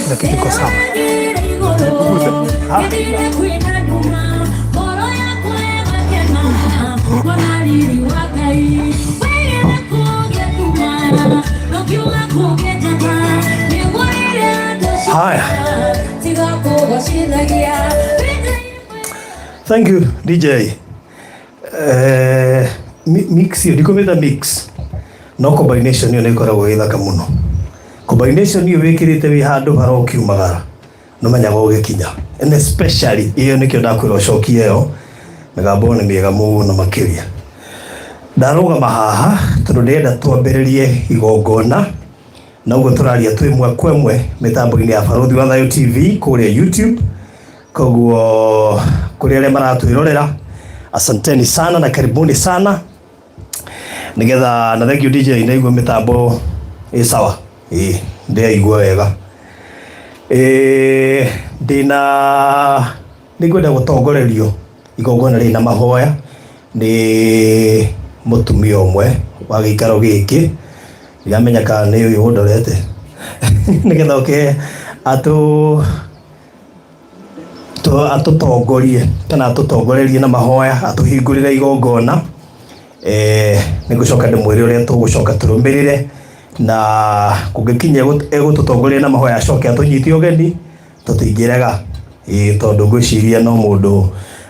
Kila kitu iko sawa. Haya. Thank you DJ. Mix ĩyo ndikũmĩta mix no combination ĩyo nĩ ĩkoragwo ĩ thaka mũno. Combination ĩyo wĩkĩrĩte wĩ handũ harokiumagara nĩũmenyaga ũgĩkinya, and especially ĩyo nĩkĩo ndakwĩra ũcokie ĩyo mĩgambo nĩ mĩega mũno makĩria. Ndarũgama haha tondũ ndĩrenda twambĩrĩrie igongona na ũguo tũraria twĩ ĩmwe kwa ĩmwe mĩtambo-inĩ ya Barũthi wa Thayũ TV kũrĩa YouTube. Koguo kũrĩ arĩa maratwĩrorera, asanteni sana na karibuni sana nigetha na thank you DJ, ndaigua mĩtambo ĩ sawa, ĩ ndĩraigua wega. Ĩ ndĩna nĩngwenda gũtongorerio igongona rĩrĩ na mahoya nĩ mũtumia ũmwe wa gĩikaro gĩkĩ, ndiramenya kana nĩ ũyũ ũndorete nĩgetha oke atũ atũtongorie kana atũtongorerie na mahoya, atũhingũrĩre igongona. Nĩngũcoka ndĩmwĩre ũrĩa tũgũcoka tũrũmĩrĩre na kũngĩkinya egũtũtongoria na mahoya acoke atũnyite ũgeni tũtingĩrega, ĩĩ tondũ ngwĩciria no mũndũ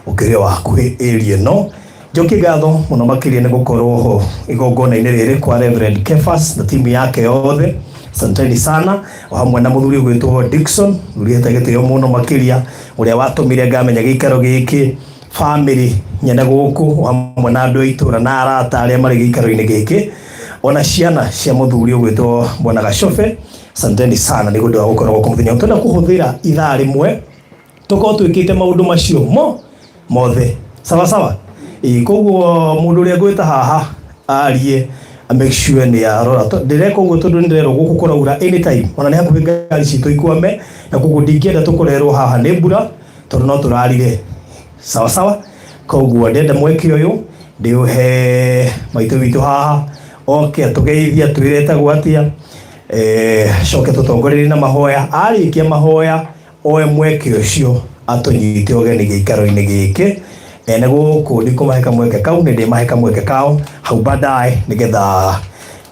ũkĩrĩ wa hakuhĩ area ĩno. Njokie ngatho mũno makĩria nĩ gũkorwo ho igongona-inĩ rĩrĩ kwa Reverend Kefas na timu yake yothe, asanteni sana, o hamwe na mũthuri ũgwĩtwo Dickson, mũthuri hete gĩtĩo mũno makĩria, ũrĩa watũmire ngamenya gĩikaro gĩkĩ, family nyene gũkũ, o hamwe na andũ a itũra na arata arĩa marĩ gĩikaro-inĩ gĩkĩ, ona ciana cia mũthuri ũgwĩtwo Bwana Gacobe, asanteni sana nĩ ũndũ wa gũkorwo gũkũ mũthenya. Twenda kũhũthĩra ithaa rĩmwe tũkorwo twĩkĩte maũndũ macio mo mothe sawa sawa. Ĩĩ koguo mũndũ ũrĩa ngwĩta haha arie make sure nĩ arora. Ndĩreka ũguo tondũ nĩ ndĩrerwo gũkũ kũraura anytime, ona nĩ hakuhĩ ngari citũ ikwame, na koguo ndingĩenda tũkorerwo haha nĩ mbura tondũ no tũrarire sawa sawa. Koguo ndĩrenda mweke ũyũ ndĩũhe maitũ witũ haha oke atũgeithie atwĩre etagwo atĩa, acoke tũtongorerie na mahoya. Arĩkia mahoya oe mweke ũcio atũnyite ũgeni gĩikaro-inĩ gĩkĩ. Ene gũkũ ndikũmahe kamweke kau, nĩ ndĩmahe kamweke kao hau baadaye nĩgetha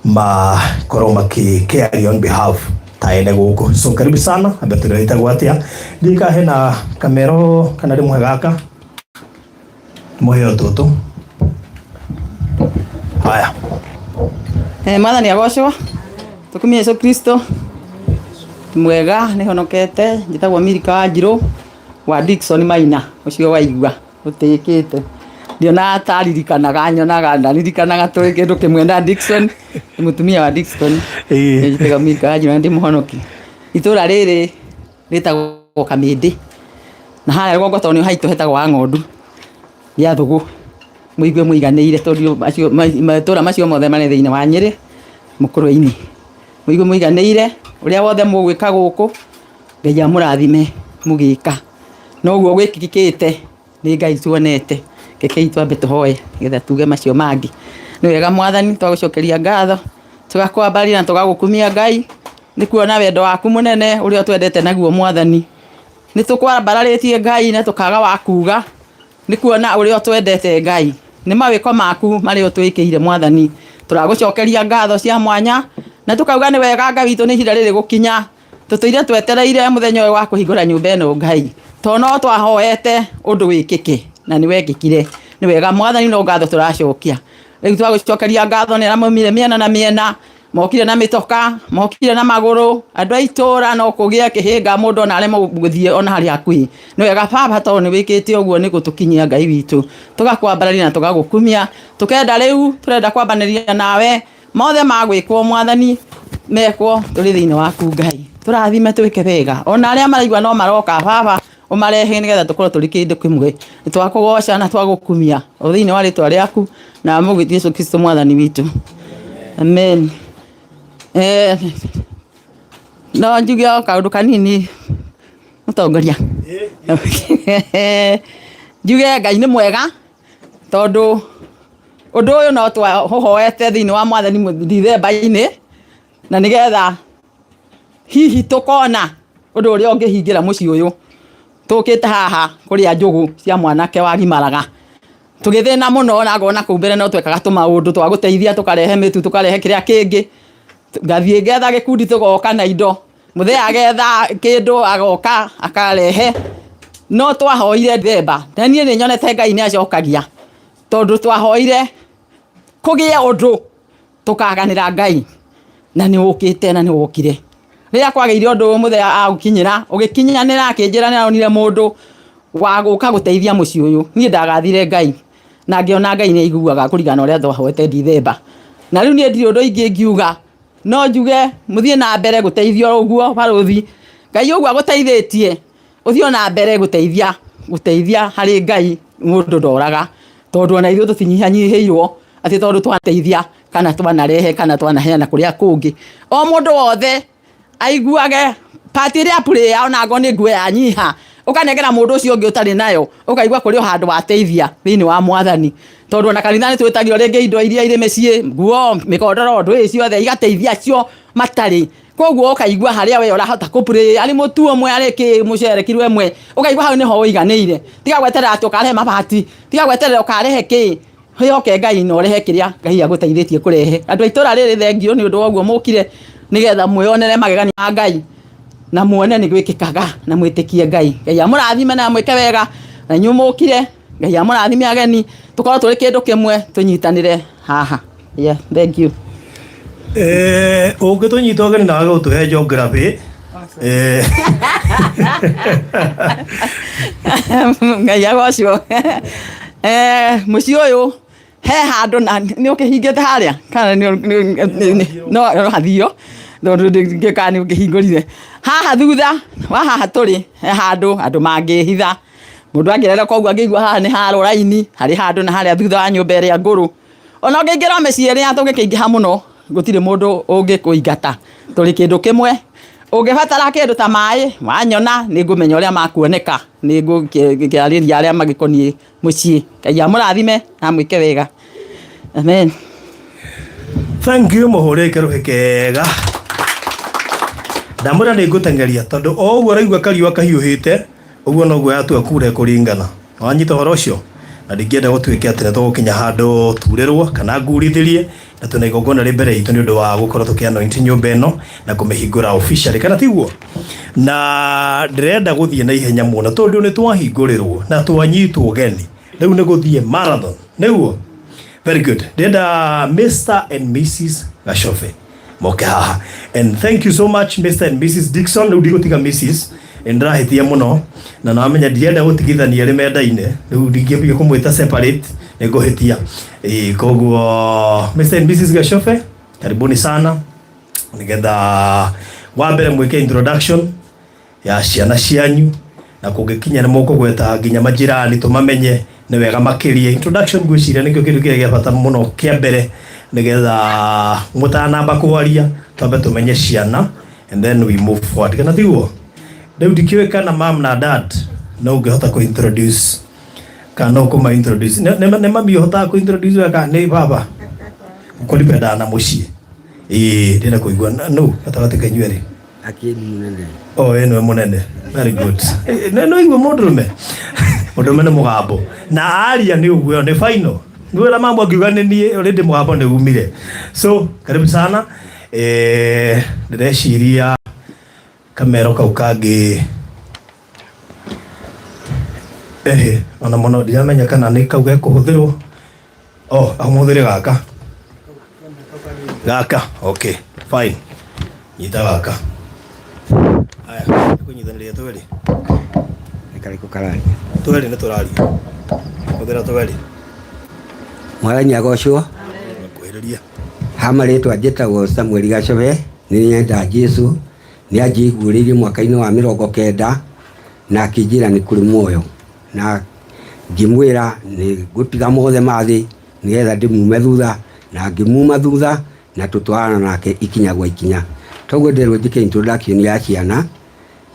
makorwo makĩaria on behalf ta ene gũkũ. So karibu sana, ambe twĩre wĩtagwo atĩa. Ndiũĩ kana hena kamero kana ndĩmũhe gaka, ndĩmũhe o tũtũ. Haya. Mwathani agocwo, tũkumie Jesu Kristo. Mwega nĩ honokete, njĩtagwo Milika Wanjirũ wa Dickson Maina, ũcio waigua ũtĩkĩte. Ndionaga ta aririkanaga, nyonaga ndaririkanaga tũrĩ kĩndũ kĩmwe na Dickson, nĩ mũtumia wa Dickson. Njĩtagwo Milika Wanjirũ na ndĩ mũhonoki. Itũra rĩrĩ rĩtagwo Kamĩndĩ, na harĩa rũgongo tondũ nĩ haitũ hetagwo wa ng'ondu gĩa thũgũ. Mũigue mũiganĩire tondũ macio matũra macio mothe marĩ thĩinĩ wa Nyĩrĩ mũkũrwe-inĩ. Mũigue mũiganĩire ũrĩa wothe mũgwĩka gũkũ, Ngai amũrathime mũgĩka. Noguo gwĩkĩkĩte nĩ Ngai tuonete. Rekei twambe tũhoe nĩgetha tuge macio mangĩ. Nĩ wega Mwathani twagũcokeria ngatho, tũgakwambaria na tũgagũkumia Ngai, nĩ kuona wendo waku mũnene ũrĩa ũtwendete naguo Mwathani. Nĩ tũkwambararĩtie Ngai na tũkaga wa kuga, nĩ kuona ũrĩa ũtwendete Ngai. Nĩ mawĩko maku marĩa ũtwĩkĩire Mwathani. Tũragũcokeria ngatho cia mwanya na tũkauga nĩ wega Ngai witũ nĩ ihinda rĩrĩ gũkinya. Tũtũire twetereire mũthenya ũyũ wa kũhingũra nyũmba ĩno Ngai, tondũ no twahoete ũndũ wĩkĩke na nĩ wekĩkire. Nĩ wega Mwathani, no ngatho tũracokia. Rĩu twagũcokeria ngatho nĩ arĩa maumire mĩena na mĩena, mokire na mĩtoka, mokire na magũrũ, andũ a itũra no kũgĩe kĩhĩnga mũndũ ona aremwo gũthiĩ ona harĩa hakuhĩ. Nĩ wega Baba tondũ nĩ wĩkĩte ũguo nĩ gũtũkinyia Ngai witũ. Tũgakwambararia na tũgagũkumia, tũkenda rĩu tũrenda kwambanĩria nawe mothe magwĩkwo Mwathani mekwo tũrĩ thĩinĩ waku Ngai. Tũrathime twĩke wega. Ona arĩa maraigua no maroka baba ũmarehe nĩgetha tũkorwo tũrĩ kĩndũ kĩmwe. Nĩ twakũgoca na twagũkumia o thĩinĩ wa rĩtwa rĩaku na mũgwĩti Yesu Kristo mwathani witũ. Amen. No njuge o kaũndũ kanini mũtongoria. Njuge Ngai nĩ mwega tondũ ũndũ ũyũ no twaũhoete thĩinĩ wa mwathani Dithemba-inĩ na nĩgetha hihi tũkona ũndũ ũrĩa ũngĩhingĩra mũciĩ ũyũ. Tũkĩte haha kũrĩa njũgũ cia mwanake wagimaraga tũgĩthĩna mũno na ngona kũu mbere no twekaga tũmaũndũ twa gũteithia tũkarehe mĩtu tũkarehe kĩrĩa kĩngĩ ngathiĩ ngetha gĩkundi tũgoka na indo mũthee agetha kĩndũ agoka akarehe no twahoire Dithemba na niĩ nĩ nyonete Ngai nĩ acokagia tondũ twahoire kũgĩe ũndũ tũkaganĩra Ngai na nĩ ũkĩte na nĩ wokire. Rĩrĩa kwagĩire ũndũ ũyũ mũthee agũkinyĩra ũgĩkinyanĩra akĩnjĩra nĩ aronire mũndũ wa gũka gũteithia mũciĩ ũyũ. Niĩ ndagathire Ngai na ngĩona Ngai nĩ aiguaga kũringana na ũrĩa twahoete Dithemba. Na rĩu niĩ ndirĩ ũndũ ingĩ ingiuga no njuge mũthiĩ na mbere gũteithia ũguo barũthi. Ngai ũguo agũteithĩtie ũthiĩ ona mbere gũteithia gũteithia harĩ Ngai mũndũ ndoraga tondũ ona ithuĩ tũtinyihanyihĩirwo atĩ tondũ twateithia kana twanarehe kana twanaheana kũrĩa kũngĩ. O mũndũ wothe aiguage part ĩrĩa apurĩya ona angorwo nĩ nguo yanyiha ũkanengera mũndũ ũcio ũngĩ ũtarĩ nayo ũkaigua kũrĩ o handũ wateithia thĩinĩ wa mwathani. Tondũ ona kanitha nĩ twĩtagio rĩngĩ indo iria irĩ mĩciĩ, nguo, mĩkondoro, ndũĩ ciothe igateithia acio matarĩ. Koguo ũkaigua harĩa we ũrahota kũ pray arĩ mũtu ũmwe arĩ kĩ mũcere kiro ĩmwe ũkaigua hau nĩho ũiganĩire. Tiga gweterera atĩ ũkarehe mabati, tiga gweterera ũkarehe kĩ, wĩhoke Ngai na ũrehe kĩrĩa Ngai agũteithĩtie kũrehe. Andũ a itũra rĩrĩ thengiũ nĩ ũndũ wa ũguo mũkire nĩgetha mwĩyonere magegania ma Ngai na muone nĩ gwĩkĩkaga na mwĩtĩkie Ngai. Ngai amũrathime na amwĩke wega na inyuĩ mũkire Ngai amũrathime ageni tũkorwo tũrĩ kĩndũ kĩmwe tũnyitanĩre haha. Yeah, thank you. Ũngĩtũnyita ũgeni na wage gũtũhe geography Ngai agocwo. Mũciĩ ũyũ he handũ na nĩ ũkĩhingĩte harĩa kana no hathio tondũ ndingĩũĩ kana nĩ ũkĩhingũrire. Haha thutha wa haha tũrĩ he handũ andũ mangĩhitha mũndũ angĩrera koguo angĩigua haha nĩ harwo raini harĩ handũ na harĩa thutha wa nyũmba ĩrĩa ngũrũ. Ona ũngĩingĩra mĩciĩ ĩrĩa tũngĩkĩingĩha mũno gũtirĩ mũndũ ũngĩkũingata tũrĩ kĩndũ kĩmwe. Ũngĩbatara kĩndũ ta maĩ wanyona nĩ ngũmenya ũrĩa makuoneka nĩ ngũkĩarĩria arĩa magĩkoniĩ mũciĩ. Ngai amũrathime na amwĩke wega. Amen. Thank you mũhũrĩke rũhĩ kega. Ndamwĩra nĩ ngũteng'eria tondũ o ũguo ũraigua kariũa kahiũhĩte ũguo noguo yatua kura ĩkũringana. Wanyita ũhoro ũcio? Na ndingĩenda gũtuĩke atĩ nĩ tũgũkinya handũ turĩrwo kana ngurithĩrie na twĩna igongona rĩ mbere itũ nĩ ũndũ wa gũkorwo tũkĩ anoint nyũmba ĩno na kũmĩhingũra officially kana tiguo? Na ndĩrenda gũthiĩ na ihenya mũno tondũ nĩ twahingũrĩrwo na twanyitwo ũgeni rĩu nĩ gũthiĩ marathon nĩguo? Very good. Ndĩrenda Mr and Mrs Gacobe moke haha and thank you so much Mr and Mrs Dixon. Rĩu ndigũtiga Mrs nĩndĩrahĩtia mũno na namenya ndirenda gũtigithania arĩ mendaine rĩu ndingĩambia kũmwĩta separate nĩ ngũhĩtia. Koguo Mr and Mrs Gacobe karibuni sana nĩgetha wa mbere mwĩke introduction ya ciana cianyu na kũngĩkinya nĩ mũkũgweta nginya majirani tũmamenye nĩ wega makĩria. Introduction ngwĩciria nĩkĩo kĩndũ kĩrĩa gĩa bata mũno kĩa mbere nĩgetha mũtanamba kwaria twambe tũmenye ciana and then we move forward kana tiguo? Rĩu ndikĩũĩ kana mam na dad no ũngĩhota kũ introduce kana no kũma introduce nĩ mami ũhotaga kũ introduce wega kana nĩ baba kũripendaga na mũciĩ? Ĩĩ ndĩrenda kũigua nũ gatagatĩ ka inyuĩ erĩ. Akĩni mũnene. Oh, ĩno nĩ mũnene. Very good. Nĩ no igua mũndũrũme. Mũndũrũme nĩ mũgambo. Na aria nĩ ũguo nĩ final. Nĩ wĩra mambo angiuga nĩ niĩ already mũgambo nĩ umire. So, karibu sana. Ndĩreciria kamero kau kangĩ ehe ona mũno ndiramenya kana nĩ kau gekũhũthĩrwo. Oh, ahũthĩre gaka. Gaka, okay, fine. Nyita gaka. Aya, kũnyitanĩria tweri. Nĩ karĩkũ kararia? Tweri nĩ tũraria. Hũthĩra tweri. Mwathani agocwo. Kwĩrĩria. Ha marĩtwa njĩtagwo Samuel Gacobe, nĩ nyenda Jesu. Nĩ anjiguĩrĩirie mwaka-inĩ wa 90 na akĩnjĩra nĩ kũrĩ muoyo, na ngĩmwĩra nĩ ngũtiga mothe ma thĩ nĩgetha ndĩmume thutha, na ngĩmuma thutha na tũtwarana nake ikinya gwa ikinya. Toguo nderwo njĩke introduction ya ciana,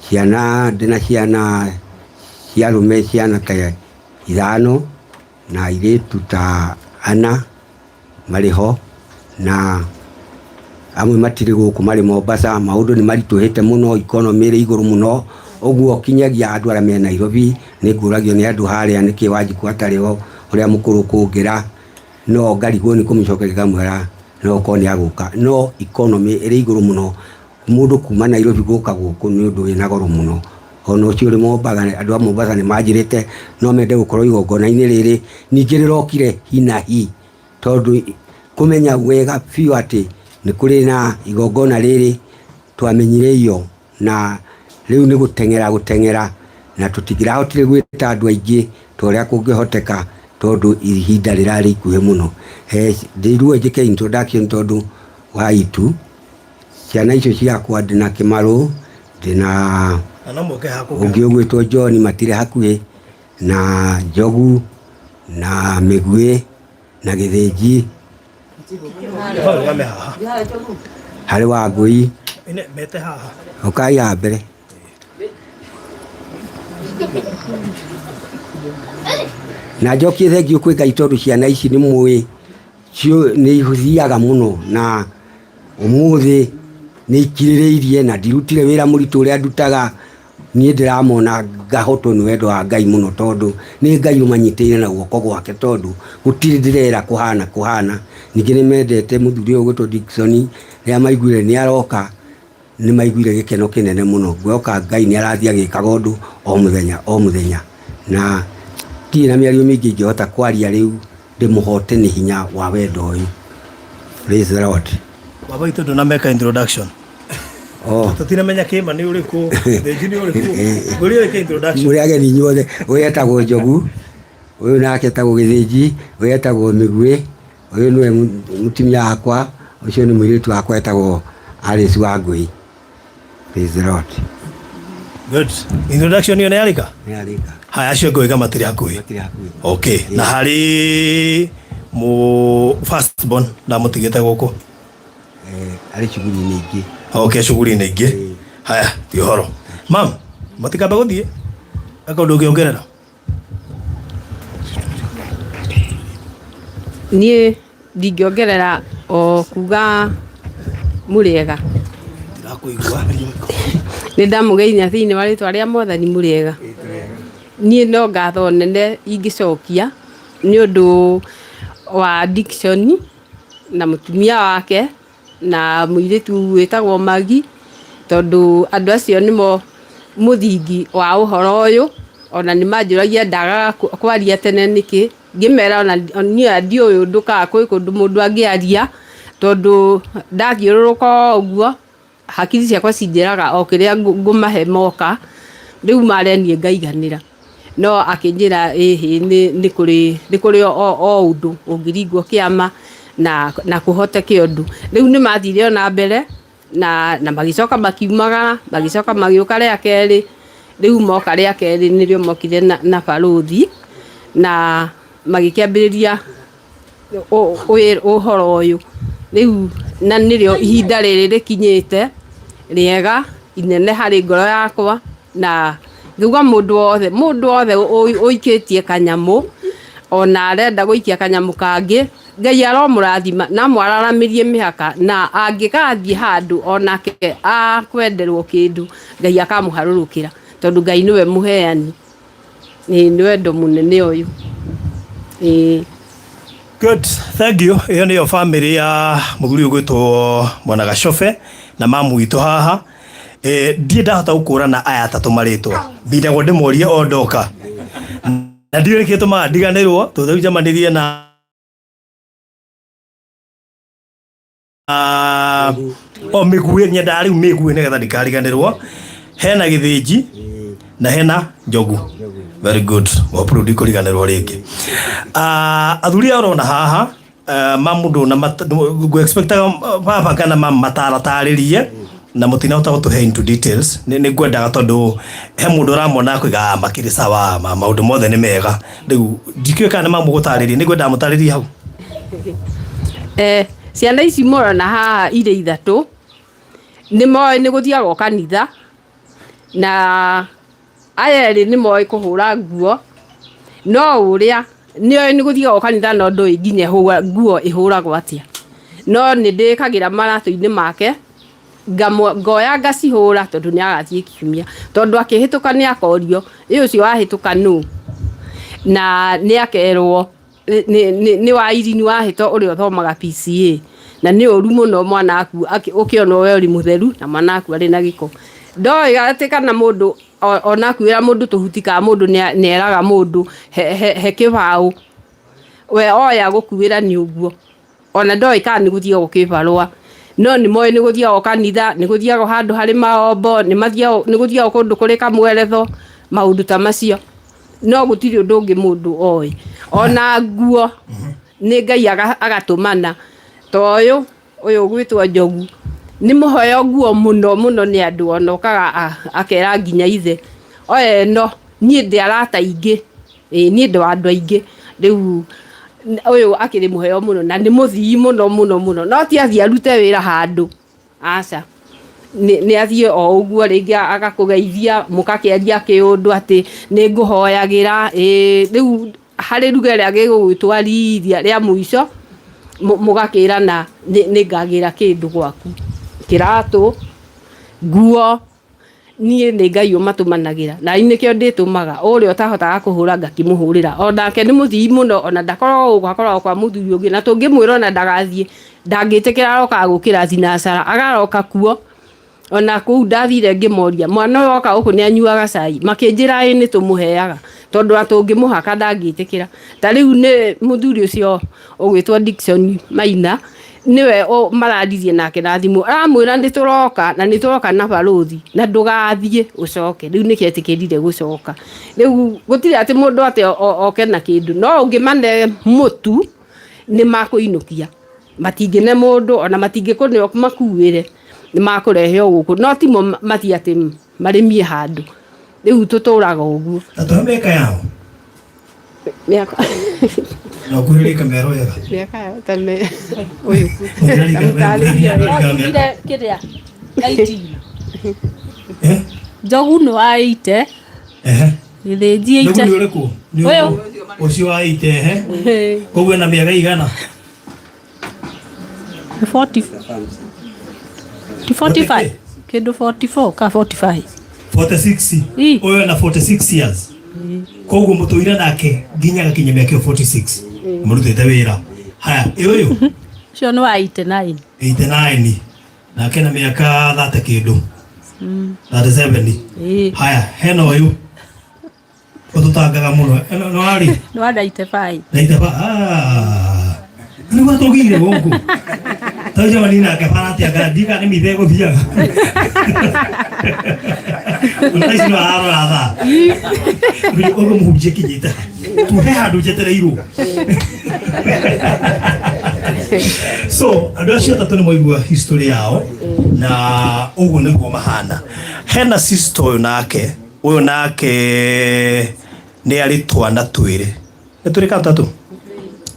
ciana ndĩna ciana cia arũme ciana ta 5 na airĩtu ta 4 marĩ ho, na amwe matirĩ gũkũ marĩ Mombasa. Maũndũ nĩ maritũhĩte mũno, economy ĩrĩ igũrũ mũno, ũguo kinyagia andũ arĩa me Nairobi nĩ ngũragio nĩ andũ harĩa nĩkĩ Wanjikũ atarĩ ho, ũrĩa mũkũrũ kũngĩra, no ngarigwo nĩ kũmũcokeria ngamwĩra no okorwo nĩ agũka, no economy ĩrĩ igũrũ mũno. Mũndũ kuma Nairobi gũka gũkũ nĩ ũndũ wĩna goro mũno. Ona ũcio ũrĩ Mombatha, andũ a Mombatha nĩ manjĩrĩte no mende gũkorwo igongona-inĩ rĩrĩ, ningĩ rĩrokire hi na hi, tondũ kũmenya wega biũ atĩ nĩ kũrĩ na igongona rĩrĩ twamenyire iyo, na rĩu nĩ gũteng'era gũteng'era, na tũtingĩrahotire gwĩta andũ aingĩ ta ũrĩa kũngĩhoteka, tondũ ihinda rĩrarĩ ikuhĩ mũno. Ndĩrwo njĩke introduction tondũ wa itu ciana icio ciakwa, ndĩna Kĩmarũ, ndĩna Na no moke hakuhĩ. Ũngĩ ũgwĩtwo John, matirĩ hakuhĩ, na Njogu na Mĩguĩ na Gĩthĩnji. Marũgame haha. Harĩ Wangũi. Ine mete haha. Ũkai haha mbere. Na njokie thengiũ kwĩ Ngai, tondũ ciana ici nĩ mũĩ nĩ ithiaga mũno, na ũmũthĩ nĩ ikirĩrĩirie na ndirutire wĩra mũritũ ũrĩa ndutaga. Niĩ ndĩramona ngahotwo nĩ wendo wa Ngai mũno, tondũ nĩ Ngai ũmanyitĩire na guoko gwake, tondũ gũtirĩ ndĩrera kũhana kũhana. Ningĩ nĩ mendete mũthuri ũyũ ũgwĩtwo Dickson. Rĩrĩa maiguire nĩ aroka nĩ maiguire gĩkeno kĩnene mũno. Ngwĩhoka Ngai nĩ arathiĩ agĩkaga ũndũ o mũthenya o mũthenya, na ndirĩ na mĩario mĩingĩ ingĩhota kwaria rĩu ndĩmũhote nĩ hinya wa wendo ũyũ. Praise the Lord. Baba witũ ndũnameka introduction. Oh. Tũtinamenya kĩma nĩ ũrĩkũ, Gĩthĩnji nĩ ũrĩkũ. Ngũria wĩke introduction. Mũrĩ ageni inyuothe. Ũyũ etagwo Njogu, ũyũ nake etagwo Gĩthĩnji, ũyũ etagwo Mĩguĩ, ũyũ nĩwe mũtumia wakwa, ũcio nĩ mũirĩtu wakwa etagwo Alice Wangũi. Praise the Lord. Good. Introduction ĩyo nĩ yarĩka? Nĩ yarĩka. Haya, acio angĩ oiga matirĩ hakuhĩ. Matirĩ hakuhĩ. Okay. Na harĩ mũ first born ndamũtigĩte gũkũ. Arĩ cuguri-inĩ ingĩ. Okay, cuguri-inĩ ingĩ. Haya, ti ũhoro. Mam, matikamba gũthiĩ. Eka ũndũ ũngĩongerera. Niĩ ndingĩongerera o kuga mũrĩega. Ndirakũigua. Nĩ ndamũgeithia thĩinĩ wa rĩtwa rĩa Mwathani, mũrĩega. Niĩ no ngatho nene ingĩcokia nĩ ũndũ wa Dickson na mũtumia wake na mũirĩtu wĩtagwo Magi, tondũ andũ acio nĩmo mũthingi wa ũhoro ũyũ. Ona nĩ manjũragia ndagaga kwaria tene nĩkĩ, ngĩmera ona niĩ ndiũĩ ũndũ kana kwĩ kũndũ mũndũ angĩaria, tondũ ndathiũrũrũka o ũguo hakiri ciakwa cinjĩraga o kĩrĩa ngũmahe moka, rĩu mare niĩ ngaiganĩra. No akĩnjĩra ĩhĩ, nĩ kũrĩ o ũndũ ũngĩringwo kĩama na kũhoteke ũndũ. Rĩu nĩ mathire ona mbere na magĩcoka makiumagara, magĩcoka magĩũka rĩa kerĩ. Rĩu moka rĩa kerĩ nĩrĩo mokire na barũthi na magĩkĩambĩrĩria ũhoro ũyũ rĩu, na nĩrĩo ihinda rĩrĩ rĩkinyĩte rĩega inene harĩ ngoro yakwa, na ngauga mũndũ wothe ũikĩtie kanyamũ ona arenda gũikia kanyamũ kangĩ, Ngai aromũrathima na mwararamĩrie mĩhaka, na angĩgathiĩ handũ onake akwenderwo kĩndũ, Ngai akamũharũrũkĩra, tondũ Ngai nĩwe mũheani. Nĩ wendo mũnene ũyũ, ĩĩ. Good, thank you. Ĩyo nĩyo family ya mũthuri ũgwĩtwo Bwana Gacobe na mamu witũ haha. Ndirĩ ndahota gũkũrana aya atatũ marĩtwa. Mbindagwo ndĩmorie o ndoka. Na ndiũĩ nĩkĩ gĩtũmaga ndiganĩrwo, tondũ rĩu njemanirie na o mĩguĩ, nyendaga rĩu mĩguĩ nĩgetha ndikariganĩrwo. Hena Gĩthĩnji na hena Njogu. Very good. Hope rĩu ndikũriganĩrwo rĩngĩ. Athuri aya ũrona haha, mamu ndũna ngũ expectaga baba kana mamu mataratarĩrie. Na mũtinahota gũtũhe into details. Nĩ ngwendaga tondũ he mũndũ ũramona akauga, "Ah, makĩrĩ sawa, maũndũ mothe nĩ mega." Rĩu ndikĩũĩ kana nĩ mamũgũtarĩria, nĩ ngwendaga mũtarĩrie hau. Ciana ici mũrona haha irĩ ithatũ, nĩ moĩ nĩ gũthiagwo kanitha, na aya erĩ nĩ moĩ kũhũra nguo, no ũrĩa nĩ oĩ nĩ gũthiagwo kanitha no ndoĩ nginya nguo ĩhũragwo atĩa. No nĩ ndĩkagĩra maratũ-inĩ make, ngoya ngacihũra tondũ nĩ agathiĩ kiumia. Tondũ akĩhĩtũka nĩ akorio, ĩ ũcio wahĩtũka nũ? Na nĩ akerwo nĩ wa Irene wahĩta ũrĩa ũthomaga PCA. Na nĩ ũru mũno mwana waku ũkĩonwo we ũrĩ mũtheru na mwana waku arĩ na gĩko. Ndoĩ atĩ kana mũndũ ona akuĩra mũndũ tũhuti kana mũndũ nĩ eraga mũndũ he kĩbaũ. We oya gũkuĩra nĩ ũguo. Ona ndoĩ kana nĩ gũthiagwo kĩbarũa. No nĩ moĩ nĩ gũthiagwo kanitha, nĩ gũthiagwo handũ harĩ maombo, nĩ mathiagwo, nĩ gũthiagwo kũndũ kũrĩ kamweretho, maũndũ ta macio. No gũtirĩ ũndũ ũngĩ mũndũ oĩ. Ona nguo nĩ Ngai agatũmana. Ta ũyũ, ũyũ ũgwĩtwo Njogu, nĩ mũheo nguo mũno mũno nĩ andũ ona okaga akera nginya ithe, oya ĩno, niĩ ndĩ arata aingĩ. Ĩĩ niĩ ndĩ wa andũ aingĩ. Rĩu ũyũ akĩrĩ mũheo mũno na nĩ mũthii mũno mũno mũno. No ti athiĩ arute wĩra handũ, aca. Nĩ athiĩ o ũguo rĩngĩ agakũgeithia mũgakĩaria kĩũndũ atĩ nĩ ngũhoyagĩra, ĩĩ rĩu harĩ ruga ĩrĩa gĩgũgĩtwarithia rĩa mũico mũgakĩrana nĩ ngagĩra kĩndũ gwaku, kĩratũ, nguo. Niĩ nĩ Ngai ũmatũmanagĩra, na niĩ nĩkĩo ndĩtũmaga, ũrĩa ũtahotaga kũhũra ngakĩmũhũrĩra. O nake nĩ mũthii mũno, ona ndakoragwo gũkũ akoragwo kwa mũthuri ũngĩ, na tũngĩmwĩra ona ndagathiĩ, ndangĩtĩkĩra arokaga gũkĩra thinacara, agaroka kuo. Ona kũu ndathire ngĩmoria, mwana ũyũ oka gũkũ nĩ anyuaga cai? Makĩnjĩra ĩĩ nĩ tũmũheaga, tondũ ona tũngĩmũhaka ndangĩtĩkĩra. Ta rĩu nĩ mũthuri ũcio ũgwĩtwo Dickson Maina, nĩwe mararirie nake na thimũ, aramwĩra nĩ tũroka na nĩ tũroka na barũthi na ndũgathiĩ ũcoke. Rĩu nĩkĩo etĩkĩrire gũcoka. Rĩu gũtirĩ atĩ mũndũ atĩ oke na kĩndũ, no ũngĩmane mũtu nĩ makũinũkia. Matingĩne mũndũ ona matingĩkũne makuĩre, nĩ makũrehe o gũkũ, no timo mathiĩ atĩ marĩmie handũ. Rĩu tũtũraga ũguo. Na tũhe mĩaka yao. Mĩaka. Na ũkuhĩrĩrie kamera wega. Mĩaka yao ta me ũyũ. Oigire kĩrĩa 18. Eh? Njogu nĩ wa 80. Ehe. Gĩthĩnji Njogu 80. nĩ ũrĩkũ? Nĩ Ũyũ. Ũcio wa 80 ehe. Koguo ena mĩaka igana? Nĩ 40. Ti 45. Kĩndũ 44 ka 45. 46. Ii. Ũyũ ena 46 years. Koguo mũtũire nake nginya agakinyia mĩaka ĩyo 46. Mũrutĩte wĩra. Haya, ĩ ũyũ? Ũcio nĩ wa 89. 89. Nake na mĩaka 30 kĩndũ. 37. Ii. Haya, hena ũyũ. Ũtũtangaga mũno. Ĩno nĩ warĩ? Nĩ wa 95. Naitaba. Ah. Nĩ gwatũgire gũkũ. Tũcemani nake bara atĩa kana ndika nĩ mithe gũthiaga. Thaa ici no ararora thaa. Ũguo mũhunjia kinyĩte. Tuhe handũ njetereirwo. So andũ acio atatũ nĩ mwaigua history yao na ũguo nĩguo mahana. Hena sister ũyũ nake, ũyũ nake nĩ arĩ twana twĩrĩ. Nĩ twĩrĩ kana tũtatũ?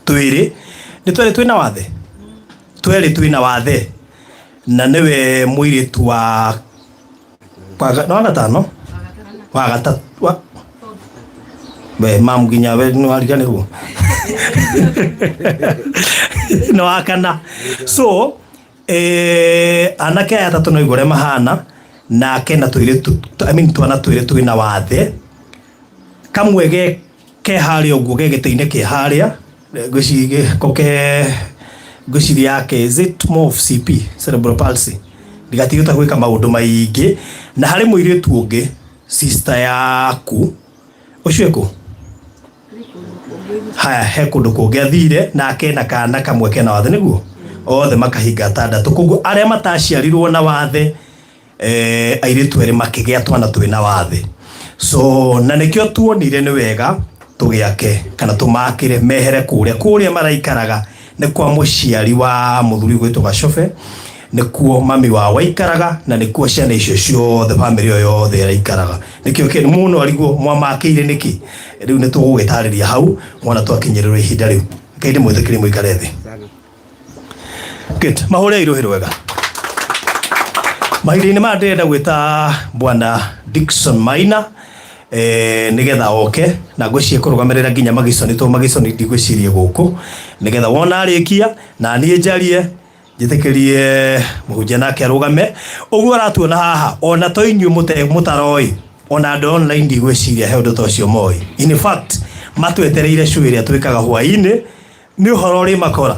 Twĩrĩ. Nĩ twerĩ twĩna wathe? Twerĩ twĩna wathe. Na nĩwe mũirĩtu wa nĩ wa gatano? Wa gatatũ. Wa we mam nginya we nĩ wariganĩrwo. Nĩ wa kana. So anake aya atatũ no igua ũrĩa mahana nake na tũirĩtu, I mean twana twĩrĩ twĩna wathe. Kamwe ge ke harĩa ũguo ge gĩtĩ-inĩ kĩ harĩa ngwĩciria ko ke ngwĩciria yake is it more of CP cerebral palsy ndigatigĩte gwĩka maũndũ maingĩ. Na harĩ mũirĩtu ũngĩ sister yaku ũcio ekũ? Haya, he kũndũ kũngĩ athire nake na kana kamwe kena wathe nĩguo othe makahinga atandatũ. Koguo arĩa mataciarirwo na wathe airĩtu erĩ makĩgĩa twana twĩna wathe. So na nĩkĩo tuonire nĩ wega tũgĩake kana tũmakĩre mehere kũrĩa kũrĩa maraikaraga nĩ kwa mũciari wa mũthuri gwĩtwo Gacobe. Nĩkuo mami wao aikaraga na nĩkuo ciana icio ciothe, bamĩrĩ ĩyo yothe ĩraikaraga. Nĩkĩo kĩ mũno arigwo mwamakĩire nĩkĩ. Rĩu nĩ tũgũgĩtarĩria hau mwana twakinyĩrĩrwo ihinda rĩu. Ngai ndĩmwĩtĩkĩrie mũikare thĩ. Good. Mahũrei rũhĩ rwega. Mahinda-inĩ maya ndĩrenda gwĩta Bwana Dickson Maina nĩgetha oke na ngwĩciria kũrũgamĩrĩra nginya Magisoni, tondũ Magisoni ndigwĩciria gũkũ, nĩgetha wona arĩkia na niĩ njarie, njĩtĩkĩrie mũhunjia nake arũgame ũguo aratuona haha. Ona to inyuĩ mũtaroĩ, ona andũ online ndigwĩciria he ũndũ ta ũcio moĩ. In fact, matwetereire show ĩrĩa twĩkaga hwaĩ-inĩ, nĩ ũhoro ũrĩ makora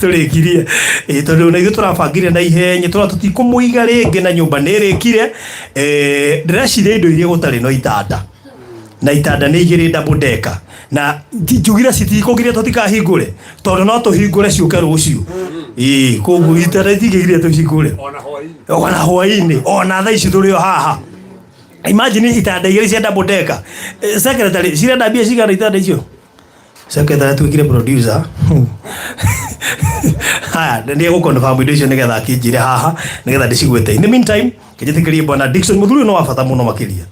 tũrĩkirie. Ĩ, tondũ na ithuĩ tũrabangire na ihenya tũra tũtikũmũiga rĩngĩ na nyũmba nĩ ĩrĩkire. Ndĩreciria indo iria gũtarĩ no itanda, na itanda nĩ igĩrĩ double decker, na njugire citikũgiria tũtikahingũre, tondũ no tũhingũre ciũke rũciũ. Ĩ, koguo itanda itingĩgiria tũhingũre ona hwaĩ-inĩ, ona thaa ici tũrĩ o haha. Imagine itanda igĩrĩ cia double decker. Secretary, cirenda mbia cigana itanda icio? Secretary atuĩkire producer. Haya, nĩ egũconfirm indo icio nĩgetha akĩnjĩre haha nĩgetha ndĩcigwete. In the meantime, kĩnjĩtĩkĩrie Bwana Dickson, mũthuri ũyũ nĩ wa bata mũno makĩria.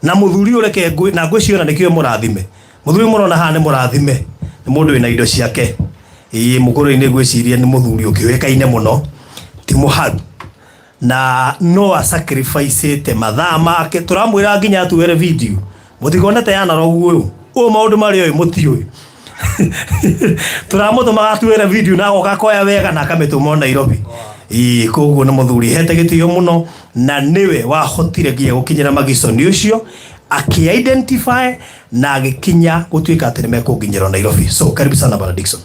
Na mũthuri ũyũ reke ngwĩ na ngwĩciria ona nĩkĩo mũrathime. Mũthuri ũyũ mũrona haha nĩ mũrathime, nĩ mũndũ wĩna indo ciake. Ĩĩ, mũkũrũ-inĩ ngwĩciria nĩ mũthuri ũkĩũĩkaine mũno, ti mũharu. Na no a sacrifice mathaa make, tũramwĩra nginya atuere video. Mũtikone ta yanarogwo ũyũ. Ũyũ maũndũ marĩa oĩ mũtiũĩ. Tũramũtũmaga atuere video na agoka akoya wega na akamĩtũma o Nairobi. Ĩĩ, koguo nĩ mũthuri hete gĩtĩo mũno, na nĩwe wahotire nginya gũkinyĩra Magisoni ũcio, akĩ identify na agĩkinya gũtuĩka atĩ nĩ mekũnginyĩra o Nairobi. So karibu sana, Bwana Dickson.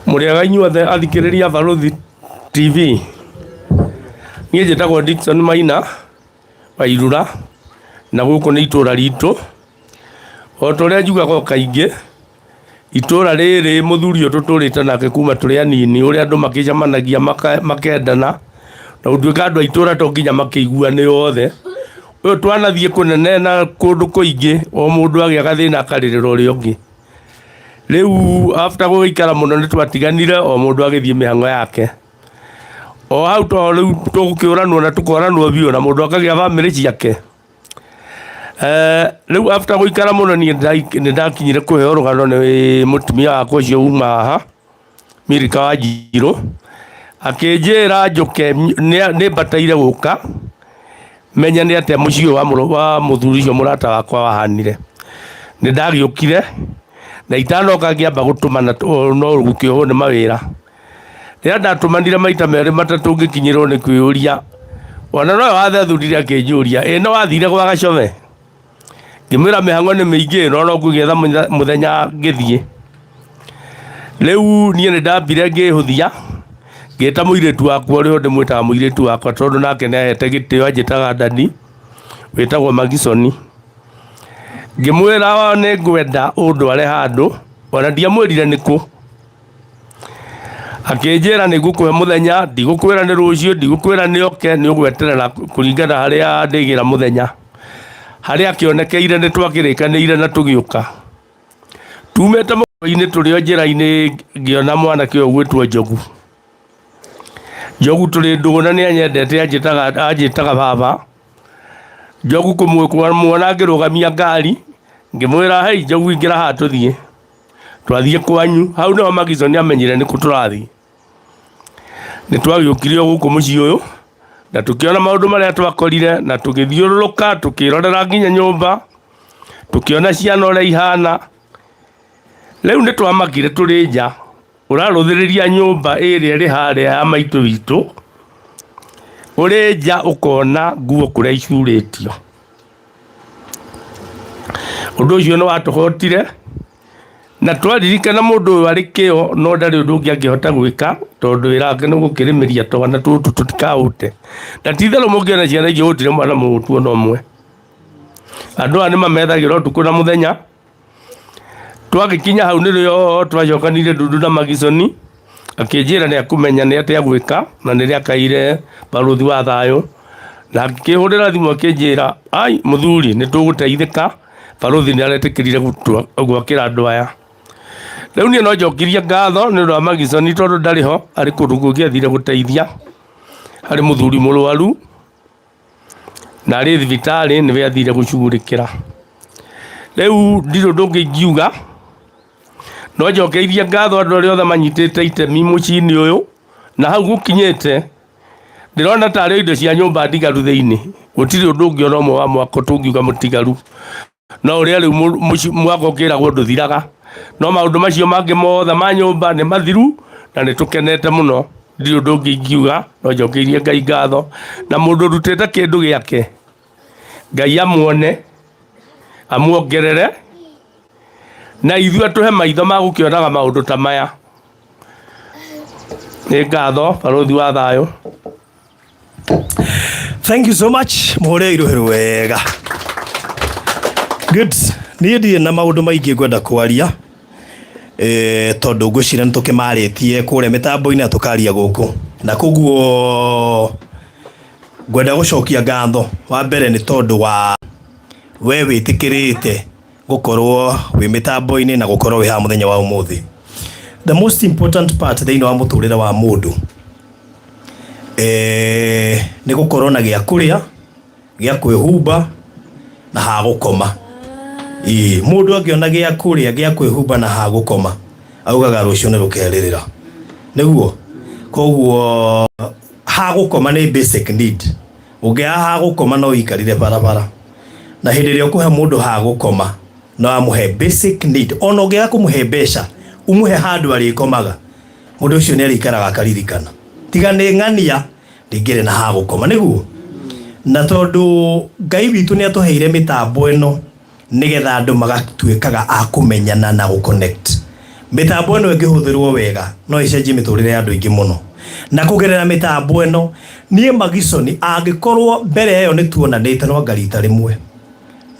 Mũrĩega inyuothe athikĩrĩria a Barũthi TV. Niĩ njĩtagwo Dickson Maina wa Irura, na gũkũ nĩ itũra ritũ. O ta ũrĩa njugaga o kaingĩ, itũra rĩrĩ mũthuri ũyũ tũtũrĩte nake kuma tũrĩ anini, ũrĩa andũ magĩcemanagia makendana, na gũtuĩka andũ a itũra to nginya makĩiguane othe. Ũyũ twanathiĩ kũnene na kũndũ kũingĩ, o mũndũ agĩa gathĩna akarĩrĩra ũrĩa ũngĩ. Rĩu after gũgĩikara mũno nĩ twatiganire o mũndũ agĩthiĩ mĩhang'o yake. O hau to rĩu tũgũkĩũranwo na tũkoranwo biũ na mũndũ akagĩa bamĩrĩ ciake. Rĩu after gũikara mũno niĩ nĩ ndakinyire kũheo rũgano nĩ mũtumia wakwa ũcio uma haha, Milka Wanjirũ, akĩnjĩra njũke nĩ bataire gũka menye nĩ atĩa mũciĩ ũyũ wa mũthuri ũcio mũrata wakwa wahanire. Nĩ ndagĩũkire na itanoka ngĩamba gũtũmana no gũkĩohwo nĩ mawĩra. Rĩrĩa ndatũmanire maita merĩ matatũ ngĩkinyĩrwo nĩ kwĩyũria, ona nowe wathethũrire akĩnjũria, ĩ nĩ wathire gwa Gacove? Ngĩmwĩra mĩhang'o nĩ mĩingĩ no no ngũgĩetha mũthenya ngĩthiĩ. Rĩu niĩ nĩ ndambire ngĩhũthia, ngĩta mũirĩtu wakwa ũrĩa ndĩmwĩtaga mũirĩtu wakwa tondũ nake nĩ ahete gĩtĩo anjĩtaga daddy, wĩtagwo Magisoni. Ngĩmwĩra nĩ ngwenda ũndware handũ, ona ndiamwĩrire nĩkũ. Akĩnjĩra nĩ ngũkũhe mũthenya, ndigũkwĩra nĩ rũciũ, ndigũkwĩra nĩ oke, nĩ ũgweterera kũringana harĩa ndĩgĩra mũthenya. Harĩa akĩonekeire nĩ twakĩrĩkanĩire na tũgĩũka. Tumĩte mũkawa-inĩ tũrĩ o njĩra-inĩ ngĩona mwanake ũyũ ũgwĩtwo Njogu. Njogu tũrĩ ndũgũ na nĩ anyendete anjĩtaga baba. Njogu kũmuona ngĩrũgamia ngari, ngĩmwĩra hei Njogu ingĩra haha tũthiĩ. Twathiĩ kwanyu, hau nĩho Magison amenyire nĩkũ tũrathiĩ. Nĩ twagĩũkire o gũkũ mũciĩ ũyũ na tũkĩona maũndũ marĩa twakorire na tũgĩthiũrũrũka tũkĩrorera nginya nyũmba, tũkĩona ciana ũrĩa ihana. Rĩu nĩ twamakire tũrĩ nja, ũrarũthĩrĩria nyũmba ĩrĩa ĩrĩ harĩa ya maitũ witũ, ũrĩ nja ũkona nguo kũrĩa icurĩtio. Ũndũ ũcio nĩ watũhotire na twaririkana mũndũ ũyũ arĩ kĩo no ndarĩ ũndũ ũngĩ angĩhota gwĩka tondũ wĩra wake nĩ gũkĩrĩmĩria twana tũtũ tũtikahũte. Na ti itherũ mũngĩona ciana ingĩ gũtirĩ mwana mũhũtu ona ũmwe. Andũ aya nĩ mamethagĩra ũtukũ na mũthenya. Twagĩkinya hau nĩrĩo twacokanire ndundu na Magisoni, akĩnjĩra nĩ akũmenya nĩ atĩa gwĩka na nĩrĩo akaire barũthi wa thayũ, na akĩhũrĩra thimũ akĩnjĩra, ai mũthuri nĩ tũgũteithĩka, barũthi nĩ aretĩkĩrire gwakĩra andũ aya. Rĩu niĩ no njokirie ngatho nĩ ũndũ wa Magiconi tondũ ndarĩ ho, arĩ kũndũ kũngĩ athire gũteithia, harĩ mũthuri mũrwaru na arĩ thibitarĩ nĩwe athire gũcugurĩkĩra. Rĩu ndirĩ ũndũ ũngĩ ingiuga, no njokeirie ngatho andũ arĩa othe manyitĩte itemi mũciĩ-inĩ ũyũ, na hau gũkinyĩte, ndĩrona tarĩ o indo cia nyũmba ndigaru thĩinĩ, gũtirĩ ũndũ ũngĩ ona ũmwe wa mwako tũngiuga mũtigaru. No ũrĩa rĩu mwaka ũkĩragwo ndũthiraga, no maũndũ macio mangĩ mothe ma nyũmba nĩ mathiru na nĩ tũkenete mũno. Ndirĩ ũndũ ũngĩ ingiuga no njokeirie Ngai ngatho, na mũndũ ũrutĩte kĩndũ gĩake, Ngai amuone, amuongerere, na ithuĩ atũhe maitho ma gũkĩonaga maũndũ ta maya. Nĩ ngatho barũthi wa thayũ. Thank you so much. Muhore iruhe wega. Good. Niĩ ndirĩ na maũndũ maingĩ ngwenda kwaria eh, tondũ ngwĩciria nĩ tũkĩmarĩtie kũrĩa mĩtambo-inĩ na tũkaria gũkũ na koguo ngwenda gũcokia ngatho wa mbere nĩ tondũ wa we wĩtĩkĩrĩte gũkorwo wĩ mĩtambo-inĩ na gũkorwo wĩ haha mũthenya wa ũmũthĩ. The most important part thĩinĩ wa mũtũrĩre wa mũndũ eh, nĩ gũkorwo na gĩa kũrĩa, gĩa kwĩhumba na ha gũkoma. Ĩĩ, mũndũ angĩona gĩa kũrĩa, gĩa kwĩhumba na ha gũkoma, augaga rũciũ nĩ rũkerĩrĩra. Nĩguo? Koguo ha gũkoma nĩ basic need. Ũngĩaga ha gũkoma no ũikarire barabara. Na hĩndĩ ĩrĩa ũkũhe mũndũ ha gũkoma, no amũhe basic need. Ona ũngĩaga kũmũhe mbeca, ũmũhe handũ arĩkomaga, mũndũ ũcio nĩ arĩikaraga akaririkana. Tiga nĩ ng'ania, ndingĩrĩ na ha gũkoma. Nĩguo? Na tondũ Ngai witũ nĩ atũheire mĩtambo ĩno nĩgetha andũ magatuĩkaga a kũmenyana na gũ connect. Mĩtambo ĩno ĩngĩhũthĩrwo wega no ĩcenjie mĩtũrĩre ya andũ aingĩ mũno. Na kũgerera mĩtambo ĩno, niĩ Magiconi angĩkorwo mbere ĩyo nĩ tuonanĩte no anga rita rĩmwe,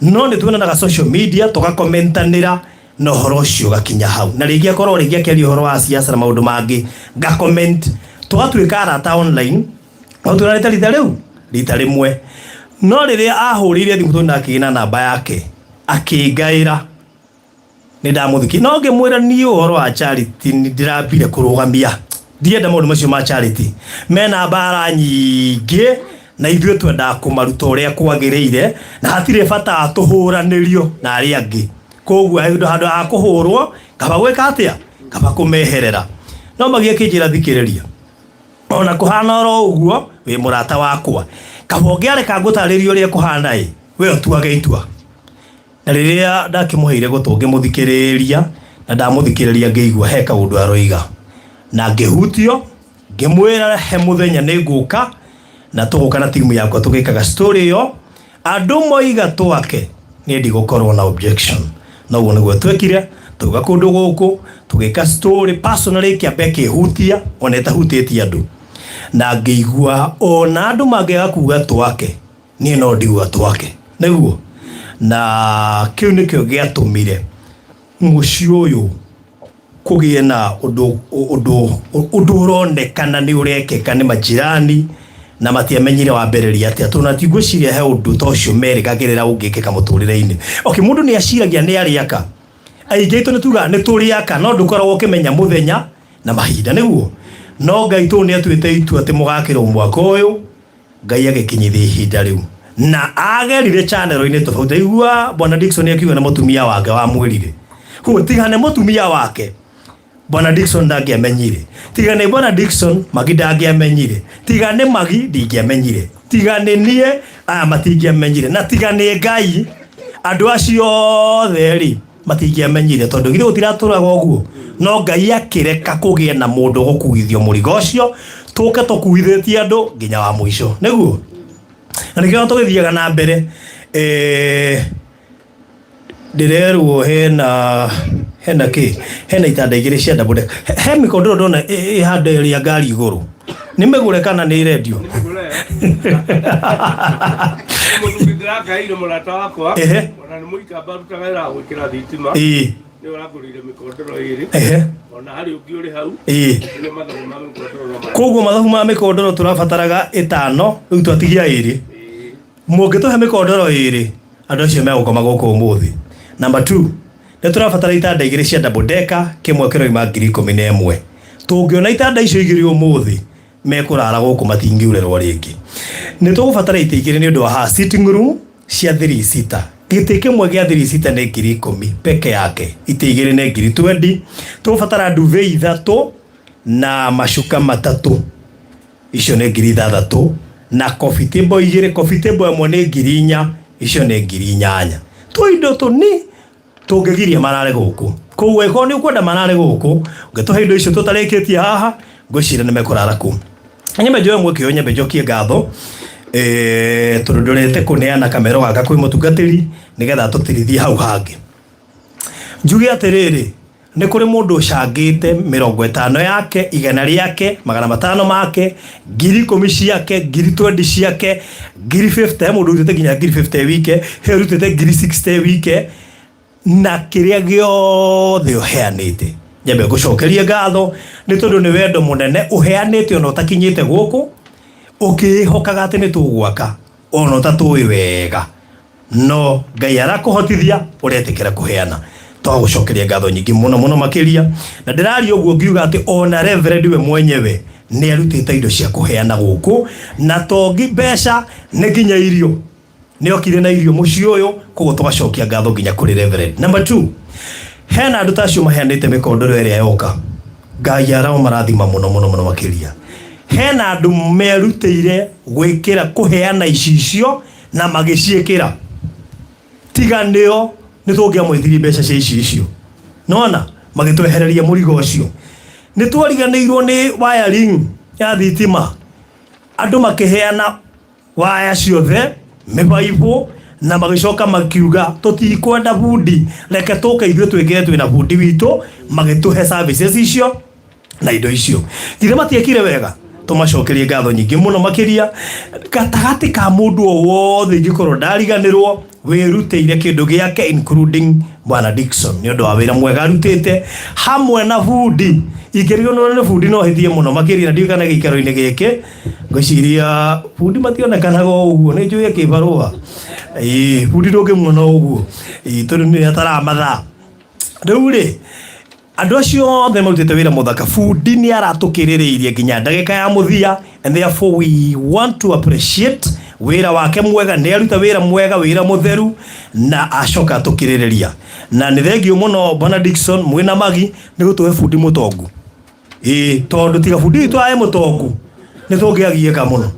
no nĩ tuonanaga social media tũgakomentanĩra na ũhoro ũcio ũgakinya hau. Na rĩngĩ akorwo rĩngĩ akĩaria ũhoro wa siasa na maũndũ mangĩ, nga comment, tũgatuĩka arata online, no tuonanĩte rita rĩu rita rĩmwe. No rĩrĩa ahũrĩire thimũ tondũ ndakĩgĩ na namba yake, akĩngaĩra nĩ ndamũthikĩrĩria. No ngĩmwĩra niĩ ũhoro wa charity nĩ ndĩrambire kũrũgamia, ndienda maũndũ macio ma charity, mena mbara nyingĩ na ithuĩ twendaga kũmaruta ũrĩa kwagĩrĩire, na hatirĩ bata tũhũranĩrio na arĩa angĩ. Koguo handũ ha kũhũrwo kaba gwĩka atĩa, kaba kũmeherera. No Magi akĩnjĩra thikĩrĩria, ona kũhana oro ũguo wĩ mũrata wakwa, kaba ũngĩareka ngũtarĩrie ũrĩa kũhana ĩ, we ũtuage itua. Na rĩrĩa ndakĩmũheire gũtũ ngĩmũthikĩrĩria, na ndamũthikĩrĩria ngĩigua he kaũndũ aroiga, na ngĩhutio, ngĩmwĩra he mũthenya nĩ ngũka na tũgũka na timu yakwa tũgĩkaga story ĩyo, andũ moiga twake, niĩ ndigũkorwo na objection. Na ũguo nĩguo twekire, tũgĩũka kũndũ gũkũ, tũgĩka story personally ĩkĩamba ĩkĩhutia ona ĩtahutĩtie andũ, na ngĩigua ona andũ mangĩaga kuga twake, niĩ no ndiuga twake. Nĩguo? Na kĩu nĩkĩo gĩatũmire mũciĩ ũyũ kũgĩe na ũndũ ũndũ ũndũ ũronekana nĩ ũrekĩka nĩ majirani na matiamenyire wambĩrĩria atĩa, tondũ na tingwĩciria he ũndũ ta ũcio merĩgagĩrĩra ũngĩkĩka mũtũrĩre-inĩ. Okay, mũndũ nĩ aciragia nĩ arĩaka, aingĩ aitũ nĩ tugaga nĩ tũrĩaka, no ndũkoragwo ũkĩmenya mũthenya na mahinda, nĩguo? No Ngai tondũ nĩ atuĩte itua atĩ mũgakĩrwo mwaka ũyũ, Ngai agĩkinyithia ihinda rĩu na agerire channel-inĩ tofauti. Aigua Bwana Dickson akiuga na mũtumia wake wamwĩrire, koguo tiga nĩ mũtumia wake Bwana Dickson ndangĩamenyire, tiga nĩ Bwana Dickson Magi ndangĩamenyire, tiga nĩ Magi ndingĩamenyire, tiga nĩ niĩ aya matingĩamenyire, na tiga nĩ Ngai andũ acio othe rĩ matingĩamenyire, tondũ githĩ gũtiratũraga ũguo. No Ngai akĩreka kũgĩe na mũndũ ũgũkuithio mũrigo ũcio, tũke tũkuithĩtie andũ nginya wa mũico, nĩguo? Na nĩkĩo tũgĩthiaga na mbere eh, ndĩrerwo hena hena kĩ hena itanda igĩrĩ cia double decker. He mĩkondoro ndona ĩhanda ĩrĩa ngari igũrũ, nĩ mĩgũre kana nĩ ĩrendio? Mũthuri ndĩrakaĩire mũrata wakwa. Ehe. Ona nĩ mũikamba arutaga wĩra wa gwĩkĩra thitima. Ĩĩ. Nĩwe ũrangũrĩire mĩkondoro ĩrĩ. Ehe. Ona harĩ ũngĩ ũrĩ hau. Ĩĩ. Nĩo mathabu ma mĩkondoro no maya. Koguo mathabu ma mĩkondoro tũrabataraga ĩtano, rĩu twatigia ĩrĩ. Mũngĩtũhe mĩkondoro ĩrĩ, andũ acio megũkoma gũkũ ũmũthĩ. Number 2, Nĩ tũrabatara itanda igĩrĩ cia double decker, kĩmwe kĩroima 11,000. Tũngĩona itanda icio igĩrĩ ũmũthĩ, mekũrara gũkũ matingiurĩrwo rĩngĩ. Nĩ tũgũbatara itĩ igĩrĩ nĩ ũndũ wa haha sitting room cia 3 seater. Gĩtĩ kĩmwe gĩa 3 seater nĩ 10,000 peke yake, itĩ igĩrĩ nĩ 20,000. Tũgũbatara duvet ithatũ na macuka matatũ, icio nĩ 6,000, na coffee table igĩrĩ, coffee table ĩmwe nĩ 4,000, icio nĩ 8,000. Tũindo tũni tũngĩgiria marare gũkũ. Koguo angĩkorwo nĩ ũkwenda marare gũkũ, ũngĩtũhe indo icio tũtarĩkĩtie haha, ngwĩciria nĩ mekũrara kũu. Nyambe njoe mweke ũyũ, nyambe njokie ngatho tondũ ndorete kũneana kamero gaka kwĩ mũtungatĩri nĩgetha atũtirithie hau hangĩ. Njuge atĩrĩrĩ, nĩ kũrĩ mũndũ ũcangĩte 50 yake, 100 rĩake, 500 make, 10,000 ciake, 20,000 ciake, 50,000, he mũndũ ũrutĩte nginya 50,000 wike, he ũrutĩte 60,000 wike, na kĩrĩa gĩothe ũheanĩte. Nyambe ngũcokerie ngatho nĩ tondũ nĩ wendo mũnene ũheanĩte ona ũtakinyĩte gũkũ, ũkĩĩhokaga atĩ nĩ tũgwaka ona ũtatũĩ wega, no Ngai arakũhotithia ũretĩkĩra kũheana. Twagũcokeria ngatho nyingĩ mũno mũno makĩria, na ndĩraria ũguo ngiuga atĩ ona Reverend we mwenyewe nĩ arutĩte indo cia kũheana gũkũ, na to mbeca, nĩ nginya irio. Nĩ okire na irio mũciĩ ũyũ, koguo tũgacokia ngatho nginya kũrĩ Reverend. Number 2, hena andũ ta acio maheanĩte mĩkondoro ĩrĩa yoka. Ngai aramarathima mũno mũno mũno makĩria. Hena andũ merutĩire gwĩkĩra kũheana icicio na magĩciĩkĩra. Tiga nĩo nĩ tũngĩamwĩtirie mbeca cia icicio. Nona magĩtwehereria mũrigo ũcio. Nĩ twariganĩirwo nĩ wiring ya thitima. Andũ makĩheana waya ciothe, mĩbaibũ, na magĩcoka makiuga tũtikwenda bundi, reke tũke ithuĩ twĩkĩre twĩna bundi witũ, magĩtũhe services icio na indo icio. Githĩ matiekire wega? Tũmacokerie ngatho nyingĩ mũno makĩria. Gatagatĩ ka mũndũ o wothe ingĩkorwo ndariganĩrwo wĩrutĩire kĩndũ gĩake, including Bwana Dickson nĩ ũndũ wa wĩra mwega arutĩte hamwe na bundi. Ingĩriganĩrwo nĩ bundi no hĩtie mũno makĩria, na ndiũĩ kana gĩikaro-inĩ gĩkĩ ngwĩciria bundi mationekanaga o ũguo, nĩ njũĩ kĩbarũa. Ĩĩ, bundi ndũngĩmuona o ũguo, ĩĩ, tondũ nĩ ataraga mathaa. Rĩu rĩ, andũ acio othe marutĩte wĩra mũthaka, bundi nĩ aratũkĩrĩrĩirie nginya ndagĩka ya mũthia, and therefore we want to appreciate wĩra wake mwega. Nĩ aruta wĩra mwega, wĩra mũtheru, na acoka atũkĩrĩrĩria. Na nĩ thengio mũno Bwana Dickson mwĩna Magi nĩ gũtũhe bundi mũtongu. Ĩĩ, tondũ tiga bundi witũ ae mũtongu nĩ tũngĩagiĩka mũno,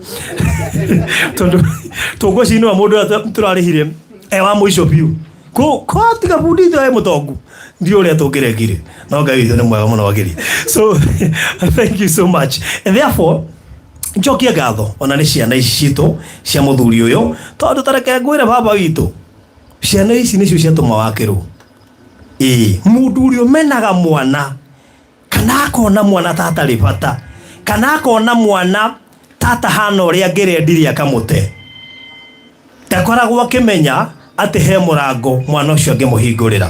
tondũ tũngwĩciria nĩwe mũndũ ũrĩa tũrarĩhire e wa mũico biũ. Ko tiga bundi witũ ae mũtongu, ndiũ ũrĩa tũngĩrekire, no Ngai witũ nĩ mwega mũno makĩria. So thank you so much, and therefore njokie ngatho ona nĩ ciana ici citũ cia mũthuri ũyũ, tondũ tareke ngwĩre baba witũ, ciana ici nĩcio ciatũma wakĩrwo. Ĩĩ, mũndũ ũrĩa ũmenaga mwana, kana akona mwana ta atarĩ bata, kana akona mwana ta atahana ũrĩa angĩrendire akamũte, ndakoragwo akĩmenya atĩ he mũrango mwana ũcio angĩmũhingũrĩra.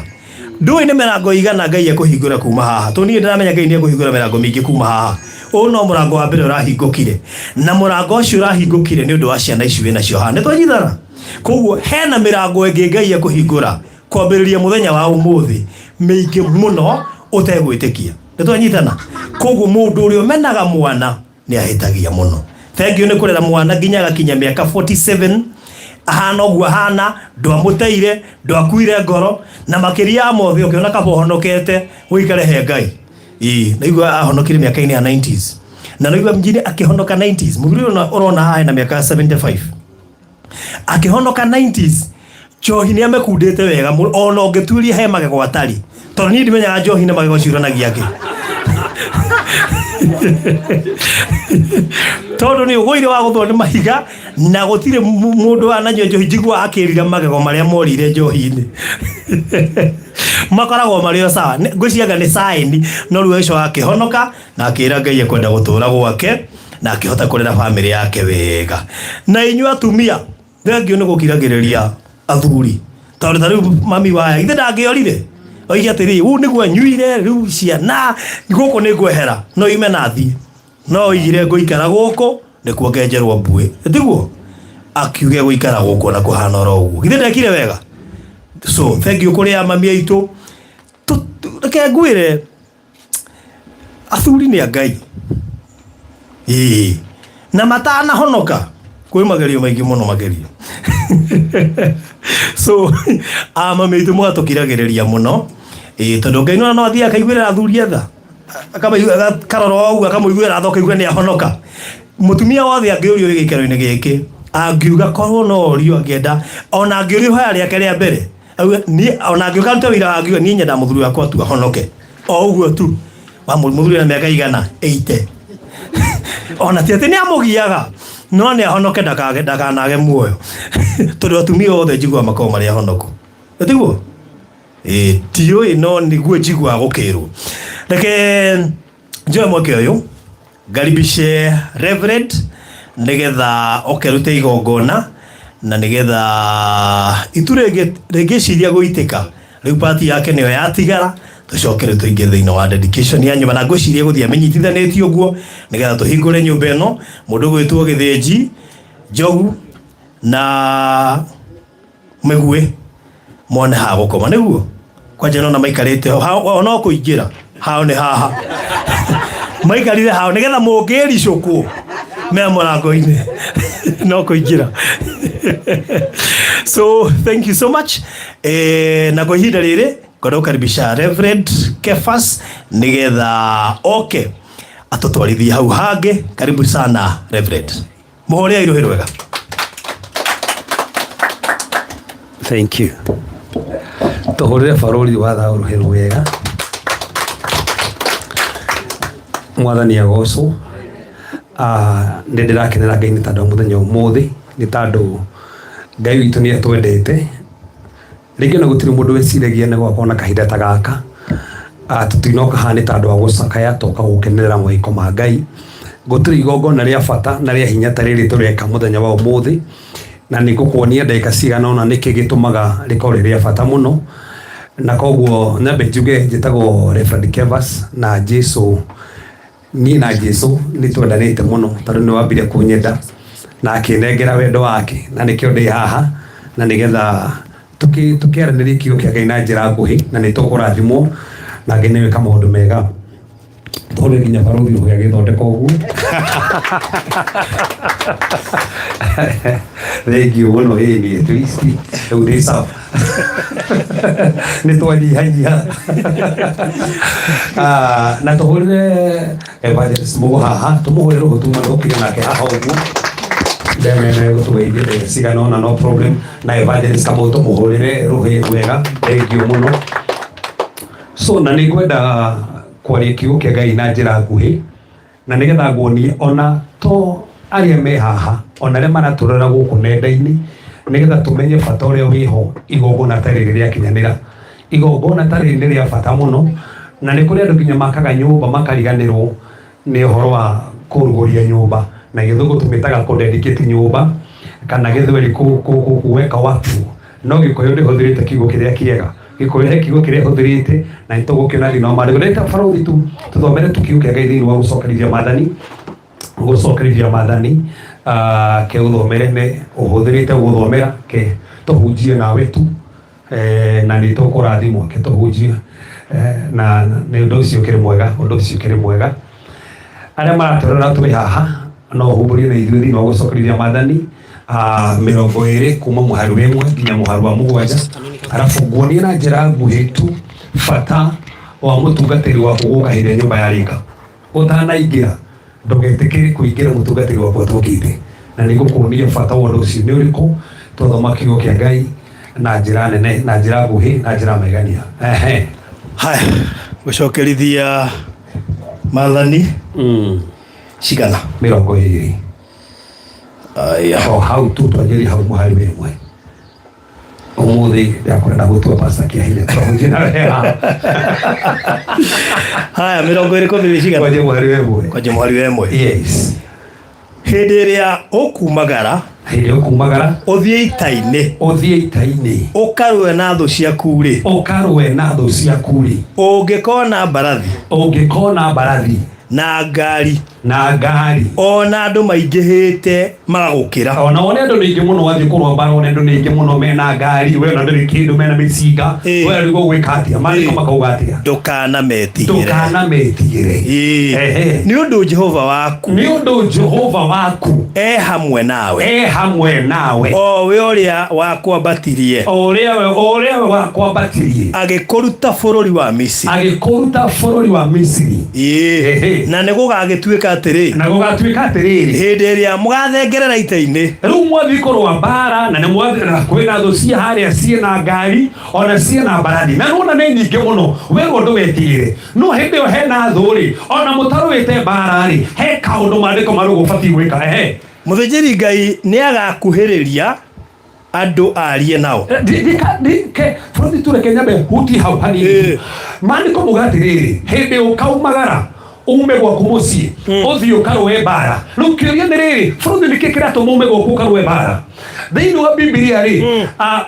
Ndũĩ nĩ mĩrango igana Ngai ekũhingũra kuma haha. Tondũ niĩ ndĩramenya Ngai nĩ ekũhingũra mĩrango mĩingĩ kuma haha. Ũyũ no mũrango wa mbere ũrahingũkire, na mũrango ũcio ũrahingũkire nĩ ũndũ wa ciana ici wĩ nacio haha. Nĩ twanyitana? Koguo hena mĩrango ĩngĩ Ngai ekũhingũra kwambĩrĩria mũthenya wa ũmũthĩ, mĩingĩ mũno ũtegwĩtĩkia. Nĩ twanyitana? Koguo mũndũ ũrĩa ũmenaga mwana nĩ ahĩtagia mũno. Thank you nĩ kũrera mwana nginya agakinya mĩaka 47 ahana ũguo ahana, ndwamũteire, ndwakuire ngoro, na makĩria ya mothe ũkĩona kaba ũhonokete ũikare he Ngai. Ĩĩ, naigua ahonokire mĩaka-inĩ ya 90s, na naigua mjini akĩhonoka 90s. Mũthuri ũyũ ũrona haha ena mĩaka 75, akĩhonoka 90s. Njohi nĩ amekundĩte wega mũno, ona ũngĩtuĩria he magego atarĩ, tondũ niĩ ndimenyaga njohi na magego ciuranagia kĩ, tondũ nĩ ũgũire wa gũthwo nĩ mahiga, na gũtirĩ mũndũ wananyua njohi njiguaga akĩrira magego marĩa morire njohi-inĩ, makoragwo marĩ o sawa. Ngwĩciria nĩ saini. No rĩu agĩcoka akĩhonoka na akĩra Ngai ekwenda gũtũra gwake, na akĩhota kũrera bamĩrĩ yake wega. Na inyuĩ atumia, thengio nĩ gũkiragĩrĩria athuri, tondũ ta rĩu mami waya ithe ndangĩorire oige atĩrĩ, ũũ nĩguo anyuire, rĩu ciana gũkũ nĩ ngwehera, no ime na thiĩ, no oigire ngũikara gũkũ nĩkuo ngenjerwo mbuĩ, tiguo akiuge gũikara gũkũ na kũhana oro ũguo. Githĩ ndekire wega? So thank you kũrĩ a mami aitũ. Reke ngwĩre, athuri nĩ a Ngai. Ĩĩ, na matanahonoka kwĩ magerio maingĩ mũno magerio. So amami aitũ mũgatũkiragĩrĩria mũno. Ĩĩ, tondũ Ngai no athiĩ akaiguĩra athuri etha, akarora ũguo akamũiguĩra tha, ũkaigua nĩ ahonoka. Mũtumia wothe angĩũrio wĩ gĩikaro-inĩ gĩkĩ, angiuga korwo no orio, angĩenda ona angĩũrio ihoya rĩake rĩa mbere, auge niĩ ona angĩũka arute wĩira, angiuga niĩ nyenda mũthuri wakwa tu ahonoke o ũguo tu. Wa mũthuri na mĩaka igana 80, ona ti atĩ nĩ amũgiaga, no nĩ ahonoke, ndakage ndakanage muoyo, tondũ atumia othe njiguaga makoragwo marĩ ahonoku. Tiguo? Ĩĩ, ndiũĩ, no nĩguo njiguaga gũkĩrwo. Reke njoe mweke ũyũ ngaribishe Reverend nĩgetha oke rute igongona, na nĩgetha itu rĩngĩciria gũitĩka rĩu pati yake nĩyo yatigara, tũcoke rĩu tũingĩre thĩinĩ wa dedication ya nyũmba. Na ngwĩciria gũthiĩ amenyitithanĩtie ũguo nĩgetha tũhingũre nyũmba ĩno, mũndũ gwĩtwo Gĩthĩnji Njogu na Mĩguĩ mone ha gũkoma, nĩguo kwanja nona maikarĩte ho. O no kũingĩra hao nĩ haha maikarire hao, nĩgetha mũngĩricũkwo me mũrango-inĩ no kũingĩra. So thank you so much. Na kwa ihinda rĩrĩ ngwenda gũkaribisha Reverend Kefas nĩgetha oke atũtwarithie hau hangĩ. Karibu sana, Reverend. Mũhũrĩai rũhĩ rwega. Thank you. Tũhũrĩre barũri wa thayũ rũhĩ rwega. Mwathani agocwo. Ah, nĩ ndĩrakenera Ngai nĩ tondũ wa mũthenya ũmũthĩ, nĩ tondũ Ngai witũ nĩ atwendete. Rĩngĩ ona gũtirĩ mũndũ wĩciragia nĩ gũgakorwo na kahinda ta gaka. Tũtinoka haha nĩ ta andũ a gũcakaya, toka gũkenerera mawĩko ma Ngai. Gũtirĩ igongona rĩa bata na rĩa hinya ta rĩrĩ tũreka mũthenya wa ũmũthĩ, na nĩ ngũkuonia ndagĩka cigana ũna nĩkĩ gĩtũmaga rĩkorwo rĩ rĩa bata mũno. Na koguo nyambe njuge njĩtagwo Reverend Kevas, na Jesu, niĩ na Jesu nĩ twendanĩte mũno, tondũ nĩ wambire kũnyenda na akĩnengera wendo wake, na nĩkĩo ndĩ haha, na nĩgetha tũkĩaranĩrie kiugo kĩa Ngai na njĩra nguhĩ, na nĩ tũkũrathimwo na Ngai nĩ gwĩka maũndũ mega. Tondũ nginya barũthi ũhĩa agĩthondeka ũguo. Thengiũ mũno. Ĩĩ, niĩ twist rĩu ndĩ sawa, nĩ twanyihanyia. Na tũhũrĩre Evangelist Mũgo haha, tũmũhũrĩre rũhũ, tuma nĩgũkire nake haha ũguo ndemene gũtũgeithia ndagĩka cigana ũna, no problem. Na Evangelist Kamau tũmũhũrĩre rũhĩ wega, thengiũ mũno. So na nĩ ngwenda kwaria kiugo kĩa Ngai na njĩra nguhĩ, na nĩgetha nguonie ona to arĩa me haha, ona arĩa maratũrora gũkũ nenda-inĩ, nĩgetha tũmenye bata ũrĩa wĩho igongona ta rĩrĩ rĩakinyanĩra. Igongona ta rĩrĩ nĩ rĩa bata mũno, na nĩ kũrĩ andũ nginya makaga nyũmba makariganĩrwo nĩ ũhoro wa kũrugũria nyũmba, na Gĩthũngũ tũmĩtaga kũdedicate nyũmba, kana Gĩthweri kuweka wakfu. No Gĩkũyũ ndĩhũthĩrĩte kiugo kĩrĩa kĩega. Gĩkũyũ he kiugo kĩrĩa ĩhũthĩrĩte, na nĩ tũgũkĩona thĩinĩ wa maandĩko. Ndĩrenda barũthi tu tũthomere tu kiugo kĩa Ngai thĩinĩ wa Gũcokerithia Maathani. Gũcokerithia Maathani, ke ũthomere, nĩ ũhũthĩrĩte gũthomera, ke tũhunjie nawe tu, na nĩ tũkũrathimwo. Ke tũhunjie, na nĩ ũndũ ũcio ũkĩrĩ mwega, ũndũ ũcio ũkĩrĩ mwega. Arĩa maratũrora twĩ haha, no ũhumbũrie na ithuĩ thĩinĩ wa Gũcokerithia Maathani 20 kuma mũhari wa 1 nginya mũhari wa 7, arabu nguonie na njĩra nguhĩ tu bata wa mũtungatĩri waku gũka hĩndĩ ĩrĩa nyũmba yarĩka. Ũtanaingĩra, ndũgetĩkĩre kũingĩra mũtungatĩri waku atokĩte, na nĩ ngũkuonia bata wa ũndũ ũcio nĩ ũrĩkũ twathoma kiugo kĩa Ngai na njĩra nene, na njĩra nguhĩ, na njĩra magegania. Ehe. Haya, Gũcokerithia Maathani cigana? 20. Aya. O hau tu twanjĩrĩrie hau mũhari wa 1. Ũmũthĩ ndakũrenda gũtua pasta kĩa hinya, tũrahunjia na wega. Haya, 20 kwambĩrĩria cigana? Kwanjia mũhari wa 1. Kwanja mũhari wa 1. Yes. Hĩndĩ ĩrĩa ũkumagara, Hĩndĩ ĩrĩa ũkumagara, ũthiĩ ita-inĩ, ũthiĩ ita-inĩ, ũkarũe na thũ ciaku rĩ, ũkarũe na thũ ciaku rĩ, ũngĩkona mbarathi ũngĩkona mbarathi na ngari. Na ngari. Ona andũ maingĩhĩte magagũkĩra. Ona one andũ nĩ aingĩ mũno wathiĩ kũrũa mbara, one andũ nĩ aingĩ mũno mena ngari, we ona ndũrĩ kĩndũ, mena mĩcinga. We rĩu ũgwĩka atĩa? Maandĩko makauga atĩa? Ndũkanametigĩre. Ndũkanametigĩre. Ehe. Nĩ ũndũ Jehova waku, nĩ ũndũ Jehova waku e hamwe nawe, e hamwe nawe, o we ũrĩa wakwambatirie, o ũrĩa we wakwambatirie, agĩkũruta bũrũri wa Misiri, agĩkũruta bũrũri wa Misiri. Na nĩ gũgagĩtuĩka atĩrĩ, na gũgatuĩka atĩrĩrĩ, hĩndĩ ĩrĩa mũgathengerera ita-inĩ, rĩu mwathiĩ kũrũa mbara na nĩ mwathiĩ na kwĩna thũ ciĩ harĩa ciĩna ngari ona ciĩna mbarathi na nĩwona nĩ nyingĩ mũno, werwo ndũgetigĩre, no hĩndĩ ĩyo hena thũ rĩ, ona mũtarũĩte mbara rĩ, he kaũndũ maandĩko marauga ũbatiĩ gwĩka. Ehe. Mũthĩnjĩri Ngai nĩ agakuhĩrĩria andũ arie nao. Bũrũri tureke nyambe hutie hau hanini. Maandĩko mauga atĩrĩrĩ, hĩndĩ ũkaumagara ume gwaku mũciĩ ũthiĩ ũkarũe mbara. Rĩu kĩũria nĩ rĩrĩ, bũrũri, nĩkĩ kĩratũma ume gwaku ũkarũe mbara? Thĩinĩ wa Bibilia rĩ,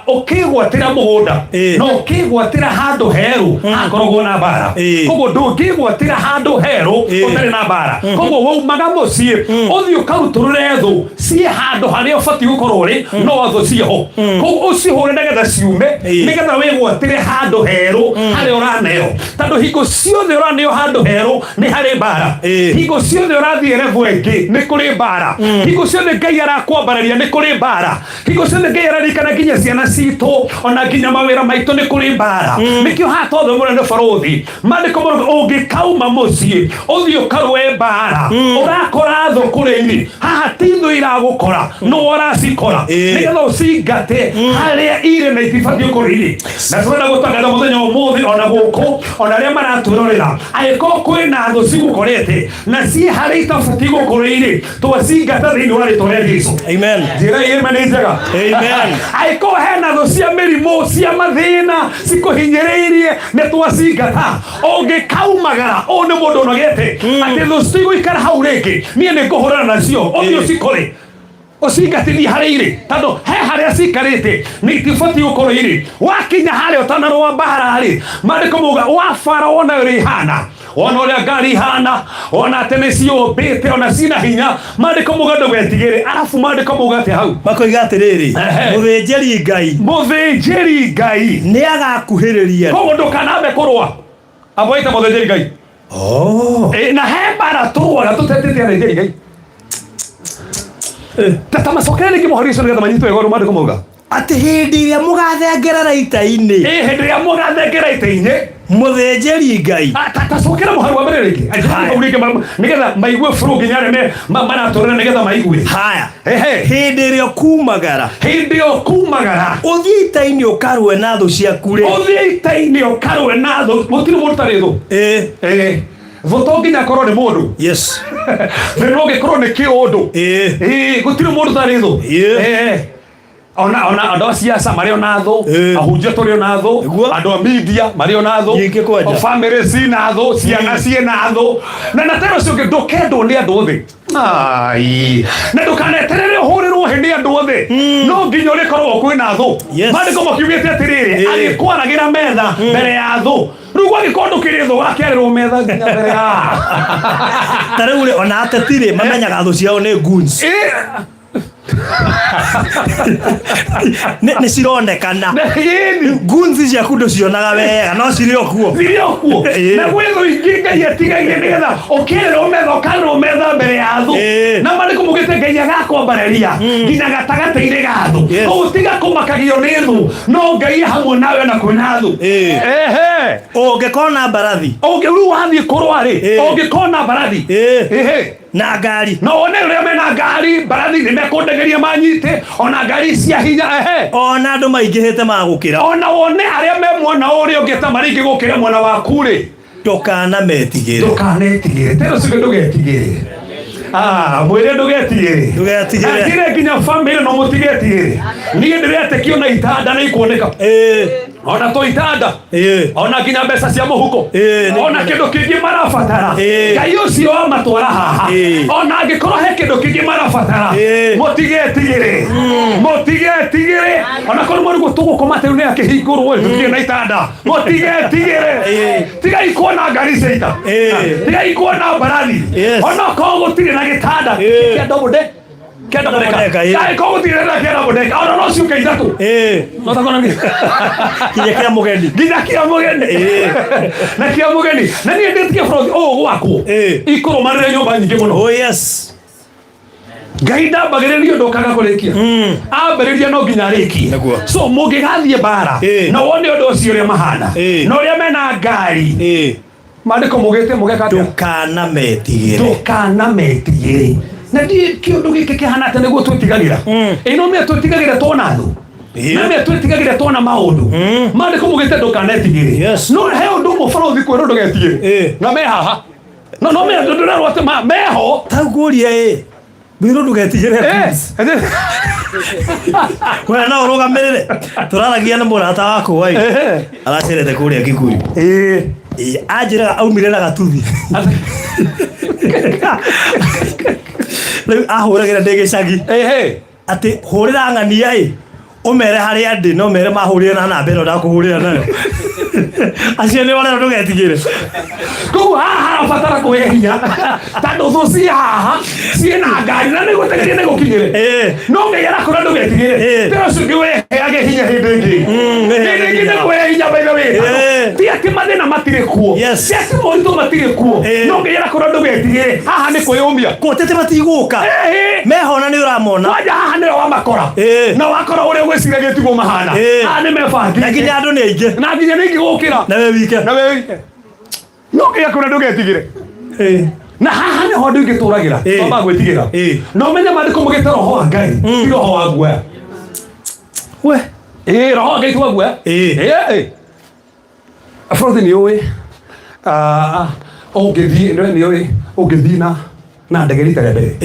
ũkĩgwatĩra mũgũnda na ũkĩgwatĩra handũ herũ hakoragwo na mbara. Koguo ndũngĩgwatĩra handũ herũ ũtarĩ na mbara. Koguo waumaga mũciĩ ũthiĩ ũkarutũrũre thũ ciĩ handũ harĩa ũbatiĩ gũkorwo ũrĩ, no thũ ciĩho. Koguo ũcihũre nĩgetha ciume, nĩgetha wĩgwatĩre handũ herũ harĩa ũraneo, tondũ hingo ciothe ũraneo handũ herũ nĩ harĩ mbara. Hingo ciothe ũrathiĩ level ĩngĩ nĩ kũrĩ mbara. Hingo ciothe Ngai arakwambararia nĩ kũrĩ mbara. Hingo ciothe Ngai araririkana nginya ciana citũ ona nginya mawĩra maitũ nĩ kũrĩ mbara. Nĩkĩo haha twothe mũnene barũthi, maandĩko marauga ũngĩkauma mũciĩ ũthiĩ ũkarũe mbara, ũrakora thũ kũrĩa irĩ. Haha ti thũ iragũkora, no ũracikora, nĩgetha ũcingate harĩa irĩ na itibatiĩ gũkorwo irĩ. Na tũrenda gũtangatha mũthenya ũmũthĩ ona gũkũ ona arĩa maratwĩrorera, angĩkorwo kwĩna thũ cigũkorete na ciĩ harĩa itabatiĩ gũkorwo irĩ, twacingata thĩinĩ wa rĩtwa rĩa Jesu. Amen. Njĩra ĩme nĩ njega. Amen. Angĩkorwo hena thũ cia mĩrimũ, cia mathĩna cikũhinyĩrĩirie, nĩ twacingata. Ũngĩkaumagara, ũyũ nĩ mũndũ ũnogete atĩ thũ citigũikara hau rĩngĩ, niĩ nĩ ngũhũrana nacio, ũthiĩ ũcikore, ũcingatithie harĩa irĩ, tondũ he harĩa cikarĩte nĩ itibatiĩ gũkorwo irĩ. Wakinya harĩa ũtanarũa mbara rĩ, maandĩko mauga wabara wona ũrĩa ihana, wona ũrĩa ngari ihana, wona atĩ nĩ ciũmbĩte ona cina hinya, maandĩko mauga ndũgetigĩre. Arabu maandĩko mauga atĩ hau makoiga atĩrĩrĩ, mũthĩnjĩri Ngai, mũthĩnjĩri Ngai nĩ agakuhĩrĩria. Koguo ndũkanambe kũrũa aboite mũthĩnjĩri Ngai. Na he mbara tũrũaga tũtetĩte athĩnjĩri Ngai. Ta macokere rĩngĩ mũhari ũcio nĩgetha manyitwo wega ũrĩa maandĩko mauga. Atĩ hĩndĩ ĩrĩa mũgathengerera ita-inĩ, hĩndĩ ĩrĩa mũgathengera ita-inĩ, mũthĩnjĩri Ngai. Tacokera mũhari wa mbere rĩngĩ. Haya. Hau rĩngĩ nĩgetha maigue bũrũ nginya arĩa maratũrĩra nĩgetha maigue. Haya. Ehe. Hĩndĩ ĩrĩa ũkumagara, hĩndĩ ĩyo kumagara, ũthiĩ ita-inĩ ũkarũe na thũ ciaku rĩ, ũthiĩ ita-inĩ ũkarũe na thũ. Gũtirĩ mũndũ ũtarĩ thũ. Thũ to nginya akorwo nĩ mũndũ. Thĩ no gĩkorwo nĩ kĩũndũ. Gũtirĩ mũndũ ũtarĩ thũ. Ona ona andũ a siasa marĩ ona thũ, ahunjia tũrĩ ona thũ, andũ a media marĩ ona thũ, Nyingĩ kwanja. O family cina thũ, ciana ciĩna thũ, na tena ũcio ũngĩ, ndũkendwo nĩ andũ othe. Ai, na ndũkaneterere ũhũrĩrwo hĩ nĩ andũ othe, no nginya ũrĩkorwo kwĩna thũ. Maandĩko makiugĩte atĩrĩrĩ, agĩkwaragĩra metha mbere ya thũ. Rĩu gwagĩkorwo ndũkĩrĩ thũ, wakĩarĩrwo metha nginya mbere ya Ta rĩu rĩ, ona ateti rĩ, mamenyaga thũ ciao nĩ goons. Nĩ cironekana. Goons ciaku ndũcionaga wega, no cirĩ o kuo. Cirĩ o kuo. Na gwĩ thũ ingĩ Ngai atigaire nĩgetha ũkĩrĩrwo metha, ũkarĩrwo metha mbere ya thũ. Na maandĩko maugĩte Ngai agakwambararia nginya gatagatĩ-inĩ ga thũ. Koguo tiga kũmakagio nĩ thũ, no Ngai hamwe nawe na kwĩna thũ. Ehe. Ũngĩkona mbarathi. Rĩu wathiĩ kũrũa rĩ, ũngĩkona mbarathi. Ehe. Na ngari. Na wone ũrĩa mena ngari, mbarathi nĩ mekũndegeria manyite, ona ngari cia hinya. Ehe. Ona andũ maingĩhĩte magũkĩra. Ona wone arĩa me mwena ũrĩa ũngĩ ta marĩ aingĩ gũkĩra mwena waku rĩ, ndũkanametigĩre. Ndũkanetigĩre. Tena ũcio ndũgetigĩre. Mwĩre ndũgetigĩre. Ndũgetigĩre. Na njĩre nginya family no mũtigetigĩre. Niĩ ndĩretĩkio na itanda nĩ ikuoneka. Ona to itanda. Ona nginya mbeca cia mũhuko. Ona kĩndũ kĩngĩ marabatara. Ngai ũcio wamatwara haha. Ona angĩkorwo he kĩndũ kĩngĩ marabatara. Mũtigetigĩre. Mũtigetigĩre. Ona korwo marugwo. Tũgũkoma atĩ rĩu nĩ akĩhingũrwo ĩ, tũtirĩ na itanda. Mũtigetigĩre. Tigai kuona ngari cia ita. Tigai kuona mbarathi. Onokorwo gũtirĩ na gĩtanda kĩa double deck. Kĩa double decker. Double decker, ĩĩ. Angĩkorwo gũtirĩ na kĩa double decker, ona no ciũke ithatũ. No takona nginya Kinya kĩa mũgeni. Nginya kĩa mũgeni. Na kĩa mũgeni. Na niĩ ndĩtigie bũrũri ũũ gwakwo. Ikũrũmanĩre nyũmba nyingĩ mũno. Oh yes. Ngai ndambagĩrĩria ũndũ ũkaga kũrĩkia. Ambĩrĩria no nginya arĩkie. Nĩguo. So mũngĩgathiĩ mbara na wone ũndũ ũcio ũrĩa mahana na ũrĩa mena ngari, maandĩko mugĩte mũgeka atĩa? Ndũkanametigĩre. Ndũkanametigĩre. Na ndiĩ kĩũndũ gĩkĩ kĩhana atĩa nĩguo twĩtigagĩra. Ĩ no mĩa twĩtigagĩra tuona thũ, na mĩa twĩtigagĩra tuona maũndũ. Maandĩko mugĩte ndũkanetigĩre. No he ũndũ ũmwe bũrũri kwĩrwo ndũgetigĩre na me haha no no mea ndũrerwo atĩ meho. Ta ngũria ĩ wĩrwo ndũgetigĩre. We no ũrũgamĩrĩre. Tũraragia na mũrata wakwa ĩ aracerete kũrĩa Kikuyu. Ĩ, anjĩraga aumire na gatuthi. Rĩu ahũragĩra ndĩ gĩcagi atĩ hũrĩra ng'ania ĩ ũmere harĩa ndĩ no mere mahũrĩre na namba ĩno ndakũhũrĩra nayo. Acio nĩ orero ndũgetigĩre. Koguo haha harabatara kũhe hinya tondũ thũ ciĩ haha ciĩna ngari na nĩgũtegeria nĩgũkinyĩre no Ngai arakũra ndũgetigĩre. Tena ũcio ũngĩ weheage hinya hĩndĩ ĩngĩ, hĩndĩ ĩngĩ nĩ kũhe hinya. By the way, ti atĩ mathĩna matirĩ kuo, ti atĩ moritũ matirĩ kuo, no Ngai arakũra ndũgetigĩre. Haha nĩ kwĩyũmia. Kũtete matigũka mehona nĩ ũramona. Kwanja haha nĩwe wamakora na wakora ũrĩa ũgwĩciragia tiguo mahana. Haha nĩ mebangĩte na nginya andũ nĩ aingĩ na nginya nĩ aingĩ gũkĩra na we wike na we wike no Ngai akwĩra ndũgetigĩre na haha nĩho andũ aingĩ tũragĩra twamba gwĩtigĩra. Na ũmenye maandĩko mũgĩte roho wa Ngai ti roho wa guoya. We ĩĩ, roho wa Ngai ti wa guoya. Ĩĩ Afrothi nĩ ũĩ ũngĩthiĩ nĩ ũĩ ũngĩthiĩ na ndege rita rĩa mbere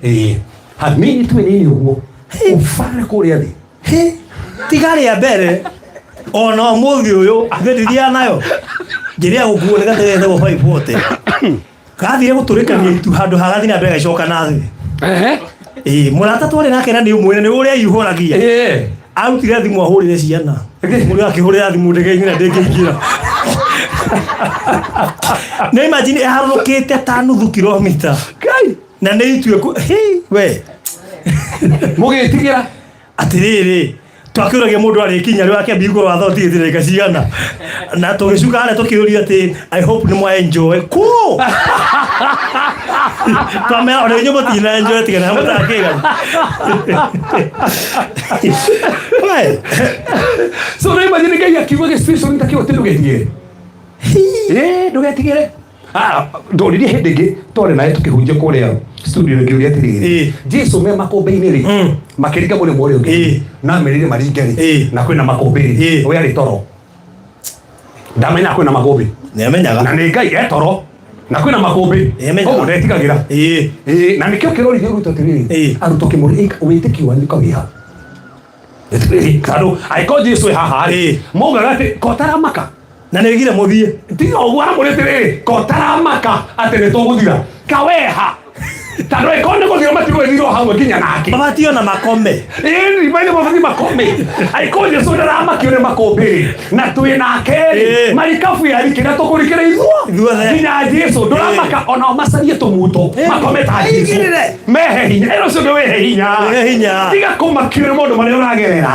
ĩĩ hanini tu nini ũguo ũbare kũrĩa thĩ. Hĩ, tiga rĩa mbere ona ũmũthĩ ũyũ ithuĩ ndithiaga nayo njĩra ya gũkuo nĩ gatege getagwo 540 gathire gũtũrĩkania itu handũ ha gathi na mbere gagĩcoka na thĩ. Ĩĩ, mũrata twarĩ nake na nĩ ũmwene nĩ ũrĩa aihũragia arutire thimũ ahũrĩre ciana mũrĩ akĩhũrĩra thimũ ndege-inĩ na ndĩngĩingĩra. Nĩ imagine ĩharũrũkĩte ta nuthu kilomita na nĩ itu hĩ we mũgĩtigĩra. Atĩrĩrĩ, twakĩũragia mũndũ arĩkinya rĩ akĩambia igũrũ wa thoti ndagĩka cigana na tũgĩcuka harĩa tũkĩũria atĩ I hope nĩ mwa enjoy kũ twamera ona inyuĩ mũtina enjoy tiga na mũtakĩgana. We So no imagine Ngai akiuga gĩsituation ta kĩu atĩ ndũgetigĩre. Ĩĩ, ndũgetigĩre. Ah, ndoririe hĩndĩ ĩngĩ twarĩ naye tũkĩhunjia kũrĩa studio ngĩũria atĩrĩrĩ, Jesu me makũmbĩ-inĩ rĩ, makĩringa mũrĩmo ũrĩa ũngĩ na amerire maringe rĩ na kwĩna makũmbĩ rĩ, we arĩ toro ndamenyaga kwĩna makũmbĩ? Nĩamenyaga. Na nĩ Ngai e toro na kwĩna makũmbĩ. Nĩamenyaga. Koguo ndetigagĩra. Ĩĩ, na nĩkĩo kĩroririe arutwo atĩrĩrĩ, arutwo kĩmũrĩ wĩtĩkio wanyu ũkagĩa tondũ angĩkorwo Jesu e haha rĩ, maugaga atĩ kotaramaka Na nĩ oigire mũthiĩ. Tiga ũguo aramũrĩte rĩrĩ kotaramaka atĩ nĩ tũgũthira kaweha tondũ ĩkorwo nĩ gũthira matigwĩthirwo hamwe nginya nake. Mabatiĩ ona makome. Ĩĩ, maithe mabatiĩ makome. Angĩkorwo Jesu ndaramakio nĩ makũmbĩ rĩ na twĩ nake rĩ, marikabu yarikĩra tũkũrikĩra ithuothe nginya Jesu ndũramaka onao macarie tũmuto makome ta Jesu. Aigĩrĩre. Mehe hinya ĩno ũcio ũngĩ wĩhe hinya. Wĩhe hinya. Tiga kũmakio nĩ maũndũ marĩa ũragerera.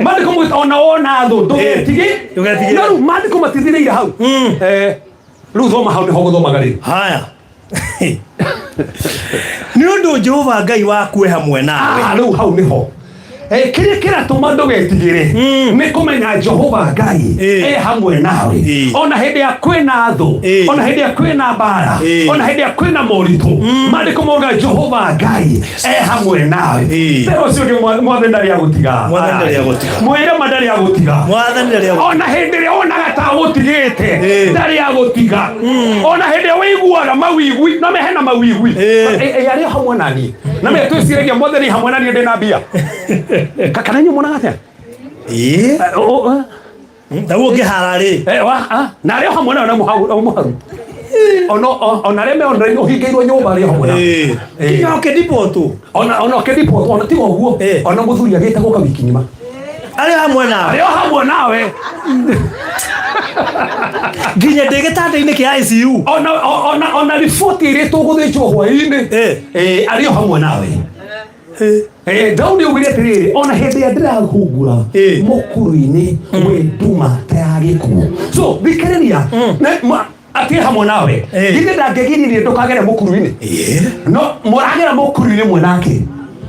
Maandĩko maugĩte ona wona thũ ndũgetigĩ. Ndũgetigĩre. Na rĩu maandĩko matithirĩire hau. Rĩu thoma hau nĩho gũthomaga rĩu. Haya, nĩ ũndũ Jehova Ngai waku e hamwe nawe. Ah, rĩu hau nĩho kĩrĩa kĩratũma ndũgetigĩre nĩ kũmenya Jehova Ngai e hamwe nawe ona hĩndĩ ya kwĩna thũ, ona hĩndĩ ya kwĩna mbara, ona hĩndĩ ya kwĩna moritũ. Maandĩko mauga Jehova Ngai e hamwe nawe. Tera ũcio ũngĩ mwathani ndarĩ agũtiga. Mwathani ndarĩ agũtiga. Mwĩre ma ndarĩ agũtiga. Mwathani ndarĩ agũtiga. Ona hĩndĩ ĩrĩa wonaga ta agũtigĩte ndarĩ agũtiga. Ona hĩndĩ ĩrĩa wĩiguaga mawigwi no mehe na mawigwi arĩ hamwe na niĩ na me twĩciragia mwathani hamwe na niĩ ndĩna mbia. Kana inyuĩ muonaga atĩa? Taguo ũngĩhara rĩ. Na arĩa hamwe nayo na mũharu ona arĩa me online ũhingĩirwo nyũmba arĩa hamwe nao. Nginya ũkĩdipotwo. Ona ũkĩdipotwo ona tiga ũguo ona mũthuri agĩte gũka wiki ng'ima. Arĩ hamwe nawe. Arĩ o hamwe nawe. Nginya ndĩ gĩtanda-inĩ kĩa ICU. Ona riboti ĩrĩa tũgũthĩnjwo hwaĩ-inĩ, arĩ o hamwe nawe. Daudi augire atĩrĩrĩ, ona hĩndĩ ĩrĩa ndĩrahungura mũkuru-inĩ wĩ nduma ta ya gĩkuũ. So thikĩrĩria, atĩ hamwe nawe, githĩ ndangĩgiririe ndũkagere mũkuru-inĩ? No mũragera mũkuru-inĩ mwe nake.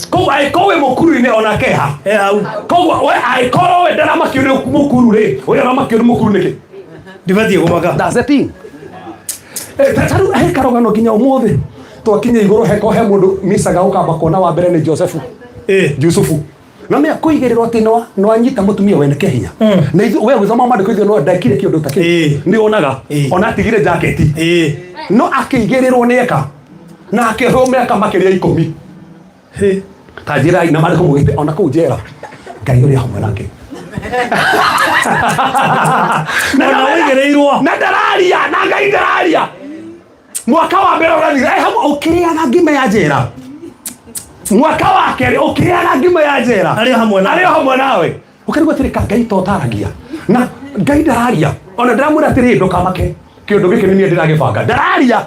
Koguo angĩkorwo wĩ mũkuru-inĩ onake ha hau. Koguo we angĩkorwo we ndaramakio nĩ mũkuru rĩ, ũrĩa ũramakio nĩ mũkuru nĩkĩ? Ndibatiĩ kũmaka. That's the thing. Ta rĩu he karũgano nginya ũmũthĩ twakinya igũrũ heko he mũndũ micaga ũkamba kuona wa mbere nĩ Josefu. Jusufu. Na nĩ akũigĩrĩrwo atĩ no anyita mũtumia wene kĩa hinya. Na ithuĩ we ũgĩthoma maandĩko ithuĩ no ndekire kĩũndũ ta kĩu. Nĩ wonaga ona atigire jaketi. No akĩigĩrĩrwo nĩ eka na akĩohwo mĩaka makĩria 10. Ta njĩrai na maandĩko mugĩte ona kũu njera Ngai ũrĩa hamwe nake. Ona ũigĩrĩirwo. Na ndararia na Ngai ndararia. Mwaka wa mbere ũrathira, hamwe ũkĩrĩaga ngima ya njera. Mwaka wa kerĩ ũkĩrĩaga ngima ya njera. Arĩ hamwe nawe. Arĩ hamwe nawe. Ũkarigwo atĩrĩ, ka Ngai to ũtaragia. Na Ngai ndararia. Ona ndĩramwĩra atĩrĩ, ndũkamake. Kĩũndũ gĩkĩ nĩ niĩ ndĩragĩbanga. Ndararia.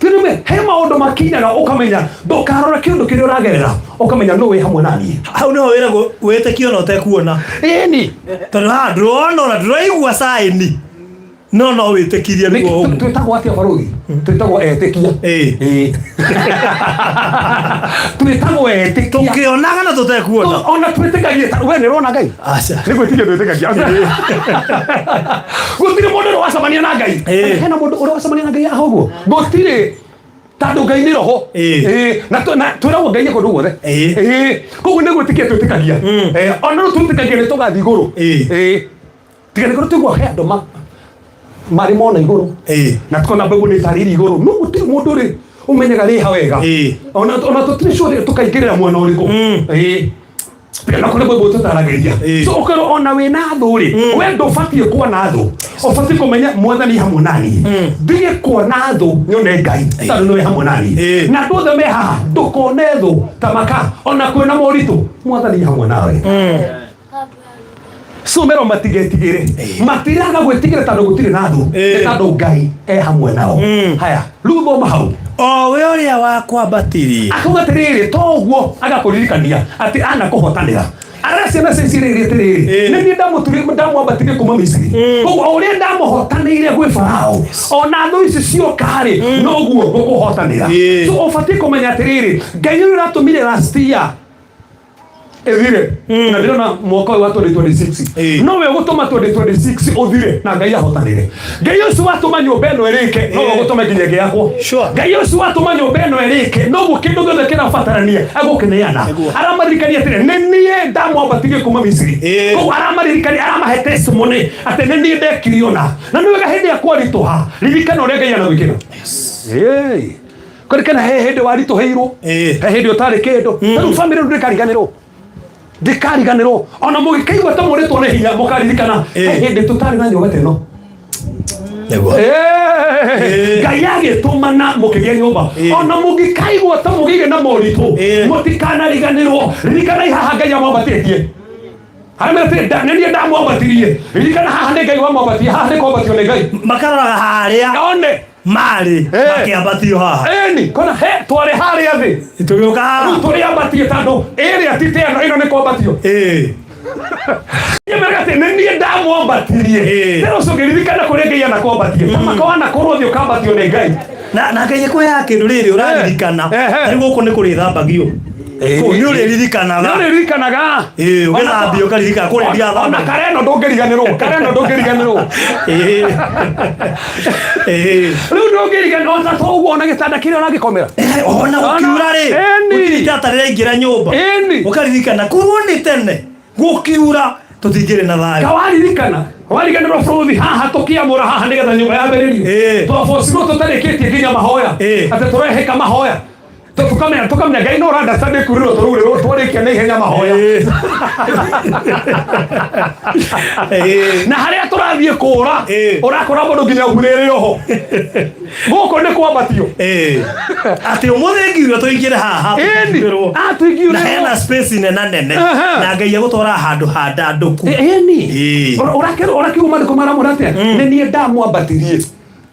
Tũrĩme, he maũndũ makinyaga ũkamenya ndũkarore kĩũndũ kĩrĩa ũragerera, ũkamenya nũ wĩ hamwe na niĩ. Hau nĩho wĩragwo wĩtĩkie ona ũtekuona. Ĩni. Tondũ haha ndũrona ona ndũraigua saini. No wĩtĩkirie nĩguo ũguo. Twĩtagwo atĩa barũthi? Twĩtagwo etĩkia. Twĩtagwo etĩkia. Tũkĩonaga na tũtekuona. Ona twĩtĩkagia ta we nĩ ũrona Ngai? Aca. Nĩ gwĩtĩkia twĩtĩkagia. Gũtirĩ mũndũ ũrĩ wacemania na Ngai. Hena mũndũ ũrĩ wacemania na Ngai haha ũguo? Gũtirĩ. Tondũ Ngai nĩ roho. Na twĩragwo Ngai e kũndũ guothe. Koguo nĩ gwĩtĩkia twĩtĩkagia. Ona rĩu twĩtĩkagia nĩ tũgathiĩ igũrũ. Tiga nĩ kũrĩ tũigua he andũ marĩ mona igũrũ. Na tukona mbegũ nĩ itarĩirie igũrũ. No gũtirĩ mũndũ rĩ ũmenyaga rĩha wega. Ona tũtirĩ sure tũkaingĩrĩra mwena ũrĩkũ. Na kũrĩ mbegũ tũtaragĩria. So ũkerwo ona wĩna thũ rĩ, we ndũbatiĩ kuona thũ. Ũbatiĩ kũmenya Mwathani hamwe na niĩ. Ndige kuona thũ nyone Ngai, tondũ nĩwe hamwe na niĩ. Na andũ othe me haha, ndũkone thũ ta maka, ona kwĩna moritũ, Mwathani hamwe nawe. So mero matigetigĩre. Matiraga gwĩtigĩra tondũ gũtirĩ na thũ. Nĩ tondũ Ngai e hamwe nao. Haya, rĩu thoma hau. O we ũrĩa wakwambatirie. Akauga atĩrĩrĩ, to ũguo agakũririkania atĩ anakũhotanĩra. Arĩa ciana cia Isiraeli atĩrĩrĩ, nĩ niĩ ndamwambatirie kuma Misiri. Koguo o ũrĩa ndamũhotanĩire gwĩ Farao, ona thũ ici cioka-rĩ, noguo ngũkũhotanĩra. So ũbatiĩ kũmenya atĩrĩrĩ, Ngai ũrĩa ũratũmire last year ĩthire, na ndĩrona mwaka ũyũ wa 2026 nowe ũgũtũma 2026 ũthire na Ngai ahotanĩre. Ngai ũcio watũma nyũmba ĩno ĩrĩke, nowe ũgũtũma nginya ĩngĩ yakwo. Ngai ũcio watũma nyũmba ĩno ĩrĩke, noguo kĩndũ gĩothe kĩrabatarania egũkĩneana. Aramaririkania atĩrĩ, nĩ niĩ ndamwambatirie kuma Misiri. Koguo aramaririkania, aramahe testimony atĩ nĩ niĩ ndekire ũna. Na nĩ wega hĩndĩ ĩrĩa kwaritũha, ririkana ũrĩa Ngai anagwĩkĩra. Kũririkana he hĩndĩ waritũhĩirwo, he hĩndĩ ũtarĩ kĩndũ. Rĩu family rĩu ndĩkariganĩrwo. Ndĩkariganĩrwo. Ona mũgĩkaigua ta mũrĩtwo nĩ hinya, mũkaririkana he hĩndĩ tũtarĩ na nyũmba ta ĩno. Ngai agĩtũmana mũkĩgĩa nyũmba. Ona mũngĩkaigua ta mũgĩire na moritũ, mũtikanariganĩrwo. Ririkanai haha Ngai amwambatĩtie. Aramera atĩrĩ, nĩ niĩ ndamwambatirie. Ririkana haha nĩ Ngai wamwambatie, haha nĩ kwambatio nĩ Ngai. Makaroraga harĩa One. marĩ makĩambatio haha. Ĩni, kona he twarĩ harĩa thĩ. Tũgĩũka haha. Rĩu tũrĩambatie tondũ ĩrĩa ti ta ĩno, ĩno nĩ kwambatio. Nĩmeraga atĩ nĩ niĩ ndamwambatirie. Rĩu ũcio ũngĩririkana kũrĩa Ngai anakwambatie, ta maka wanakorwo thĩ ũkambatio nĩ Ngai. Na Ngai akũheaga kĩndũ rĩrĩ ũraririkana. Tarĩu gũkũ nĩ kũrĩthambagio. Kũu nĩ ũrĩririkanaga. Nĩ ũrĩririkanaga. Ũgĩthambio ũkaririkana kũrĩa ndirathambagia. Ona kareno ndũngĩriganĩrwo, kareno ndũngĩriganĩrwo. Rĩu ndũngĩriganĩrwo ona to ũguo, ona gĩtanda kĩrĩa ũragĩkomera. Ona gũkiura rĩ, gũtirĩ itata rĩraingĩra nyũmba. Ũkaririkana korwo nĩ tene gũkiura tũtingĩrĩ na thayũ. Kawaririkana wariganĩrwo bũrũri haha tũkĩamũra haha nĩgetha nyũmba yambĩrĩrio. Twabocirwo tũtarĩkĩtie nginya mahoya. Atĩ tũrehĩka mahoya. Tukamenya Ngai no ũranda Sunday kurirwo tũrurĩrwo twarĩkia na ihenya mahoya. Na harĩa tũrathiĩ kũra Ĩĩ. ũrakora mũndũ nginya ngurĩrĩ oho gũkũ nĩ kwambatio. Atĩ ũmũthĩ ngiuga tũingĩre haha Ĩni. tũhingũrwo. Ah, tũingĩrĩrwo. Na hena space nena nene. Na Ngai agũtwara handũ handandũku. Ĩni. Ĩĩ. Ũrakiuga mandĩko maramwĩra atĩa? Nĩ niĩ ndamwambatirie.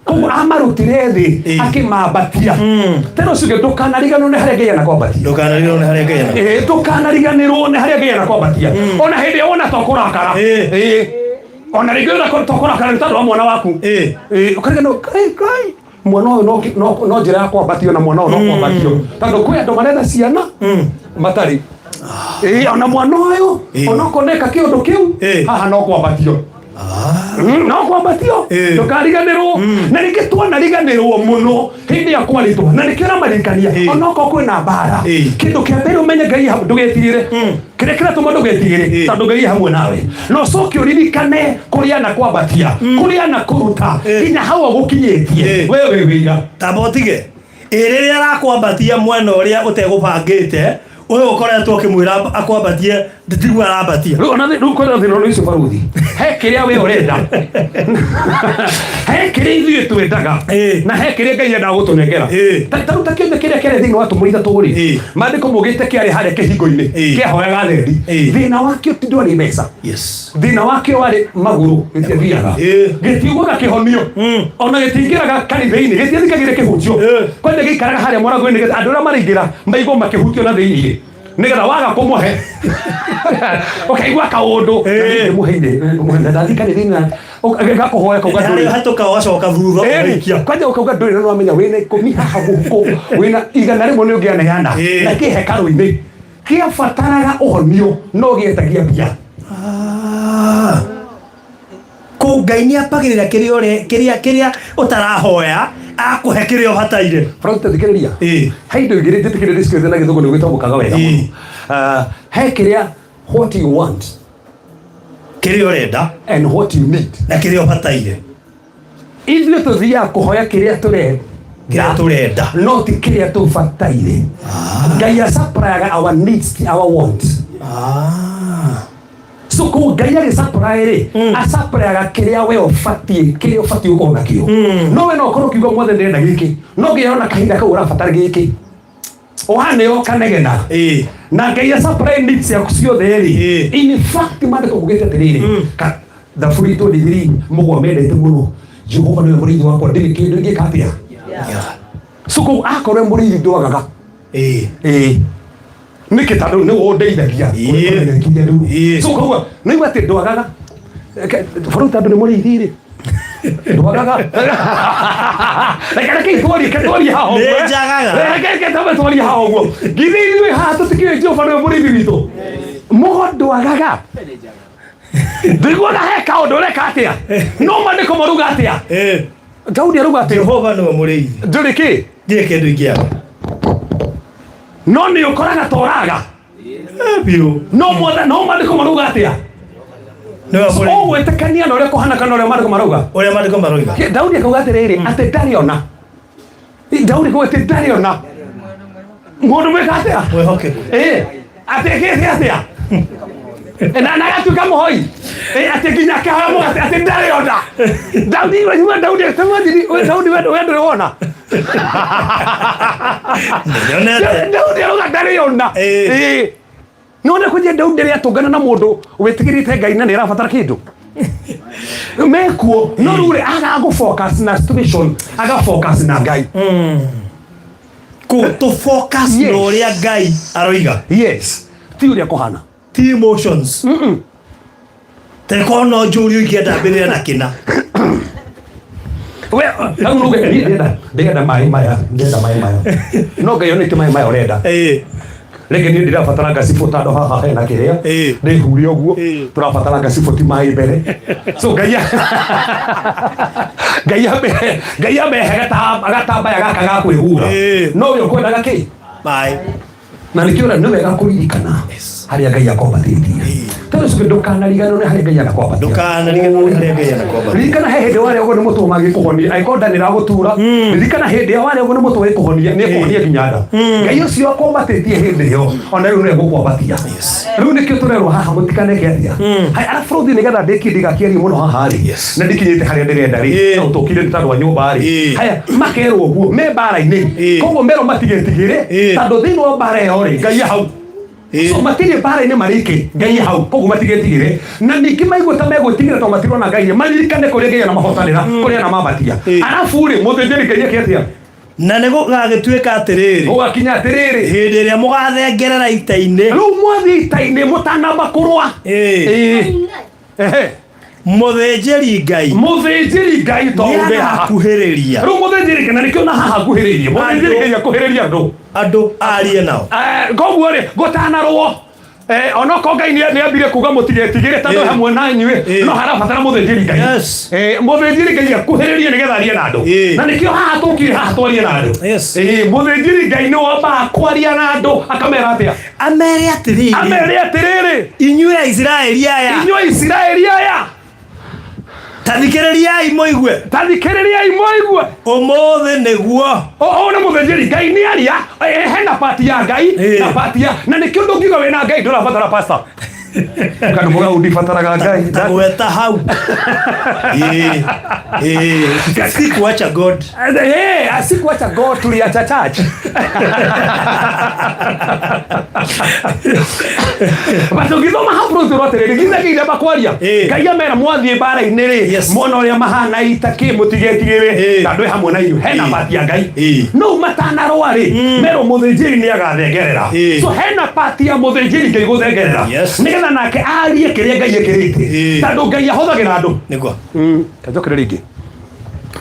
Koguo amarutire thĩ akĩmambatia. Tena ũcio ũngĩ, ndũkanariganĩrwo nĩ harĩa Ngai anakwambatia. Ndũkanariganĩrwo nĩ harĩa Ngai Ĩĩ, ndũkanariganĩrwo nĩ harĩa Ngai anakwambatia. Ona hĩndĩ ĩrĩa wona to kũrakara. Ĩĩ. Ona rĩngĩ wona to kũrakara nĩ tondũ wa mwana waku. Ĩĩ, ũkariganĩrwo, Ngai, Ngai, mwana ũyũ no njĩra ya kwambatio na mwana ũyũ no kwambatio tondũ kwĩ andũ marenda ciana matarĩ. Ĩĩ, ona mwana ũyũ onokorwo neka kĩũndũ kĩu haha no kwambatio. No kwambatio. Ndũkariganĩrwo. Na rĩngĩ twanariganĩrwo mũno hĩndĩ ya kwarĩtwo na nĩkĩo ũramaririkania onokorwo kwĩna mbara. Kĩndũ kĩa mbere ũmenye Ngai hamwe, ndũgetigĩre. Kĩrĩa kĩratũma ndũgetigĩre tondũ Ngai hamwe nawe, na ũcoke ũririkane kũrĩa na kwambatia, kũrĩa na kũruta nginya hau agũkinyĩtie we wĩ wĩira. Tamba ũtige ĩ rĩrĩa arakwambatia mwena ũrĩa ũtegũbangĩte, ũyũ ũkoretwo ũkĩmwĩra akwambatie nditiguo arambatia. Rĩu ona rĩu kwĩna thĩna ũcio ũcio baruthi, he kĩrĩa we ũrenda, he kĩrĩa ithuĩ twendaga, na he kĩrĩa Ngai endaga gũtũnengera. Ta rĩu ta kĩndũ kĩrĩa kĩarĩ thĩinĩ wa tũmũri ithatũ rĩ, maandĩko maugĩte kĩarĩ harĩa kĩhingo-inĩ kĩahoyaga thendi. Thĩna wakĩo ti ndwarĩ mbeca. Thĩna wakĩo warĩ magũrũ, gĩtiathiaga, gĩtiugaga kĩhonio, ona gĩtingĩraga kanitha-inĩ, gĩtiathikagĩrĩria kĩhunjio. Kwanja gĩikaraga harĩa mũrango-inĩ nĩgetha andũ arĩa maraingĩra maigwo makĩhutio na thĩinĩ, nĩgetha waga kũmũhe ũkaigua kaũndũ mũheire ndathiĩ kanitha-inĩ na gakũhoya kauga ndũrĩ. Harĩa ũhetũka ũgacoka thutha ũgaikia. Kwanja ũkauga ndũrĩ, na nĩwamenya wĩna 10 haha mũhuko, wĩna 100 nĩ ũngĩaneana na kĩ hekarũ-inĩ kĩabataraga ũhonio no gĩetagia mbia. Kũ Ngai nĩ apagĩrĩra kĩrĩa kĩrĩa kĩrĩa ũtarahoya akũhe kĩrĩa ũbataire. Frank, thikĩrĩria. He indo igĩrĩ njĩtĩkĩrĩria ndĩcikwĩte na gĩthũngũ nĩ gwĩtamũkaga wega mũno. Ah, he kĩrĩa what you want, kĩrĩa ũrenda, and what you need, na kĩrĩa ũbataire. Ithuĩ tũthiaga kũhoya kĩrĩa tũrenda, kĩrĩa tũrenda, no ti kĩrĩa tũbataire. Ngai asupplyga our needs, ti our wants. So kũu Ngai agĩsupply rĩ, asupplyga kĩrĩa we ũbatiĩ, kĩrĩa ũbatiĩ gũkorwo nakĩo. No we no ũkorwo ũkiuga mothe ndĩrenda gĩkĩ, no Ngai arona kahinda kau ũrabatara gĩkĩ, ũhaneo kanegena. Na Ngai asupply needs ciaku ciothe rĩ. In fact maandĩko maugĩte atĩrĩrĩ, Thaburi 23 mũgwa mendete mũno, Jehova nĩwe mũrĩithi wakwa, ndirĩ kĩndũ ingĩka atĩa. So kũu akorwo mũrĩithi ndwagaga. Ĩĩ, nĩkĩ? Tondũ nĩwe ũndeithagia. So kũu nĩigua atĩ ndwagaga bũrũri tondũ nĩ mũrĩithi rĩ, ndwagaga. Reke reke twarie, reke twarie haha ũguo. Nĩ njagaga. Reke reke tambe twarie haha ũguo. Githĩ ithuĩ haha tũtikĩũĩ Jehova nĩwe mũrĩithi witũ? Mũgo ndwagaga. Ndiguaga he kaũndũ ũreka atĩa, no maandĩko maruga atĩa? Daudi aruga atĩ Jehova nĩwe mũrĩithi, ndũrĩ kĩ, ndirĩ kĩndũ ingĩaga. No nĩ ũkoraga toraga. Biũ. No mothe, no maandĩko maruga atĩa? Nĩwe mũrĩithi. Ũgwĩtĩkania na ũrĩa kũhana kana ũrĩa maandĩko marauga? Ũrĩa maandĩko maroiga. Daudi akauga atĩrĩrĩ, atĩ ndarĩ ona, Daudi akauga atĩ ndarĩ ona mũndũ mwĩka atĩa? Mwĩhokeku. Ĩĩ, atĩ ĩkĩte atĩa na agatuĩka mũhoi. Ĩĩ, atĩ nginya akĩhoya mũgate atĩ ndarĩ ona. Daudi we, Daudi we, Daudi we, we ndũrĩ wona. Nĩnyonete. Daudi arauga ndarĩ ona. Ĩĩ. Nona kwenye Daudi rĩa tũngana na mũndũ wĩtigĩrĩte Ngai na nĩ arabatara kĩndũ mekuo, no rĩu rĩ aga gũ focus na situation, aga focus na Ngai. Kũ tũ focus na ũrĩa Ngai aroiga. Yes, ti ũrĩa kũhana. Ti emotions. Teko no njũrio ingĩenda mbĩrĩra na kĩna. We rĩu nuge niĩ ndĩrenda ndĩrenda maĩ maya, ndĩrenda maĩ maya, no Ngai onete maĩ maya ũrenda. Rĩngĩ niĩ ndĩrabatara ngacibũ tondũ haha hena kĩrĩa ndĩhure ũguo tũrabatara ngacibũ ti maĩ mbere. So Ngai ambe Ngai ambe he gatambaya gaka ga kwĩhura, no we ũkwendaga kĩ? Maĩ. Na nĩkĩo nĩ wega kũririkana harĩa Ngai akwambatĩtie. Tondũ ũcio ndũkanariganĩrwo nĩ harĩa Ngai anakwambatia. Ndũkanariganĩrwo nĩ harĩa Ngai anakwambatia. Ririkana he hĩndĩ warĩa ũguo nĩ mũtwe mangĩkũhonia angĩkorwo nda nĩragũtura. Ririkana hĩndĩ ĩrĩa warĩa ũguo nĩ mũtwe ĩkũhonia nĩ ĩkũhonia nginya nda. Ngai ũcio akwambatĩtie hĩndĩ ĩyo ona rĩu nĩwe gũkwambatia. Rĩu nĩkĩo tũrerwo haha mũtikaneke atĩa. Haya arabu rũthiĩ nĩgetha ndĩkie ndigakĩarie mũno haha rĩ. Na ndikinyĩte harĩa ndĩrenda rĩ. No tũkire nĩ tondũ wa nyũmba rĩ. Haya makerwo ũguo me mbara-inĩ. Koguo merwo matigetigĩre tondũ thĩinĩ wa mbara ĩyo rĩ Ngai e hau. So matirĩ mbara-inĩ marĩke Ngai e hau koguo matigetigĩre na ningĩ maigua ta megwĩtigĩra tondũ matirona Ngai rĩ maririkane kũrĩa Ngai anamahotanĩra kũrĩa anamambatia. Arabu rĩ mũthĩnjĩri Ngai eke atĩa? Na nĩ gũgagĩtuĩka atĩrĩrĩ, Gũgakinya atĩrĩrĩ, hĩndĩ ĩrĩa mũgathengerera ita-inĩ, rĩu mwathiĩ ita-inĩ mũtanamba kũrũa. Ĩĩ. Ehe. Mũthĩnjĩri Ngai Mũthĩnjĩri Ngai to nĩ ũndĩ haha. agakuhĩrĩria Rĩu mũthĩnjĩri Ngai na nĩkĩo na haha nguhĩrĩirie. Mũthĩnjĩri Ngai akuhĩrĩria andũ. Andũ arie nao. Koguo rĩ gũtanarũo onokorwo Ngai nĩ ambire kuga mũtigetigĩre tondũ hamwe na inyuĩ no harabatara mũthĩnjĩri Ngai. Mũthĩnjĩri Ngai akuhĩrĩrie nĩgetha arie na andũ. Na nĩkĩo haha tũkire haha twarie na andũ. Mũthĩnjĩri Ngai nĩ wambaga kwaria na andũ akamera atĩa? Amere atĩrĩrĩ. Amere atĩrĩrĩ. Inyuĩ Aisiraeli aya. Inyuĩ Aisiraeli aya. Ta thikĩrĩriai mũigue. Ta thikĩrĩriai mũigue. Ũmũthĩ nĩguo. Ũũ nĩ mũthĩnjĩri Ngai nĩ aria hena pati ya Ngai na pati ya na nĩkĩo ndũngiuga wĩna Ngai ndũrabatara pastor. Kana mũga ndibataraga Ngai. Ta gweta hau. Ĩĩ. Sikuacha God. Sikuacha God, tuliacha church. But ũngĩthoma hau bũrũri ũrwo atĩrĩrĩ githe ngai ndamba kwaria. Ngai amera mwathiĩ mbara-inĩ rĩ mwona ũrĩa mahana ita kĩ mũtigetigĩre tondũ e hamwe na inyuĩ hena pati ya Ngai no matanarũa rĩ merwo mũthĩnjĩri nĩ agathengerera. So hena pati ya mũthĩnjĩri Ngai gũthengerera nĩgetha nake arie kĩrĩa Ngai ĩkĩrĩte tondũ Ngai ahũthagĩra andũ. Nĩguo. Kanjokere rĩngĩ.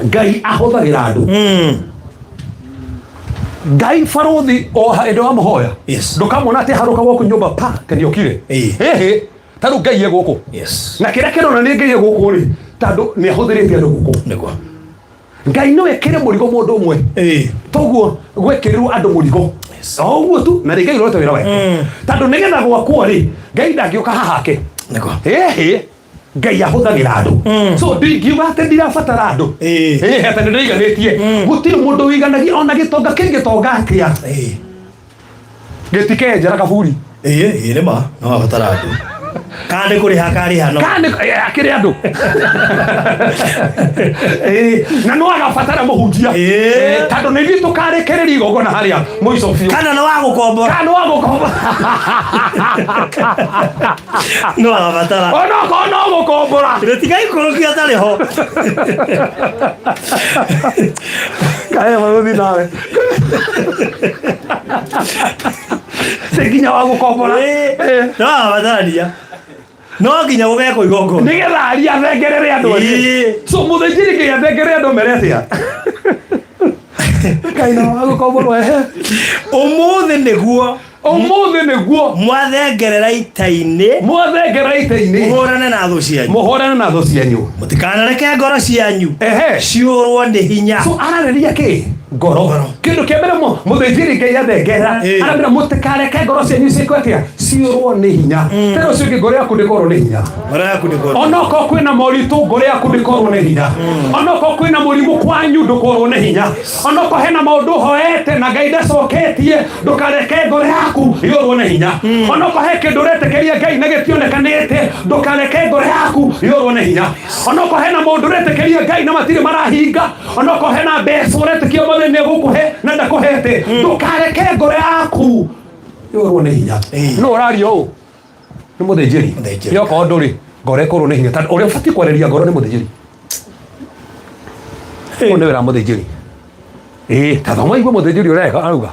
Ngai ahũthagĩra andũ. Ngai barũthi o hĩndĩ wamũhoya ndũkamwona atĩ harũka gwaku nyũmba pa keniokire. Ĩhĩ ta rĩu Ngai e gũkũ. Na kĩrĩa kĩrona nĩ Ngai e gũkũ rĩ tondũ nĩ ahũthĩrĩte andũ gũkũ. Nĩguo. Ngai no ekĩre mũrigo mũndũ ũmwe. Toguo gwekĩrirwo andũ mũrigo. O ũguo tu na rĩ Ngai ũrorete wĩra wake. Tondũ nĩgetha gwakwo rĩ Ngai ndangĩũka haha ake. Nĩguo. Ĩhĩ Ngai ahũthagĩra andũ. So ndingiuga atĩ ndirabatara andũ. Atĩ nĩ ndĩiganĩtie. Gũtirĩ mũndũ wĩiganagia ona gĩtonga kĩngĩtonga atĩa. Gĩtikenjera kaburi. Ĩĩ nĩ ma no abatara andũ. Kana nĩ kũrĩha akarĩha no. Kana nĩ akĩrĩ andũ. Na no agabatara mũhunjia. Tondũ nĩ ithuĩ tũkarĩkĩrĩria igongona harĩa mũico biũ. Kana nĩ wa gũkombora. Kana nĩ wa gũkombora. No agabatara. Onokorwo no gũkombora. Rĩtigaikũrũkia atarĩ ho. Kae magũthiĩ nawe. Ti nginya wa gũkombora. No agabatarania. No nginya gũgekwo igongona. Nĩgetha aria athengerere andũ angĩ. So mũthĩnjĩri Ngai athengerere andũ mere atĩa? Ngai no wa gũkomborwo ehe. Ũmũthĩ nĩguo Ũmũthĩ nĩguo mwathengerera ita-inĩ mwathengerera ita-inĩ mũhũrane na thũ cianyu mũhũrane na thũ cianyu mũtikanareke ngoro cianyu ehe ciũrwo nĩ hinya. So ararĩria kĩ ngoro kĩndũ kĩa mbere mũthĩnjĩri Ngai athengera aramera mũtikareke ngoro cianyu ciĩkwo atĩa ciũrwo nĩ hinya. Tena ũcio ũngĩ ngoro yaku ndĩkorwo nĩ hinya. Ngoro yaku ndĩkorwo. Onokorwo kwĩna moritũ ngoro yaku ndĩkorwo nĩ hinya. Onokorwo kwĩna mũrimũ kwanyu ndũkorwo nĩ hinya. Onokorwo hena maũndũ ũhoete na Ngai ndacoketie ndũkareke ngoro yaku yũrwo nĩ hinya. Onokorwo he kĩndũ ũretĩkĩria Ngai na gĩtionekanĩte ndũkareke ngoro yaku yũrwo nĩ hinya. Onokorwo hena maũndũ ũretĩkĩria Ngai na matirĩ marahinga, onokorwo hena mbeca ũretĩkia Mwathani nĩ egũkũhe na ndakũhete, ndũkareke ngoro yaku yũrwo nĩ hinya. Nũ ũraria ũũ? Nĩ mũthĩnjĩri. Mũthĩnjĩri. Yokorwo ndũrĩ ngoro ĩkũrwo nĩ hinya tondũ ũrĩa ũbatiĩ kwarĩria ngoro nĩ mũthĩnjĩri. Ũyũ nĩ wĩra wa mũthĩnjĩri. Ĩĩ, ta thoma igue mũthĩnjĩri ũrĩa arauga.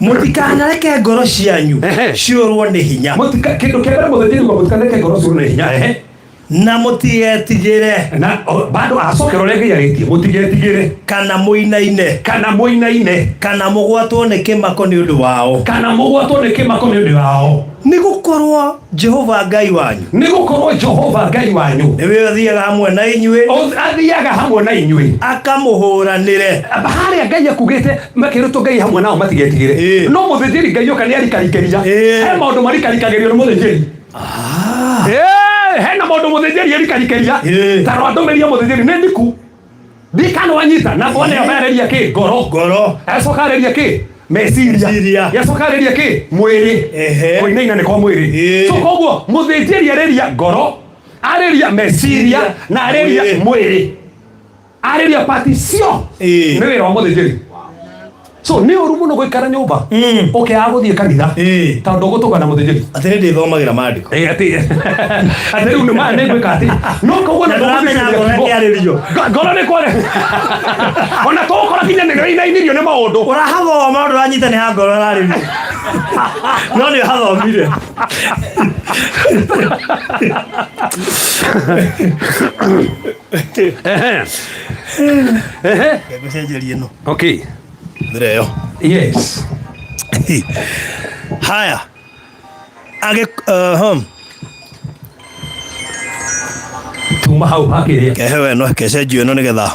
Mũtikanareke ngoro cianyu ciũrwo nĩ hinya. Mũtika kĩndũ kĩa mbere mũthĩnjĩri uga mũtikanareke ngoro ciũrwo nĩ hinya. Ehe. Na mũtigetigĩre. Na bado acokera ũrĩa Ngai arĩtie mũtigetigĩre. Kana mũinaine. Kana mũinaine. Kana mũgwatwo nĩ kĩmako nĩ ũndũ wao. Kana mũgwatwo nĩ kĩmako nĩ ũndũ wao. Nĩ gũkorwo Jehova Ngai wanyu. Nĩ gũkorwo Jehova Ngai wanyu. Nĩwe ũthiaga hamwe na inyuĩ. Athiaga hamwe na inyuĩ. Akamũhũranĩre. Harĩa Ngai akugĩte makĩrutwo Ngai hamwe nao matigetigĩre. No mũthĩnjĩri Ngai oka nĩ arikarikĩria. He maũndũ marikarikagĩrio nĩ mũthĩnjĩri. Eh, hena maũndũ mũthĩnjĩri erikarikĩria Ĩĩ. ta rwandũmĩria mũthĩnjĩri nĩ ndiku ndikana wanyita na bwana amba arĩria kĩ ngoro. Ngoro. Acoka arĩria kĩ? Meciria. Meciria. Yacoka arĩria kĩ? Mwĩrĩ. Kũinaina nĩ kwa mwĩrĩ. So koguo mũthĩnjĩri arĩria ngoro, arĩria meciria na arĩria Mwĩrĩ. mwĩrĩ, arĩria pati cio. Nĩ wĩra wa mũthĩnjĩri. So nĩ ũru mũno gũikara nyũmba ũkĩaga gũthiĩ kanitha tondũ ũgũtũngana mũthĩnjĩri. Atĩ nĩ ndĩthomagĩra maandĩko. Ĩ, atĩ atĩ rĩu nĩ ma nĩ ngwĩka atĩ no koguo Na ndũramenya ngoro ĩkĩarĩrio. Ngoro nĩ kware ona tũgũkora nginya nĩ ĩinainirio nĩ maũndũ. Ũrahathoma ndũranyita nĩ ha ngoro ĩrarĩrio, no nĩ ũhathomire. Ehe. Ehe. Ngũcenjerie ĩno. Okay. Thĩra ĩyo. Yes. Haya. Agĩ Tuma hau hakĩrĩa. Kehe ĩno, kecenjio ĩno nĩgetha.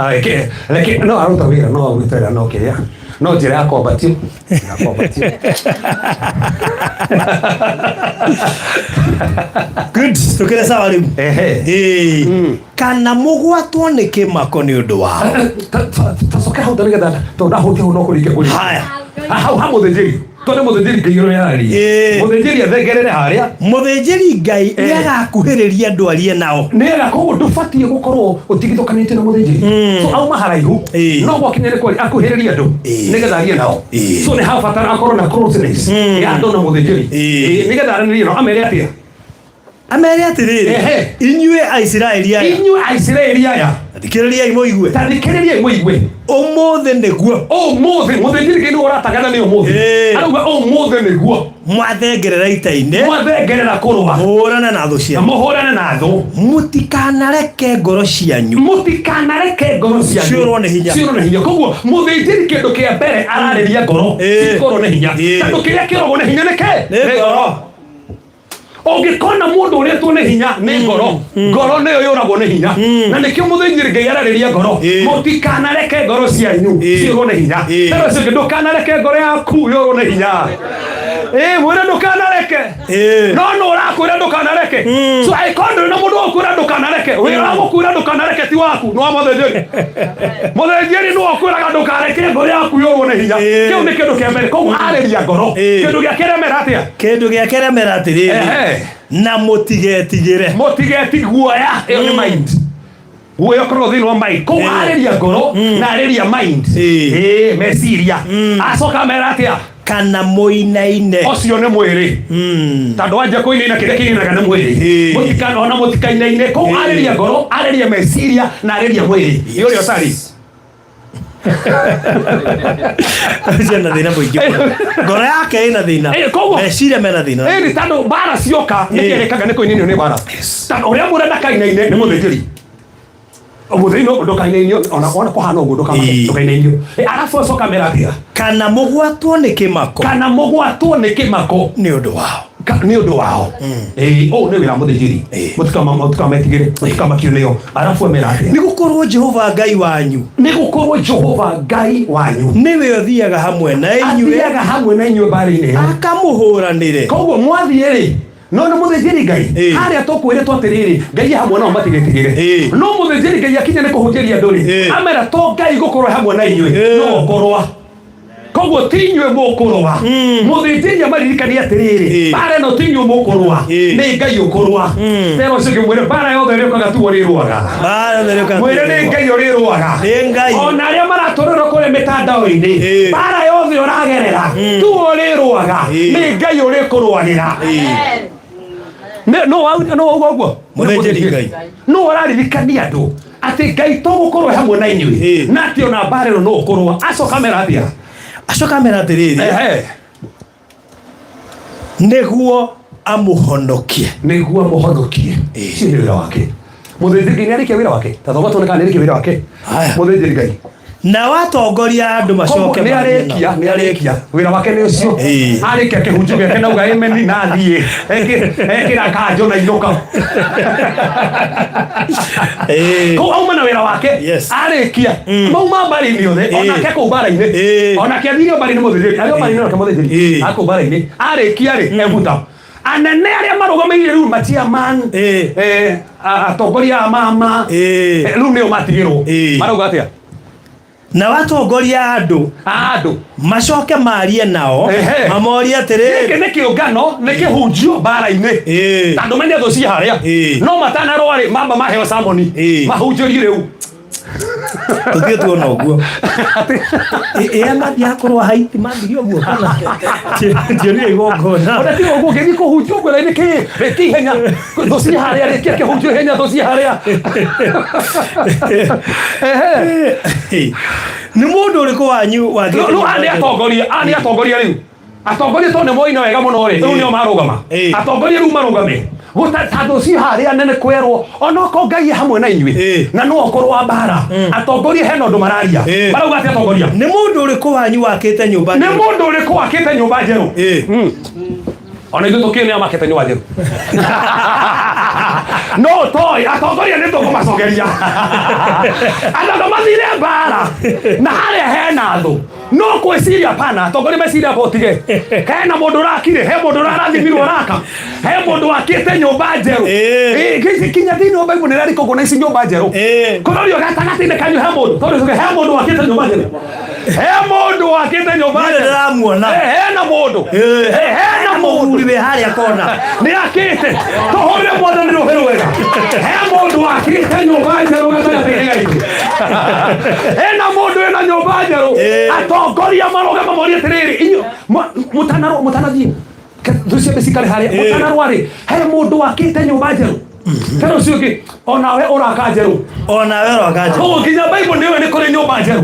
Reke reke no aruta wĩra, no arute wĩra, no kĩrĩa no njĩra ya kwambatio, ya kwambatio. Good, tukĩre sawa rĩu. Ehe. Ĩĩ. Kana mũgwatwo nĩ kĩmako nĩ ũndũ wao. Tacoke hau nĩgetha tondũ ndahutia hau no kũringe kũringe. Haya. Hau ha mũthĩnjĩri, tondũ nĩ mũthĩnjĩri Ngai ũrĩa araria, mũthĩnjĩri athengerere harĩa. Mũthĩnjĩri Ngai nĩ agakuhĩrĩria andũ arie nao. Nĩega. Koguo ndũbatiĩ gũkorwo ũtigithũkanĩtie na mũthĩnjĩri. So auma haraihu, no gwakinya nĩ kwari akuhĩrĩrie andũ nĩgetha arie nao. So nĩ habatara akorwo na closeness ya andũ na mũthĩnjĩri. Nĩgetha aranĩrie nao. Amere atĩa? Amere atĩrĩrĩ, Ehe. inyuĩ Aisiraeli aya, Inyuĩ Aisiraeli aya, thikĩrĩriai mũigue. Ta thikĩrĩriai mũigue. Ũmũthĩ nĩguo. Ũmũthĩ mũthĩnjĩri Ngai nĩwe ũratangana nĩ ũmũthĩ. Arauga ũmũthĩ nĩguo mwathengerera ita-inĩ, mwathengerera kũrũa, mũhũrane na thũ cianyu, mũhũrane na thũ, mũtikanareke ngoro cianyu, mũtikanareke ngoro cianyu ciũrwo nĩ hinya. Ciũrwo nĩ hinya. Koguo mũthĩnjĩri kĩndũ kĩa mbere ararĩria ngoro cikorwo nĩ hinya, tondũ kĩrĩa kĩrogwo nĩ hinya nĩ kĩ? Nĩ ngoro. Ũngĩkona mũndũ ũrĩtwo nĩ hinya nĩ ngoro, ngoro nĩyo yũragwo nĩ hinya, na nĩkĩo mũthĩnjĩri Ngai ararĩria ngoro, mũtikanareke ngoro cianyu ciũrwo nĩ hinya. Tondũ ũcio ũngĩ, ndũkanareke ngoro yaku yũrwo nĩ hinya. Ĩ, mwĩre ndũkanareke. No nũ ũrakwĩra ndũkanareke? So angĩkorwo ndũrĩ na mũndũ ũkwĩra ndũkanareke, wĩra wa gũkwĩra ndũkanareke ti waku, nĩ wa mũthĩnjĩri. Mũthĩnjĩri nĩwe ũkwĩraga ndũkareke ngoro yaku yũrwo nĩ hinya. Kĩu nĩ kĩndũ kĩa mbere. Koguo arĩria ngoro. Kĩndũ gĩa keremera atĩa? Kĩndũ gĩa keremera atĩrĩrĩ, Ehe. na mũtigetigĩre. Mũtigeti guoya. Ĩyo nĩ mind. Guoya ũkoragwo thĩinĩ wa mind. Koguo arĩria ngoro na arĩria mind. Ĩĩ, meciria. Acoka amera atĩa? Kana mũinaine. Ũcio nĩ mwĩrĩ, tondũ wanjia kũinaina, kĩrĩa kĩinainaga nĩ mwĩrĩ. Mũtikana ona mũtikainaine. Koguo arĩria ngoro, arĩria meciria na arĩria mwĩrĩ. Nĩ ũrĩa ũtarĩ. Ũcio ena thĩna mũingĩ mũno. Ngoro yake ĩna thĩna. Koguo meciria mena thĩna. Ĩni tondũ mbara cioka nĩ kĩrĩkaga nĩ kũinainio nĩ mbara. Tondũ ũrĩa mũrenda ndakainaine nĩ mũthĩnjĩri. Mũthĩnjĩri no ndũkainainio ona ona kũhana ũguo ndũkainainio. Arabu acoka mera atĩa? Kana mũgwatwo nĩ kĩmako. Kana mũgwatwo nĩ kĩmako nĩ ũndũ wao. Nĩ ũndũ wao. Ĩĩ, ũũ nĩ wĩra wa mũthĩnjĩri. Mũtikametigĩre, mũtikamakio nĩo. Arabu amera atĩa? Nĩ gũkorwo Jehova Ngai wanyu, nĩ gũkorwo Jehova Ngai wanyu nĩwe ũthiaga hamwe na inyuĩ, athiaga hamwe na inyuĩ mbaara-inĩ ĩyo, akamũhũranĩre. Koguo mwathiĩ rĩ, no nĩ mũthĩnjĩri Ngai harĩa tũkwĩrĩtwo atĩrĩrĩ, Ngai e hamwe nao matigetigĩre. No mũthĩnjĩri Ngai akinya nĩ kũhunjĩria andũ rĩ, amera to Ngai gũkorwo hamwe na inyuĩ no ũkũrũa. Koguo ti inyuĩ mũkũrũa. Mũthĩnjĩri amaririkanie atĩrĩrĩ, mbara ĩno ti inyuĩ mũkũrũa, nĩ Ngai ũkũrũa. Tera ũcio ũngĩ mwĩre mbara yothe ĩrĩũkaga tuo ũrĩrũaga. Mbara yothe ĩrĩũkaga Mwĩre nĩ Ngai ũrĩrũaga. Nĩ Ngai. Ona arĩa maratũrĩrwo kũrĩa mĩtandao-inĩ, mbara yothe ũragerera tuo ũrĩrũaga, nĩ Ngai ũrĩkũrũagĩra. Nũ wauga ũguo? Mũthĩnjĩri Ngai. Nũ ũraririkania andũ atĩ Ngai to gũkorwo hamwe na inyuĩ na atĩ ona mbara ĩno no ũkũrũa? Acoka amera atĩa? Acoka amera atĩrĩrĩ, nĩguo amũhonokie. Nĩguo amũhonokie. Ũcio nĩ wĩra wake. Mũthĩnjĩri Ngai nĩ arĩkia wĩra wake. Ta thoma tuone kana nĩ arĩkia wĩra wake mũthĩnjĩri Ngai. Nao atongoria a andũ macoke Koguo nĩ mathiĩ nao. arĩkia, nĩ arĩkia wĩra wake nĩ ũcio. Arĩkia kĩhunjio gĩake nauga ĩmeni na athiĩ ekĩra kanjũ na inũka. Kũu auma na wĩra wake. Arĩkia mauma mbara-inĩ othe, onake kũu mbara-inĩ, onake athire mbarĩ-inĩ, mũthĩnjĩri arĩ o mbarĩ-inĩ, onake mũthĩnjĩri akũu mbara-inĩ. Arĩkia rĩ, ebuta. Anene arĩa marũgamĩrĩire rĩu machairman, atongoria a mama, rĩu nĩo matigĩrwo. Marauga atĩa? Na watongoria andũ, andũ macoke marie nao, mamorie atĩrĩrĩ. Gĩkĩ nĩ kĩũngano, nĩ kĩhunjio mbara-inĩ. Tondũ menye thũ ciĩ harĩa. No matanarũa rĩ, mamba maheo samoni, mahunjĩrie rĩu. Tũthiĩ tuona ũguo. Ĩ mathiaga kũrũa Haiti mathiĩ ũguo kana tionire igongona. Ona tiga ũguo ũngĩthiĩ kũhunjia ũguo nĩ kĩ rĩkia ihenya, thũ ciĩ harĩa, rĩkia kĩhunjio ihenya, thũ ciĩ harĩa. Ehe. Nĩ mũndũ ũrĩkũ wanyu wakĩte Rĩu aya nĩ atongoria, aya nĩ atongoria rĩu. Atongoria tondũ nĩ moina wega mũno rĩ, rĩu nĩo marũgama. Atongoria rĩu marũgame. Gũta tondũ ci harĩa nene kwerwo onokorwo Ngai e hamwe na inyuĩ na no ũkorwo mbara. Atongoria hena ũndũ mararia. Marauga atĩa atongoria? Nĩ mũndũ ũrĩkũ wanyu wakĩte nyũmba Nĩ njerũ? mũndũ ũrĩkũ wakĩte nyũmba njerũ? Ona ithuĩ tũkĩũĩ nĩa makĩte nyũmba njerũ. No toĩ atongoria nĩ tũkũmacokeria. Andũ mathire mbara na harĩa hena thũ. No kwĩciria pana, atongoria meciria amba ũtige. Hena mũndũ ũrakire, he mũndũ ũrarathimirwo araka, he mũndũ wakĩte nyũmba njerũ. Kinya thĩinĩ wa Bible nĩ ĩrandĩkwo ũguo na ici nyũmba njerũ. Kũrorio gatagatĩ-inĩ kanyu he mũndũ, tondũ he mũndũ wakĩte nyũmba njerũ. He mũndũ wakĩte nyũmba Niĩ njerũ. ndĩramuona. Hena mũndũ. Hena mũndũ. Mũthuri wĩ harĩa kona. Nĩ akĩte. Tũhũrĩre Mwathani rũhĩ rwega. He mũndũ wakĩte nyũmba njerũ gatagatĩ-inĩ gaitũ. Hena mũndũ wĩna nyũmba njerũ. Atongoria marũgama morie atĩrĩrĩ, inyuĩ mũtanarũa, mũtanathiĩ. Thũ ciambe cikare harĩa. Mũtanarũa rĩ, he mũndũ wakĩte nyũmba njerũ. Tena ũcio ũngĩ, onawe ũraka njerũ. Onawe ũraka njerũ. Koguo nginya Bible nĩ nĩ kũrĩ nyũmba njerũ.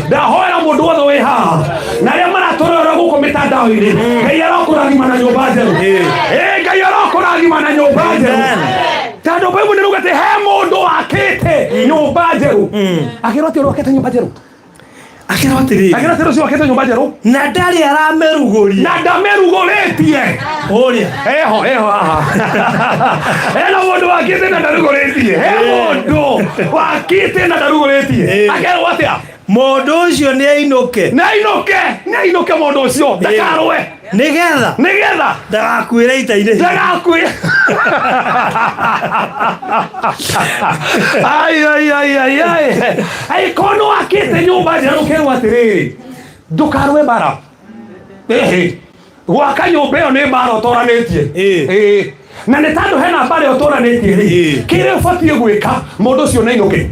Ndahoera mũndũ wothe wĩ haha na arĩa maratũrora gũkũ mĩtandao-inĩ, Ngai arokũrathima na nyũmba njerũ. Ngai arokũrathima na nyũmba njerũ. Tondũ Bible nĩ rauga atĩ he mũndũ wakĩte nyũmba njerũ. Akĩrwo atĩ ũrĩa wakĩte nyũmba njerũ. Akĩrwo atĩrĩrĩ. Akĩrwo atĩrĩ ũcio wakĩte nyũmba njerũ. Na ndarĩ aramerugũria. Na ndamerugũrĩtie. Ũrĩa. Eho, eho haha. Hena mũndũ wakĩte na ndarugũrĩtie. He mũndũ wakĩte na ndarugũrĩtie. Akerwo atĩa? Mũndũ ũcio nĩ ainũke. Nĩ ainũke, nĩ ainũke mũndũ ũcio. Ndakarũe. Nĩgetha. Nĩgetha. Ndagakuĩre ita-inĩ. Ndagakuĩre. Ai, ai, ai, ai, ai. Angĩkorwo nĩ wakĩte nyũmba njerũ ũkerwo atĩrĩrĩ, ndũkarũe mbara. Ĩhĩ. Gwaka nyũmba ĩyo nĩ mbara ũtoranĩtie. Ĩĩ. Na nĩ tondũ hena mbara ĩyo ũtoranĩtie rĩ, kĩrĩa ũbatiĩ gwĩka mũndũ ũcio nĩ ainũke.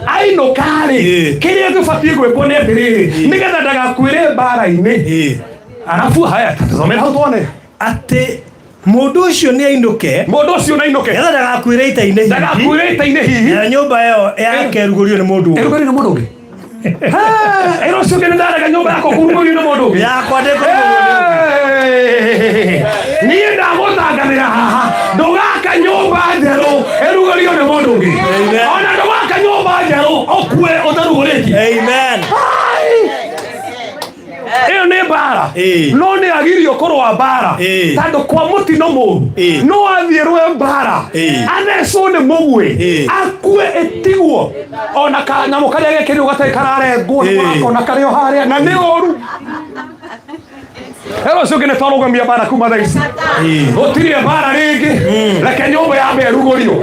Ainũka rĩ, kĩrĩa gĩbatiĩ gwĩkwo nĩ atĩrĩrĩ, nĩgetha ndagakuĩre mbara-inĩ. Arabu haya, tũthomere hau tuone. Atĩ mũndũ ũcio nĩ ainũke. Mũndũ ũcio nĩ ainũke. Nĩgetha ndagakuĩre ita-inĩ hihi. Ndagakuĩre ita-inĩ hihi. Na nyũmba ĩyo yake ĩrugũrio nĩ mũndũ ũngĩ. Ĩrugũrio nĩ mũndũ ũngĩ. Ĩno ũcio ũngĩ nĩ ndarega nyũmba yakwa kũrugũrio nĩ mũndũ ũngĩ. Yakwa ndĩkũrugũrio nĩ ũngĩ. Niĩ ndagũtangathĩra haha, ndũgaka nyũmba njerũ ĩrugũrio nĩ mũndũ ũngĩ. Ona ndũgaka nyũmba njerũ ũkue ũtarugũrĩtie. Amen. Ĩyo nĩ mbara. No nĩ agirio kũrũa mbara. Tondũ kwa mũtino mũru no athiĩ rũe mbara athecwo nĩ mũguĩ akue ĩtigwo ona kanyamũ karĩa gekĩrirwo gatarĩ kararengwo nĩ mũrakona karĩ o harĩa na nĩ ũru. Ero ũcio ũngĩ nĩ twarũgamia mbara kuma thaa ici. Gũtirĩ mbara rĩngĩ. Reke nyũmba yambe ĩrugũrio.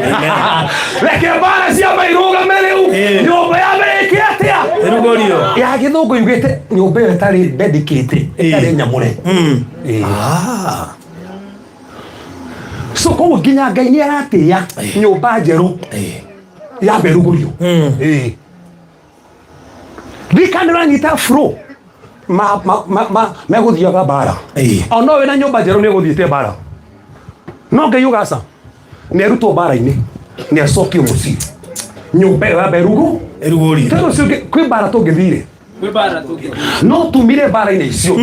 Reke mbara ciambe irũgame rĩu. Nyũmba yambe ĩke atĩa? Ĩrugũrio. Ya gĩthũngũ yugĩte nyũmba ĩyo ĩtarĩ dedicated, ĩtarĩ nyamũre. So koguo nginya Ngai nĩ aratĩĩa nyũmba njerũ yambe ĩrugũrio. Ndikana ũranyita flow ma ma ma ma megũthiaga mbara. Ona wĩna nyũmba njerũ nĩ ũgũthiĩte mbara. No Ngai ugaca nĩ arutwo mbara-inĩ nĩ acokio mũciĩ nyũmba ĩyo yambe ĩrugũ ĩrugũrio. Tondũ ũcio ũngĩ kwĩ mbara tũngĩthire no tumire mbara-inĩ icio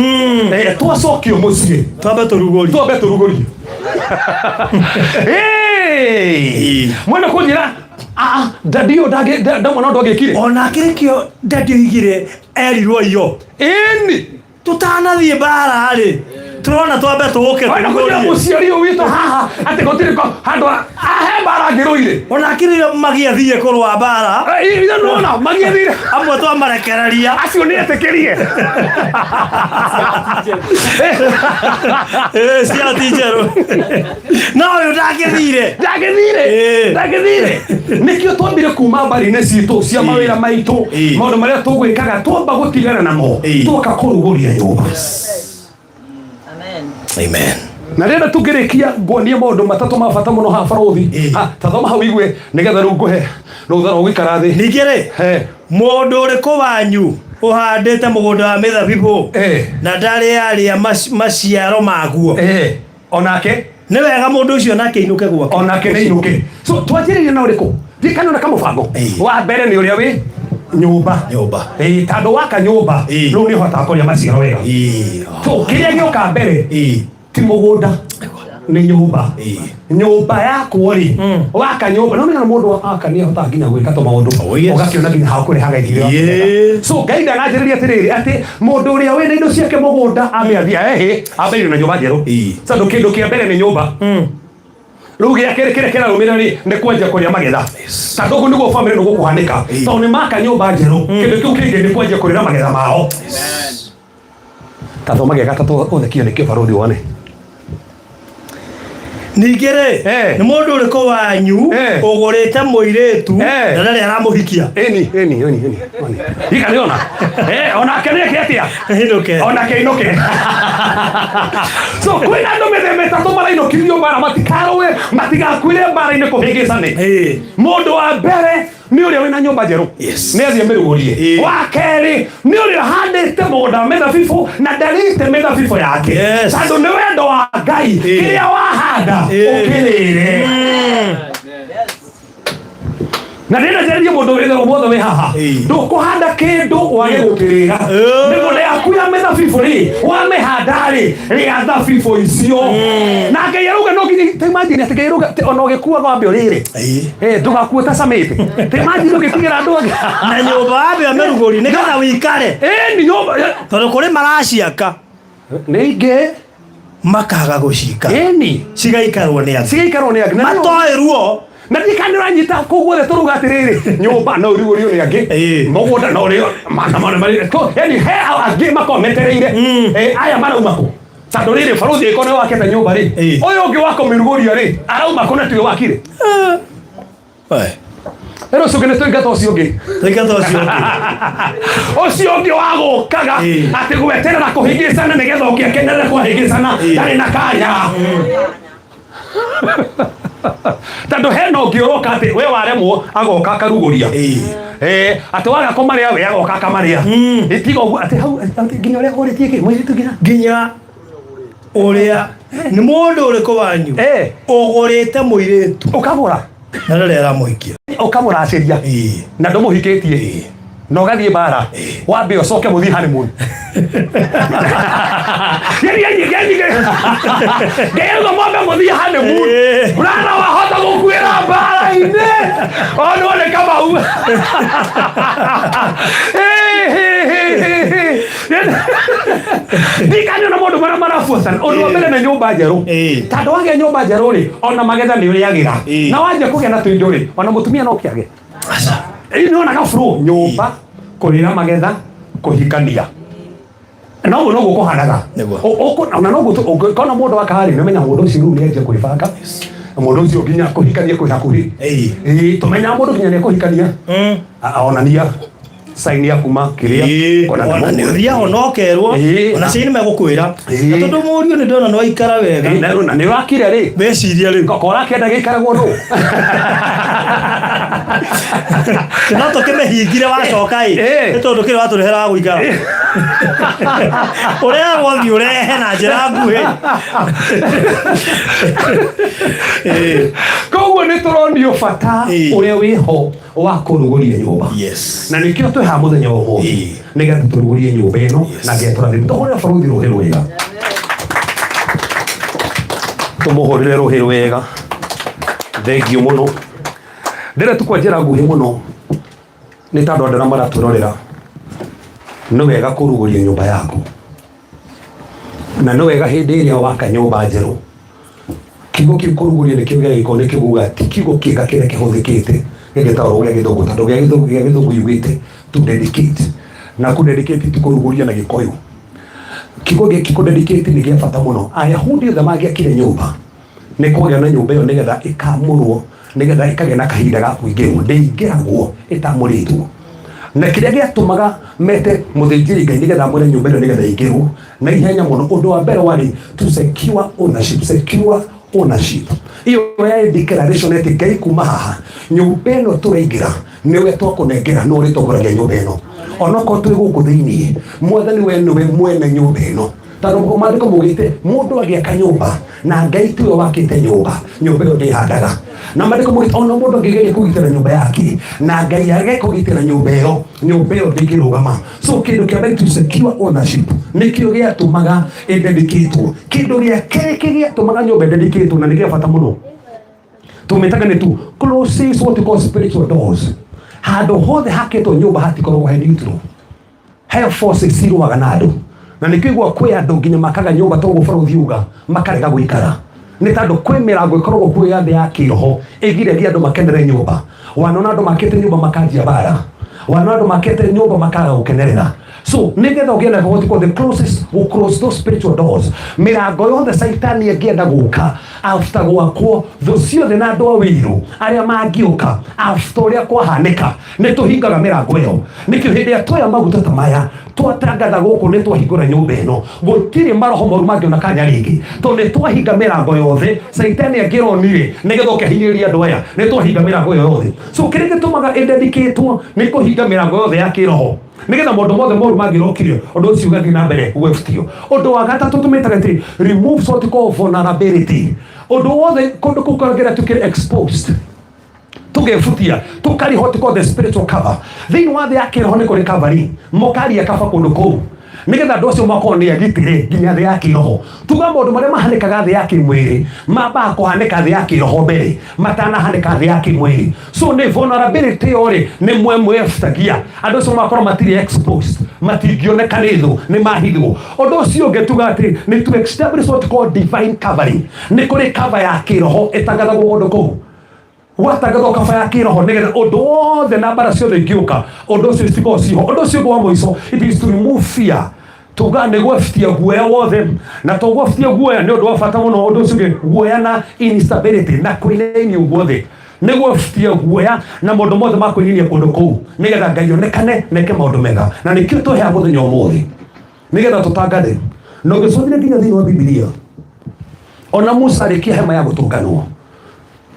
twacokio mũciĩ twambe tũrugũrie twambe tũrugũrie. Mwene kũnjĩra dadi ũyũ ndamwona ũndũ angĩkire. Ona kĩrĩkĩo dadi oigire erirwo iyo. Ĩni. Tũtanathiĩ mbara rĩ, tũrona twambe tũũke Wena kũnjĩra tũrugũrie. mũciari ũyũ witũ haha atĩ gũtirĩ handũ ahe He mbara ngĩrũire. Ona akiri magiathiĩ kũrũa mbara. Ithe nona magiathire. Amwe twamarekereria. Acio nĩ etĩkĩrie. Eh, cia ti njerũ. No ũyũ ndangĩthire. Ndangĩthire. Ndangĩthire. Nĩkĩo twambire kuma mbari-inĩ citũ cia mawĩra maitũ, maũndũ marĩa tũgwĩkaga twamba gũtigana namo, twoka kũrugũria nyũmba. Amen. Na rĩrĩa tũngĩrĩkia nguonie maũndũ matatũ ma bata mũno haha barũthi. Ha, ta thoma hau igue nĩgetha rĩu ngũhe rũtha rwa gũikara thĩ. Ningĩ rĩ, mũndũ ũrĩkũ wanyu ũhandĩte mũgũnda wa mĩthabibũ na ndarĩ arĩa maciaro maguo? Onake nĩ wega mũndũ ũcio nake ainũke gwake. Onake nĩ ainũke. So twanjĩrĩrie na ũrĩkũ? Thiĩ kana na kamũbango. Wa mbere nĩ ũrĩa wĩ nyũmba. Nyũmba. Ĩĩ, tondũ waka nyũmba rĩu nĩ ũhotaga kũrĩa maciaro wega. So kĩrĩa gĩũka mbere ti mũgũnda, nĩ nyũmba. Nyũmba yakwo rĩ, waka nyũmba, no menya mũndũ aka nĩ ahotaga nginya gwĩka tũmaũndũ, ũgakĩona nginya ha kũrehaga irio. So Ngai ndananjĩrĩria atĩrĩrĩ atĩ mũndũ ũrĩa wĩna indo ciake mũgũnda ambe athiĩ ehĩ, ambĩrĩrie na nyũmba njerũ. Tondũ kĩndũ kĩa mbere nĩ nyũmba. Rĩu gĩa kerĩ kĩrĩa kĩrarũmĩrĩra rĩ, nĩ kwanjia kũrĩa magetha. Tondũ ũguo nĩguo bamĩrĩ nĩguo kũhanĩka. Tondũ nĩ maka nyũmba njerũ, kĩndũ kĩu kĩngĩ nĩ kwanjia kũrĩra magetha mao. Ta thoma gĩa gatatũ ũthekio nĩkĩo barũthi wone. Ningĩ rĩ, nĩ mũndũ ũrĩkũ wanyu ũgũrĩte mũirĩtu na ndarĩ aramũhikia? Ĩni, ĩni, ĩni, ĩni. Ika nĩ ona. Onake nĩ eke atĩa? Ainũke. Onake ainũke. So kwĩna andũ mĩthemba ĩtatũ marainũkithio mbara, matikarũe, matigakuĩre mbara-inĩ kũhĩngĩcane. Mũndũ wa mbere nĩ ũrĩa wĩna nyũmba njerũ, nĩ athiĩ amĩrugũrie. Wa kerĩ nĩ ũrĩa ũhandĩte mũgũnda wa mĩthabibũ na ndarĩte mĩthabibũ yake, tondũ nĩ wendo wa Ngai, kĩrĩa wahanda ũkĩrĩre. Na ndĩrenda njarĩrie mũndũ wĩthe wothe wĩ haha, ndũkũhanda kĩndũ wage gũkĩrĩra. Mĩgũnda yaku ya mĩthabibũ rĩ, wamĩhanda rĩ, rĩa thabibũ icio. Na Ngai arauga no nginya, ta imagine atĩ Ngai arauga atĩ ona ũgĩkua wambe ũrĩre. Ndũgakue ũtacamĩte. Ta imagine ũgĩtigĩra andũ angĩ. Na nyũmba wambe ũmĩrugũrie nĩgetha ũikare. Ĩni nyũmba. Tondũ kũrĩ maraciaka. Nĩ ingĩ makaga gũcika. Ĩni. Cigaikarwo nĩ angĩ. Cigaikarwo nĩ angĩ. Matoĩ ruo. Na ndiĩ kana nĩũranyita kũu guothe tũruga atĩrĩrĩ, nyũmba no ũrugũrio nĩ angĩ, mũgũnda no ũrĩo, na mone marĩ, yani he angĩ makoragwo metereire. Aya marauma kũ? Tondũ rĩrĩ barũthi angĩkorwo nĩwe wakĩte nyũmba rĩ, ũyũ ũngĩ wa kũmĩrugũria rĩ, arauma kũ na tiwe wakire? Rĩu ũcio ũngĩ nĩ tũingata ũcio ũngĩ. Tũingata ũcio ũngĩ. Ũcio ũngĩ wa gũkaga atĩ gweterera kũhĩngĩcana nĩgetha ũngĩ akenerere kwahĩngĩcana, ndarĩ na kanya. Tondũ hena ũngĩ ũroka atĩ we waremwo agoka akarugũria. Atĩ waga kũmarĩa we agoka akamarĩa. Tiga ũguo atĩ hau atĩ nginya ũrĩa ũrĩtie kĩ mũirĩtu nginya. Nginya ũrĩa nĩ mũndũ ũrĩkũ wanyu ũgũrĩte mũirĩtu ũkagũra na ndarĩ aramũhikia, ũkamũracĩria na ndũmũhikĩtie na ũgathiĩ mbara, wambe ũcoke mũthiĩ honeymoon. Geria nyingĩ nyingĩ ngeruga mwambe mũthiĩ honeymoon. Brother, wahota gũkuĩra mbara-inĩ onwo nĩ Kamau. Ndikanyona na maũndũ marĩa marabuatana. Ũndũ wa mbere nĩ nyũmba njerũ, tondũ wagĩa nyũmba njerũ rĩ, ona magetha nĩ ũrĩagĩra, na wanjia kũgĩa na tũindo rĩ, ona mũtumia no kĩage. Ĩĩ, nĩ wonaga flow, nyũmba, kũrĩra magetha, kũhikania, na ũguo noguo kũhanaga. Ona noguo ũngĩkona mũndũ aka rĩ, nĩũmenya mũndũ ũcio rĩu nĩanjia kwĩbanga, mũndũ ũcio nginya kũhikania kwĩ hakuhĩ. Ĩĩ, tũmenyaga mũndũ nginya nĩekũhikania onania sign ya kuma kĩrĩa Ona nĩ ũthiaga ona ũkerwo, ona ciana nĩ megũkwĩra, na tondũ mũriũ nĩ ndona nĩ waikara wega. Na nĩ wakire rĩ, weciria rĩu ko ũrakĩenda gĩikaragwo nũ? No tũkĩmĩhingire wacoka ĩ, nĩ tondũ kĩrĩ watũrehera wa gũikara, ũrehagwo thiĩ ũrehe na njĩra nguhĩ. Koguo nĩ tũronio bata ũrĩa wĩho wa kũrugũria nyũmba. Na nĩkĩo twĩ haha mũthenya wa ũmũthĩ nĩgetha tũrugũrie nyũmba ĩno, na Ngai atũrathime. Tũhũrĩre barũthi rũhĩ rwega, tũmũhũrĩre rũhĩ rwega. Thengiũ mũno. Ndĩrenda tu kwa njĩra nguhĩ mũno, nĩ tondũ andũ arĩa maratwĩrorera, nĩ wega kũrugũria nyũmba yaku, na nĩ wega hĩndĩ ĩrĩa waka nyũmba njerũ. Kiugo kĩu kũrugũria nĩkĩo gĩa gĩkũyũ nĩkĩo kuga ti kiugo kĩega kĩrĩa kĩhũthĩkĩte gĩgĩtaũrwo gĩa gĩthũngũ tondũ gĩa gĩthũngũ gĩa gĩthũngũ yugĩte to dedicate na kũ dedicate ti kũrugũria na gĩkũyũ. Kiugo gĩkĩ kũ dedicate nĩ gĩa bata mũno. Ayahudi othe mangĩakire nyũmba nĩ kwagĩa na nyũmba ĩyo nĩgetha ĩkamũrwo nĩgetha ĩkagĩa na kahinda ga kũingĩrwo ndĩingĩragwo ĩtamũrĩtwo na kĩrĩa gĩatũmaga mete mũthĩnjĩri Ngai nĩgetha amũre nyũmba ĩno nĩgetha ĩingĩrwo na ihenya mũno ũndũ wa mbere warĩ to secure ownership secure ownership iyo yarĩ declaration atĩ Ngai kuma haha nyũmba ĩno tũraingĩra nĩwe twakũnengera nĩwe ũrĩtongoragia nyũmba ĩno onokorwo twĩ gũkũ thĩiniĩ mwathani we nĩwe mwene nyũmba ĩno tondũ maandĩko maugĩte mũndũ agĩaka nyũmba na Ngai tiwe wakĩte nyũmba nyũmba ĩyo ndĩhandaga na maandĩko maugĩte ona mũndũ angĩgeria kũgitĩra nyũmba yake na Ngai age kũgitĩra nyũmba ĩyo nyũmba ĩyo ndĩngĩrũgama so kĩndũ kĩa mbere to secure ownership nĩkĩo gĩatũmaga ĩdedicatwo kĩndũ gĩa kerĩ kĩgĩatũmaga nyũmba ĩdedicatwo na nĩ gĩa bata mũno tũmĩtaga nĩ tu closes what we call spiritual doors handũ hothe hakĩtwo nyũmba hatikoragwo he neutral he forces cirũaga na andũ na nĩkĩo igua kwĩ andũ nginya makaga nyũmba toguo bũrũri uga makarega gũikara nĩ tondũ kwĩ mĩrango ĩkoragwo kuo ya thĩ ya kĩroho ĩgiragia andũ makenere nyũmba wanona andũ makĩte nyũmba makanjia mbara wanona andũ makĩte nyũmba makaga gũkenerera so nĩgetha ũgĩe na what you call the closest will close those spiritual doors mĩrango yothe caitani ĩngĩenda gũka after gwakwo thũ ciothe na andũ a wĩiru arĩa mangĩũka after ũrĩa kwahanĩka nĩ tũhingaga mĩrango ĩyo nĩkĩo hĩndĩ ĩrĩa twoya maguta ta maya twatangatha gũkũ nĩ twahingũra nyũmba ĩno gũtirĩ maroho moru mangĩona kanya rĩngĩ tondũ nĩ twahinga mĩrango yothe caitani angĩronire nĩgetha oke ahinyĩrĩrie andũ aya nĩ twahinga mĩrango ĩyo yothe so kĩrĩa gĩtũmaga ĩdedicatwo nĩ kũhinga mĩrango yothe ya kĩroho nĩgetha maũndũ mothe moru mangĩrokire ũndũ ũcio ũgathiĩ na mbere gwĩbutio ũndũ wa gatatũ tũmĩtaga atĩ remove what we call vulnerability ũndũ wothe kũndũ kũu kũragĩra tũkĩrĩ exposed tugebutia tukari what called the spiritual cover thĩinĩ wa thĩ ya kĩroho nĩ kũrĩ covering mũkaria kaba kũndũ kũu nĩgetha andũ acio makorwo nĩ agitĩre nginya thĩ ya kĩroho tuga maũndũ marĩa mahanĩkaga thĩ ya kĩmwĩrĩ mambaga kũhanĩka thĩ ya kĩroho mbere matanahanĩka thĩ ya kĩmwĩrĩ so nĩ vulnerability ĩyo rĩ nĩ mwe mwebutagia andũ acio makorwo matirĩ exposed matingĩoneka nĩ thũ nĩ mahithwo ũndũ ũcio ũngĩ tuga atĩ nĩ to establish what called divine covering nĩ kũrĩ cover ya kĩroho ĩtangathagwo kũndũ kũu gwatangathwo kaba ya kĩroho nĩgetha ũndũ wothe na mbara ciothe ingĩũka ũndũ ũcio citikorwo ciho ũndũ ũcio ũngĩ wa mũico it is to remove fear tuga nĩ gwebutia guoya wothe na to gwebutia guoya nĩ ũndũ wa bata mũno ũndũ ũcio ũngĩ guoya na instability na kwĩnainio guothe nĩ gwebutia guoya na maũndũ mothe ma kwĩninia kũndũ kũu nĩgetha Ngai onekane na eke maũndũ mega na nĩkĩo tũheaga mũthenya ũmũthĩ nĩgetha tũtangathe na ũgĩcũthĩrĩria nginya thĩinĩ wa Bibilia ona Musa arĩkia hema ya gũtũnganwo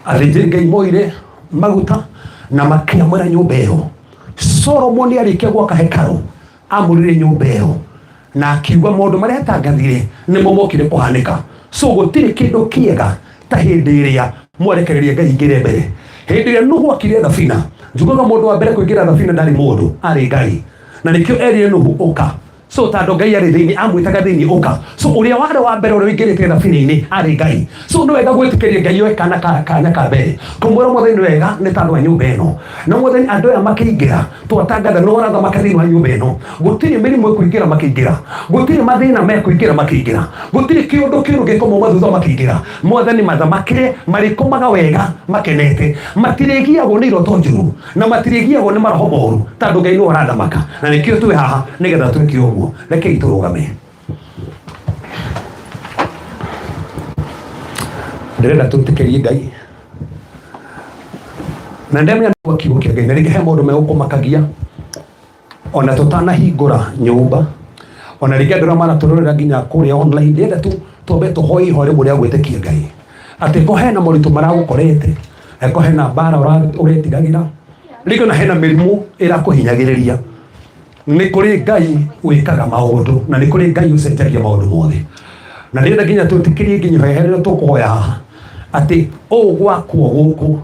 athĩnjĩri Ngai moire maguta na makĩamũra nyũmba ĩyo Solomoni arĩkia gwaka hekarũ amũrire nyũmba ĩyo na akiuga maũndũ marĩa atangathire nĩmo mokire kũhanĩka so gũtirĩ kĩndũ kĩega ta hĩndĩ ĩrĩa mwarekereria Ngai ingĩre mbere hĩndĩ ĩrĩa Nuhu akire thabina njugaga mũndũ wa mbere kũingĩra thabina ndarĩ mũndũ arĩ Ngai na nĩkĩo erire Nuhu ũka so tondũ Ngai arĩ thĩinĩ amwĩtaga thĩinĩ ũka so ũrĩa warĩ wa mbere ũrĩa ũingĩrĩte thabina-inĩ arĩ Ngai so nĩ wega gwĩtĩkĩria Ngai oe kana ka kanya ka mbere kũmwĩra mwathani nĩ wega nĩ tondũ wa nyũmba ĩno na mwathani andũ aya makĩingĩra twatangatha nĩ ũrathamaka thĩinĩ wa nyũmba ĩno gũtirĩ mĩrimũ ĩkũingĩra makĩingĩra gũtirĩ mathĩna mekũingĩra makĩingĩra gũtirĩ kĩũndũ kĩũru gĩkũmauma thutha makĩingĩra mwathani mathamakĩre marĩkomaga wega makenete matirĩgiagwo nĩ iroto njũru na matirĩgiagwo nĩ maroho moru tondũ Ngai nĩwe ũrathamaka na nĩkĩo twĩ haha nĩgetha twĩke ũguo rekei tũrũgame ndĩrenda twĩtĩkĩrie Ngai na ndemenya kwa kiugo kĩa Ngai na rĩngĩ he maũndũ megũkũmakagia ona tũtanahingũra nyũmba ona rĩngĩ andũ arĩa maratũrorera nginya kũrĩa online ndĩrenda tu twambe tũhoe ihoya rĩmwe rĩa gwĩtĩkia Ngai atĩ ko hena moritũ maragũkorete ko hena mbara ũretigagĩra rĩngĩ ona hena mĩrimũ ĩrakũhinyagĩrĩria nĩ kũrĩ Ngai wĩkaga maũndũ na nĩ kũrĩ Ngai ũcenjagia maũndũ mothe na ndĩrenda nginya twĩtĩkĩrie nginya ihoya rĩrĩa tũkũhoya haha atĩ ũũ gwakwo gũkũ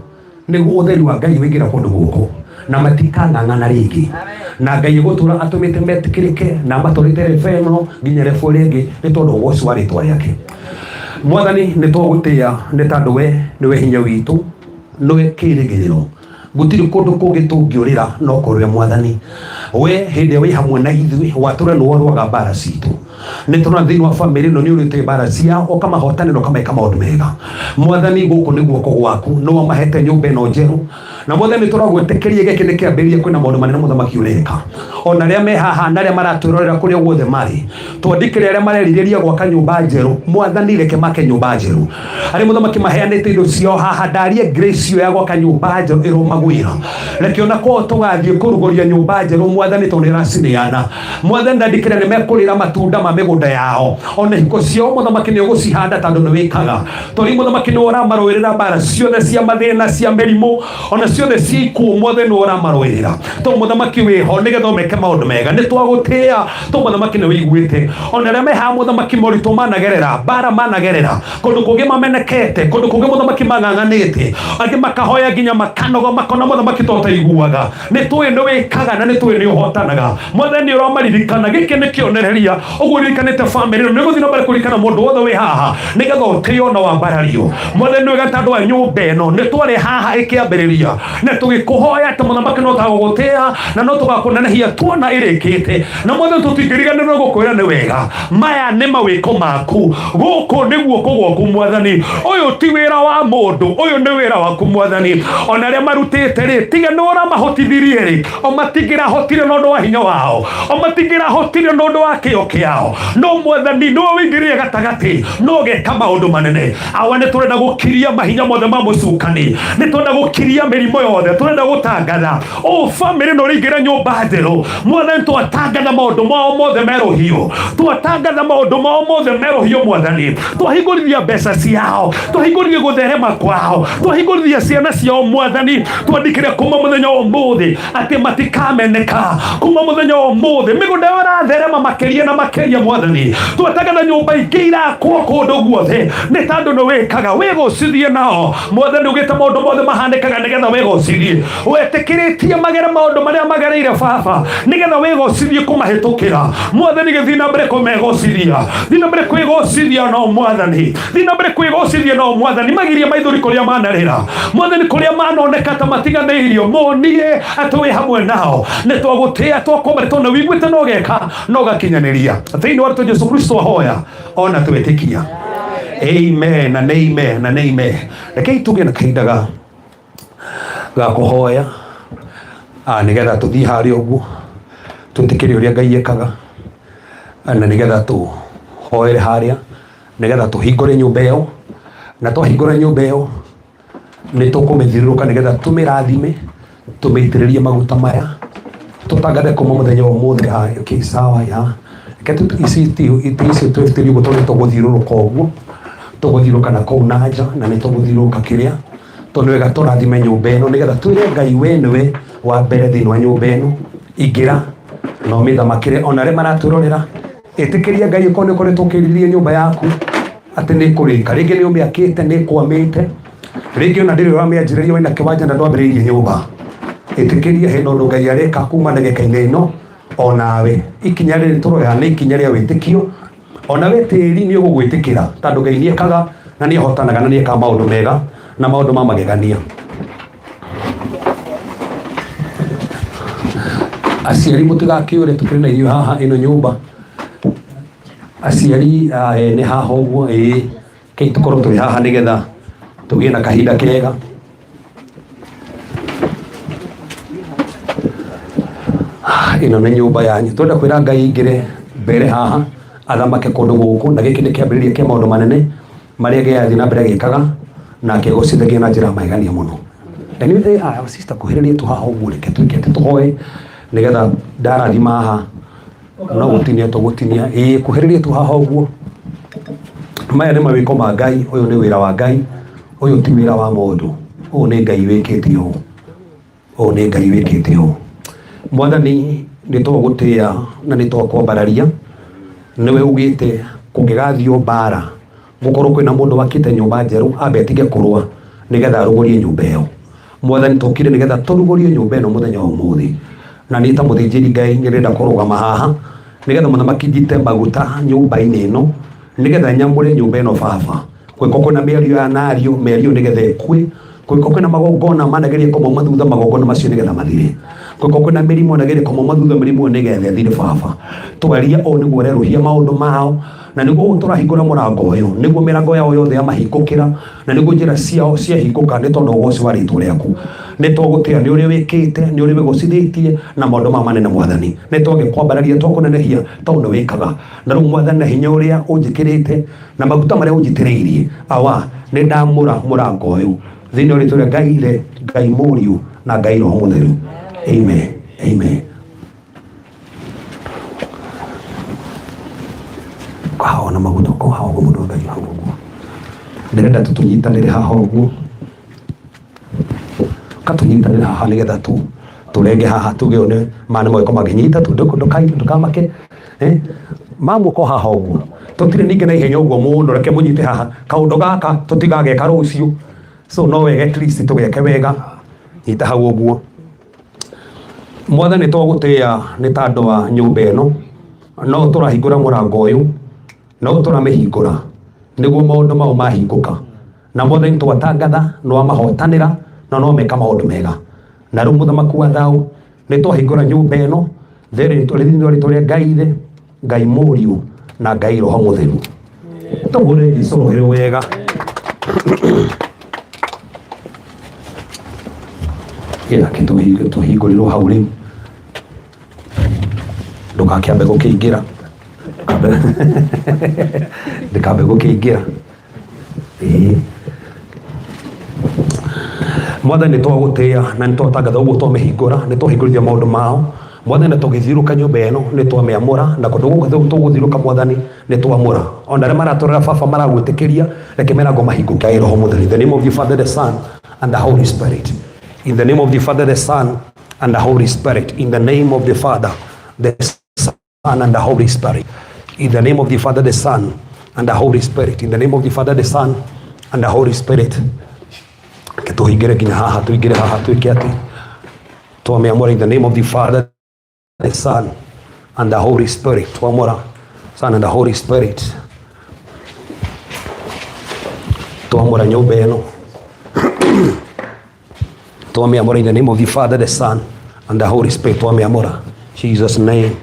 nĩguo ũtheri wa Ngai wĩingĩra kũndũ gũkũ na matikang'ang'ana rĩngĩ na Ngai egũtũra atũmĩte metĩkĩrĩke na matũrĩte rebo ĩno nginya rebo ĩrĩa ĩngĩ nĩ tondũ ũgoci wa rĩtwa rĩake mwathani nĩ twagũtĩĩa nĩ tondũ we nĩwe hinya witũ nĩwe kĩĩrĩgĩrĩro gũtirĩ kũndũ kũngĩ tũngĩũrĩra no kũrĩ we mwathani we hĩndĩ ĩrĩa wĩ hamwe na ithuĩ watũra nĩwe ũrũaga mbara citũ Nĩ tũrona thĩinĩ wa bamĩrĩ ĩno nĩ ũrĩte mbara ciao, ũkamahotanĩra, ũkameka maũndũ mega. Mwathani, gũkũ nĩ guoko gwaku, nĩ wamahete nyũmba ĩno njerũ. Na Mwathani, tũragwĩtĩkĩria gĩkĩ nĩ kĩambĩrĩria, kwĩna maũndũ manene mũthamaki ũreka. Ona arĩa me haha na arĩa maratwĩrorera kũrĩa guothe marĩ, twandĩkĩre arĩa marerirĩria gwaka nyũmba njerũ. Mwathani, reke make nyũmba njerũ. Arĩa mũthamaki maheanĩte indo ciao haha, ndarie grace ĩyo ya gwaka nyũmba njerũ ĩromagwĩra. Reke ona kwao tũgathiĩ kũrugũria nyũmba njerũ, Mwathani, tondũ nĩ ũracineana. Mwathani, ndandĩkĩra nĩ mekũrĩra matunda ma mĩgũnda yao, ona ihiko ciao mũthamaki nĩ ũgũcihanda, tondũ nĩ wĩkaga. Tondũ mũthamaki nĩ ũramarũĩrĩra mbara ciothe cia mathĩna, cia mĩrimũ, ona ciothe cia ikuũ, Mwathani nĩ ũramarũĩrĩra. Tondũ mũthamaki wĩho nĩgetha ũmeke maũndũ mega, nĩ twagũtĩĩa tondũ mũthamaki nĩ wĩiguĩte. Ona arĩa me haha mũthamaki, moritũ managerera, mbara managerera, kũndũ kũngĩ mamenekete, kũndũ kũngĩ mũthamaki mang'ang'anĩte, angĩ makahoya nginya makanoga, makona mũthamaki to ũtaiguaga. Nĩ tũĩ nĩ wĩkaga na nĩ tũĩ nĩ ũhotanaga. Mwathani, nĩ ũramaririkana. Gĩkĩ nĩ kĩonereria ũguo ũririkanĩte bamĩrĩ ĩno, nĩ ũgũthiĩ na mbere kũririkana mũndũ wothe wĩ haha nĩgetha ũtĩo na wambarario. Mwathani, nĩ wega tondũ wa nyũmba ĩno nĩ twarĩ haha ĩkĩambĩrĩria, na tũgĩkũhoya atĩ mũthamaki no tũgagũgũtĩa na no tũgakũnenehia tuona ĩrĩkĩte. Na Mwathani, tũtingĩriganĩrwo gũkwĩra nĩ wega. Maya nĩ mawĩko maku, gũkũ nĩ guoko gwaku Mwathani. Ũyũ ti wĩra wa mũndũ, ũyũ nĩ wĩra waku Mwathani. Ona arĩa marutĩte rĩ, tiga nĩ ũramahotithirie rĩ, o matingĩrahotire na ũndũ wa hinya wao, o matingĩrahotire na ũndũ wa kĩyo kĩao, no Mwathani nĩwe ũingĩrire gatagatĩ no ũgeka maũndũ manene. Awa, nĩ tũrenda gũkiria mahinya mothe ma mũcukani, nĩ tũrenda gũkiria mĩrimũ yothe, tũrenda gũtangatha o bamĩrĩ no rĩingĩra nyũmba njerũ. Mwathani, twatangatha maũndũ mao mothe merũhio, twatangatha maũndũ mao mothe merũhio. Mwathani, twahingũrithia mbeca ciao, twahingũrithia gũtherema kwao, twahingũrithia ciana ciao. Mwathani, twandĩkĩre kuma mũthenya wa ũmũthĩ atĩ matikameneka. Kuma mũthenya wa ũmũthĩ mĩgũnda yao ĩratherema makĩria na makĩria. Mwathani, twatangatha nyũmba ingĩ irakwo kũndũ guothe, nĩ tondũ nĩ wĩkaga wĩgocithie nao. Mwathani, ugĩte maũndũ mothe mahanĩkaga nĩgetha wĩgocithie. Wetĩkĩrĩtie magere maũndũ marĩa magereire baba nĩgetha wĩgocithie kũmahĩtũkĩra. Mwathani, gĩthiĩ na mbere kũmegocithia, thiĩ na mbere kwĩgocithia nao. Mwathani, thiĩ na mbere kwĩgocithia nao. Mwathani, magirie maithori kũrĩa manarĩra. Mwathani, kũrĩa manoneka ta matiganĩirio, monie atĩ wĩ hamwe nao. Nĩ twagũtĩa, twakwambara, tondũ wiguĩte na ũgeka na ũgakinyanĩria. Thĩinĩ wa rĩtwa Jesu Kristo ahoya ona twĩtĩkia, amen and amen and amen. Rekei tũgĩe na kahinda ga ga kũhoya, nĩgetha tũthiĩ harĩa ũguo twĩtĩkĩre ũrĩa Ngai ekaga, na nĩgetha tũhoere harĩa, nĩgetha tũhingũre nyũmba ĩyo. Na twahingũra nyũmba ĩyo, nĩ tũkũmĩthiũrũrũka nĩgetha tũmĩrathime, tũmĩitĩrĩrie maguta maya, tũtangathe kuma mũthenya wa ũmũthĩ. Haya, okay, sawa ya reke ici itĩ icio twĩtĩrie ũguo, tondũ tũgũthiũrũrũka ũguo, tũgũthiũrũrũka na kũu na nja, na nĩ tũgũthiũrũrũka kĩrĩa, tondũ nĩ wega tũrathime nyũmba ĩno, nĩgetha twĩre Ngai, we nĩwe wa mbere thĩinĩ wa nyũmba ĩno, ingĩra na ũmĩthamakĩre. Ona arĩa maratwĩrorera, ĩtĩkĩria Ngai. Ũkorwo nĩ ũkoretwo ũkĩrirĩria nyũmba yaku atĩ nĩ kũrĩka, rĩngĩ nĩ ũmĩakĩte, nĩ ĩkwamĩte, rĩngĩ ona ndĩrĩ ũramĩanjĩrĩria, wĩna kĩwanja na ndwambĩrĩirie nyũmba, ĩtĩkĩria hena ũndũ Ngai areka kuma ndagĩka-inĩ ĩno. Onawe ikinya rĩrĩ tũroya nĩ ikinya rĩa wĩtĩkio. Ona we tĩri nĩ ũgũgwĩtĩkĩra, tondũ Ngai nĩ ekaga na nĩ ahotanaga na nĩ ekaga maũndũ mega na maũndũ ma magegania. Aciari, mũtigakĩũre, tũkĩrĩ na irio haha ĩno nyũmba. Aciari ene haha ũguo, ĩĩ, kei tũkorwo tũrĩ haha nĩgetha tũgĩe na kahinda kega. Ĩno nĩ nyũmba yanyu. Twenda kwĩra Ngai aingĩre mbere haha, athamake kũndũ gũkũ, na gĩkĩ nĩ kĩambĩrĩria kĩa maũndũ manene marĩa Ngai athiĩ na mbere agĩkaga na akĩgocithagia na njĩra ya magegania mũno. Anyway, sister, kuhĩrĩria tu haha ũguo, reke twĩke atĩ tũhoe nĩgetha ndarathima haha no gũtinia tũgũtinia. Ĩĩ, kuhĩrĩria tu haha ũguo. Maya nĩ mawĩko ma Ngai, ũyũ nĩ wĩra wa Ngai, ũyũ ti wĩra wa mũndũ, ũyũ nĩ Ngai wĩkĩte ũũ, ũyũ nĩ Ngai wĩkĩte ũũ. Mwathani, nĩ twagũtĩĩa na nĩ twakwambararia. Nĩwe ugĩte kũngĩgathiĩ mbara, gũkorwo kwĩna mũndũ wakĩte nyũmba njerũ, ambe atige kũrũa nĩgetha arugũrie nyũmba ĩyo. Mwathani, tũkire nĩgetha tũrugũrie nyũmba ĩno mũthenya wa ũmũthĩ, na niĩ ta mũthĩnjĩri Ngai nĩndĩrenda kũrũgama haha nĩgetha mũthamaki njite maguta nyũmba-inĩ ĩno, nĩgetha nyamũre nyũmba ĩno. Baba, gwĩko kwĩna mĩario ya nario, mĩario nĩgetha ĩkue. Kũngĩkorwo kwĩna magongona manageria kũmauma thutha, magongona macio nĩgetha mathire. Kũngĩkorwo kwĩna mĩrimũ ĩnageria kũmauma thutha, mĩrimũ ĩyo nĩgetha ĩthire. Baba, twaria ũũ nĩguo ũrerũhia maũndũ mao, na nĩguo ũũ tũrahingũra mũrango ũyũ, nĩguo mĩrango yao yothe yamahingũkĩra, na nĩguo njĩra ciao ciahingũka, nĩ tondũ ũgoci wa rĩtwa rĩaku. Nĩ twagũtĩĩa nĩ ũrĩa wĩkĩte, nĩ ũrĩa wĩgocithĩtie na maũndũ maya manene. Mwathani, nĩ twagĩkwambararia, twakũnenehia tondũ nĩ wĩkaga. Na rĩu Mwathani, na hinya ũrĩa ũnjĩkĩrĩte na maguta marĩa ũnjitĩrĩirie, Awa, nĩ ndamũra mũrango ũyũ thĩinĩ wa rĩtwa rĩa Ngai Ithe, Ngai Mũriũ na Ngai Roho Mũtheru. Amen, amen. Haha na maguta ko haha ũguo, mũndũ wa Ngai, hau ũguo ndĩrenda tũtũnyitanĩre haha ũguo, katũnyitanĩre haha nĩgetha tu tũrenge haha, tuge ũyũ nĩ maya nĩ magĩkorwo makĩnyita tu. Ndũkamake, eh? Mamuoko haha ũguo, tũtirĩ ningĩ na ihenya ũguo mũno. Reke mũnyite haha, kaũndũ gaka tũtigageka rũciũ, so no wega at least tũgeke wega. Nyita hau ũguo. Mwathani, twagũtĩĩa nĩ ta andũ a nyũmba ĩno, no tũrahingũra mũrango ũyũ, no tũramĩhingũra nĩguo maũndũ mau mahingũka. Na Mwathani, twatangatha nĩ wamahotanĩra na no meka maũndũ mega. Na rĩu, Mũthamaki wa thaũ, nĩ twahingũra nyũmba ĩno thĩinĩ wa rĩtwa rĩa Ngai Ithe, Ngai Mũriũ na Ngai Roho Mũtheru. Tũhũre Jesũ rũhĩ wega. Gĩake tũhingũrĩrwo hau rĩu, ndũgakĩambe gũkĩingĩra, ndũkambe gũkĩingĩra. Ĩĩ, Mwathani, nĩ twagũtĩĩa na nĩ twatangatha ũguo twamĩhingũra, nĩ twahingũrithia maũndũ mao. Mwathani, na tũgĩthiũrũka nyũmba ĩno nĩ twamĩamũra, na kũndũ gũkũ tũgũthiũrũka, Mwathani, nĩ twamũra. Ona arĩa maratũrera, Baba, maragwĩtĩkĩria, reke mĩrango mahingũke. Ngai Roho Mũtheru. In the name of the Father, the Son and the Holy Spirit. In the name of the Father, the Son and the Holy Spirit. In the name of the Father, the Son and the Holy Spirit. In the name of the Father, the Son and the Holy Spirit. In the name of the Father, the Son and the Holy Spirit. Reke tũhingĩre nginya haha, tũingĩre haha, twĩke atĩ twamĩamũra. In the name of the Father, the Son and the Holy Spirit. Twamũra Son and the Holy Spirit. Twamũra nyũmba ĩno, twamĩamũra. In the name of the Father, the Son and the Holy Spirit. Twamĩamũra, Jesus name.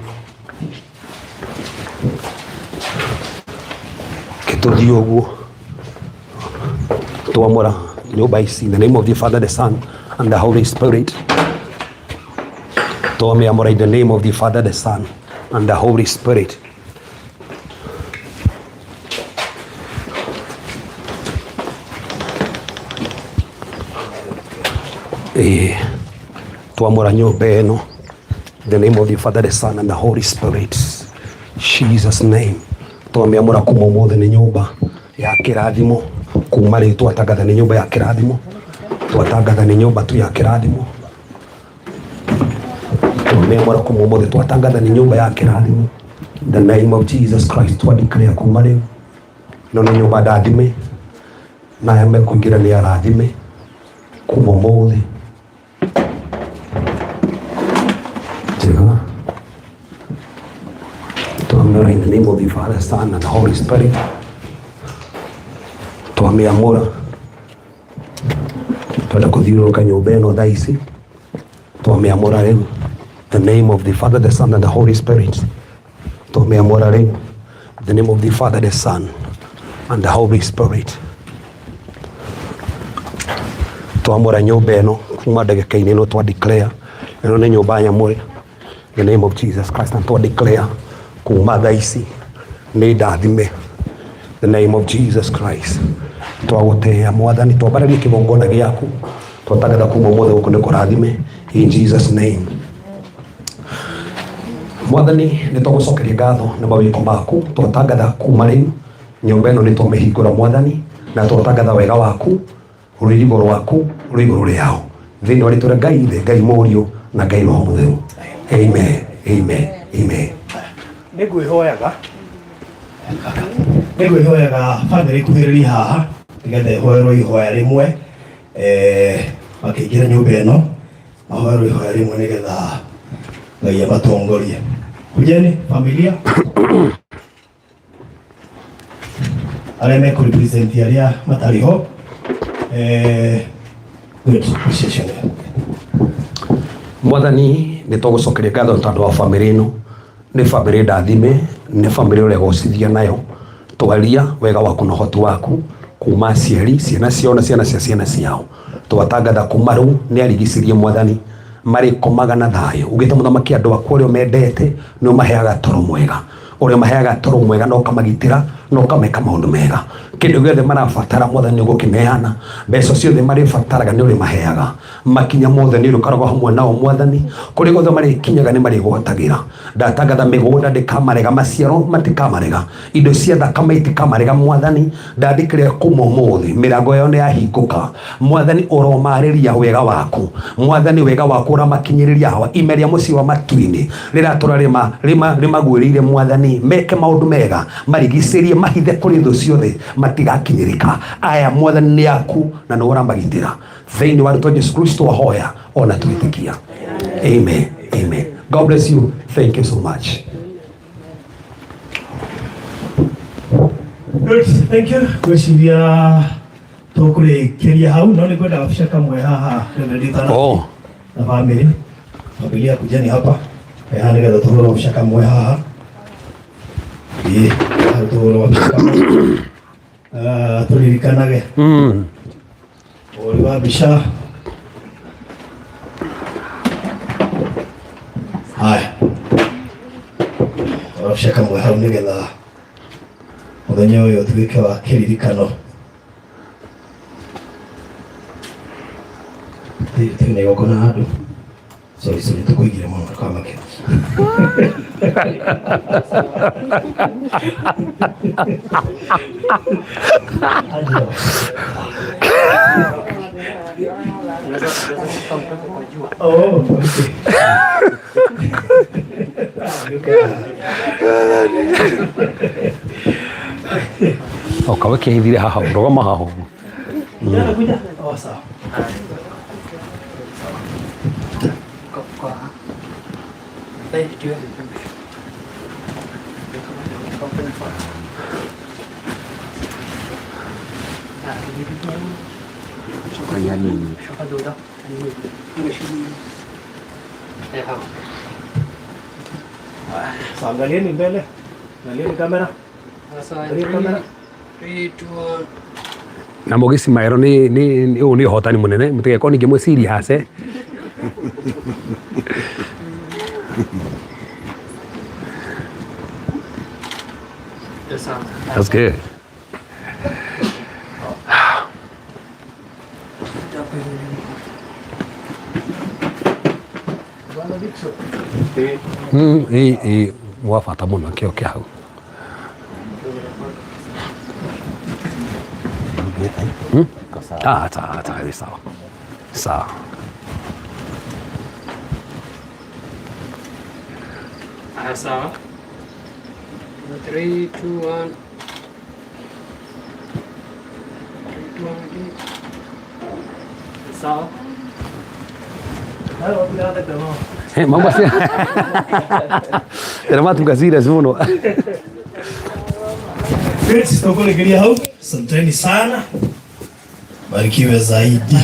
Gĩtũthiĩ ũguo, twamũra nyũmba ici in the name of the Father, the Son and the Holy Spirit. Twamĩamũra in the name of the Father, the Son and the Holy Spirit. Ĩĩ, twamũra nyũmba ĩno in the name of the Father, the Son and the Holy Spirit. Jesus name. Twamĩamũra kuma ũmũthĩ nĩ nyũmba ya kĩrathimo. Kuma rĩu twatangatha nĩ nyũmba ya kĩrathimo, twatangatha nĩ nyũmba tu ya kĩrathimo. Twamĩamũra kuma ũmũthĩ, twatangatha nĩ nyũmba ya kĩrathimo. In the name of Jesus Christ, twa declare kuma rĩu ĩno nĩ nyũmba ndathime, na aya mekũingĩra nĩ arathime kuma ũmũthĩ. Njega. Twamĩamũra in the name of the Father, Son and the Holy Spirit. Twamĩamũra, twenda kũthiũrũrũka nyũmba ĩno thaa ici. Twamĩamũra rĩu, the name of the Father, the Son and the Holy Spirit. Twamĩamũra rĩu, the name of the Father, the Son and the Holy Spirit. Twamũra nyũmba ĩno kuma ndagĩka-inĩ ĩno, twa declare ĩno nĩ nyũmba nyamũre, the name of Jesus Christ, and twa declare kuma thaa ici nĩ ndathime, the name of Jesus Christ. Twagũtĩĩa Mwathani, twambararia kĩgongona gĩaku, twatangatha kuma ũmũthĩ gũkũ nĩ kũrathime, in Jesus name. Mwathani, nĩ twagũcokeria ngatho nĩ mawĩko maku. Twatangatha kuma rĩu nyũmba ĩno nĩ twamĩhingũra, Mwathani, na twatangatha wega waku, rũirigo rwaku rwĩ igũrũ rĩao, thĩinĩ wa rĩtwa rĩa Ngai Ithe, Ngai Mũriũ na Ngai Roho Mũtheru. Amen, amen, amen. Nĩ ngwĩhoyaga bamĩrĩ ikuhĩrĩrie haha nĩgetha ĩhoerwo ihoya rĩmwe, makĩingĩra nyũmba ĩno, mahoerwo ihoya rĩmwe nĩgetha Ngai amatongorie. Kujeni familia, arĩa mekũrepresent arĩa matarĩ ho. Good. Appreciation. Mwathani nä tågåcokeria ngatho tondå wa bamä ä no nä bamä ndathime nä bamä å regocithia nayo twaria wega waku na ũhoti waku kuma aciari ciana ciao na ciana cia ciana ciao twatangatha kuma rĩu nĩ arigicĩrie mwathani marĩkomaga na thayũ ugĩte mũthamaki andũ aku ũrĩa ũmendete nĩ ũmaheaga toro mwega ũrĩa ũmaheaga toro mwega na ũkamagitĩra na ũkameka maũndũ mega kĩndũ gĩothe marabatara mwathani nĩ ũgũkĩneana mbeca ciothe marĩbataraga nĩ ũrĩmaheaga makinya mothe nĩ ũrĩkoragwo hamwe nao mwathani kũrĩa guothe marĩkinyaga nĩ marĩgwatagĩra ndatangatha mĩgũnda ndĩkamarega maciaro matikamarega indo cia thakame itikamarega mwathani ndandĩkĩrĩa kuma ũmũthĩ mĩrango yao nĩ yahingũka mwathani ũromarĩria wega waku mwathani wega waku ũramakinyĩrĩria hawa ime rĩa mũciĩ wa matu-inĩ rĩratũra rĩmaguĩrĩire mwathani meke maũndũ mega marigicĩrie mahithe kũrĩ thũ ciothe matigakinyĩrĩka aya mwathani nĩ aku na nĩ ũramagitĩra thĩinĩ wa rĩtwa Jesu Kristo wahoya ona twĩtĩkia amen amen God bless you thank you so much. Good, thank you. Ngwĩciria tũkũrĩkĩria hau no nĩ ngwenda gabica kamwe haha Reverend Oh. na family familia kujani hapa haha nĩgetha tũhũrwo gabica kamwe haha ĩĩ haha tũhũrwo gabica kamwe. Ah, tũririkanage ũhũri wa mbica haya gabica kamwe hau nĩgetha mũthenya ũyũ ũtuĩke wa kĩririkano twĩna igongona handũ sorry sorry tũkũigire mũno ndũkamake. Oh, okay. Oka wĩkĩhithire haha rũgama haha ũguo. Kijana kuja. Oh, sawa. Sawa, angalieni mbele. Angalieni kamera. Angalia kamera. Na mũgĩci maero nĩ ũyũ nĩ ũhotani mũnene mũtigekorwo ningĩ mwĩ serious eh. That's good. Ĩ wa bata mũno kĩo kĩa hau. Ah, sawa, sawa, sawa. Sawa. Sawa. 3, 2, 1. 3, 2, 1, again. Sawa. Mambo acio tena matuka serious mũno. Good, tũkũrĩkĩria hau. Asanteni sana. Barikiwe zaidi.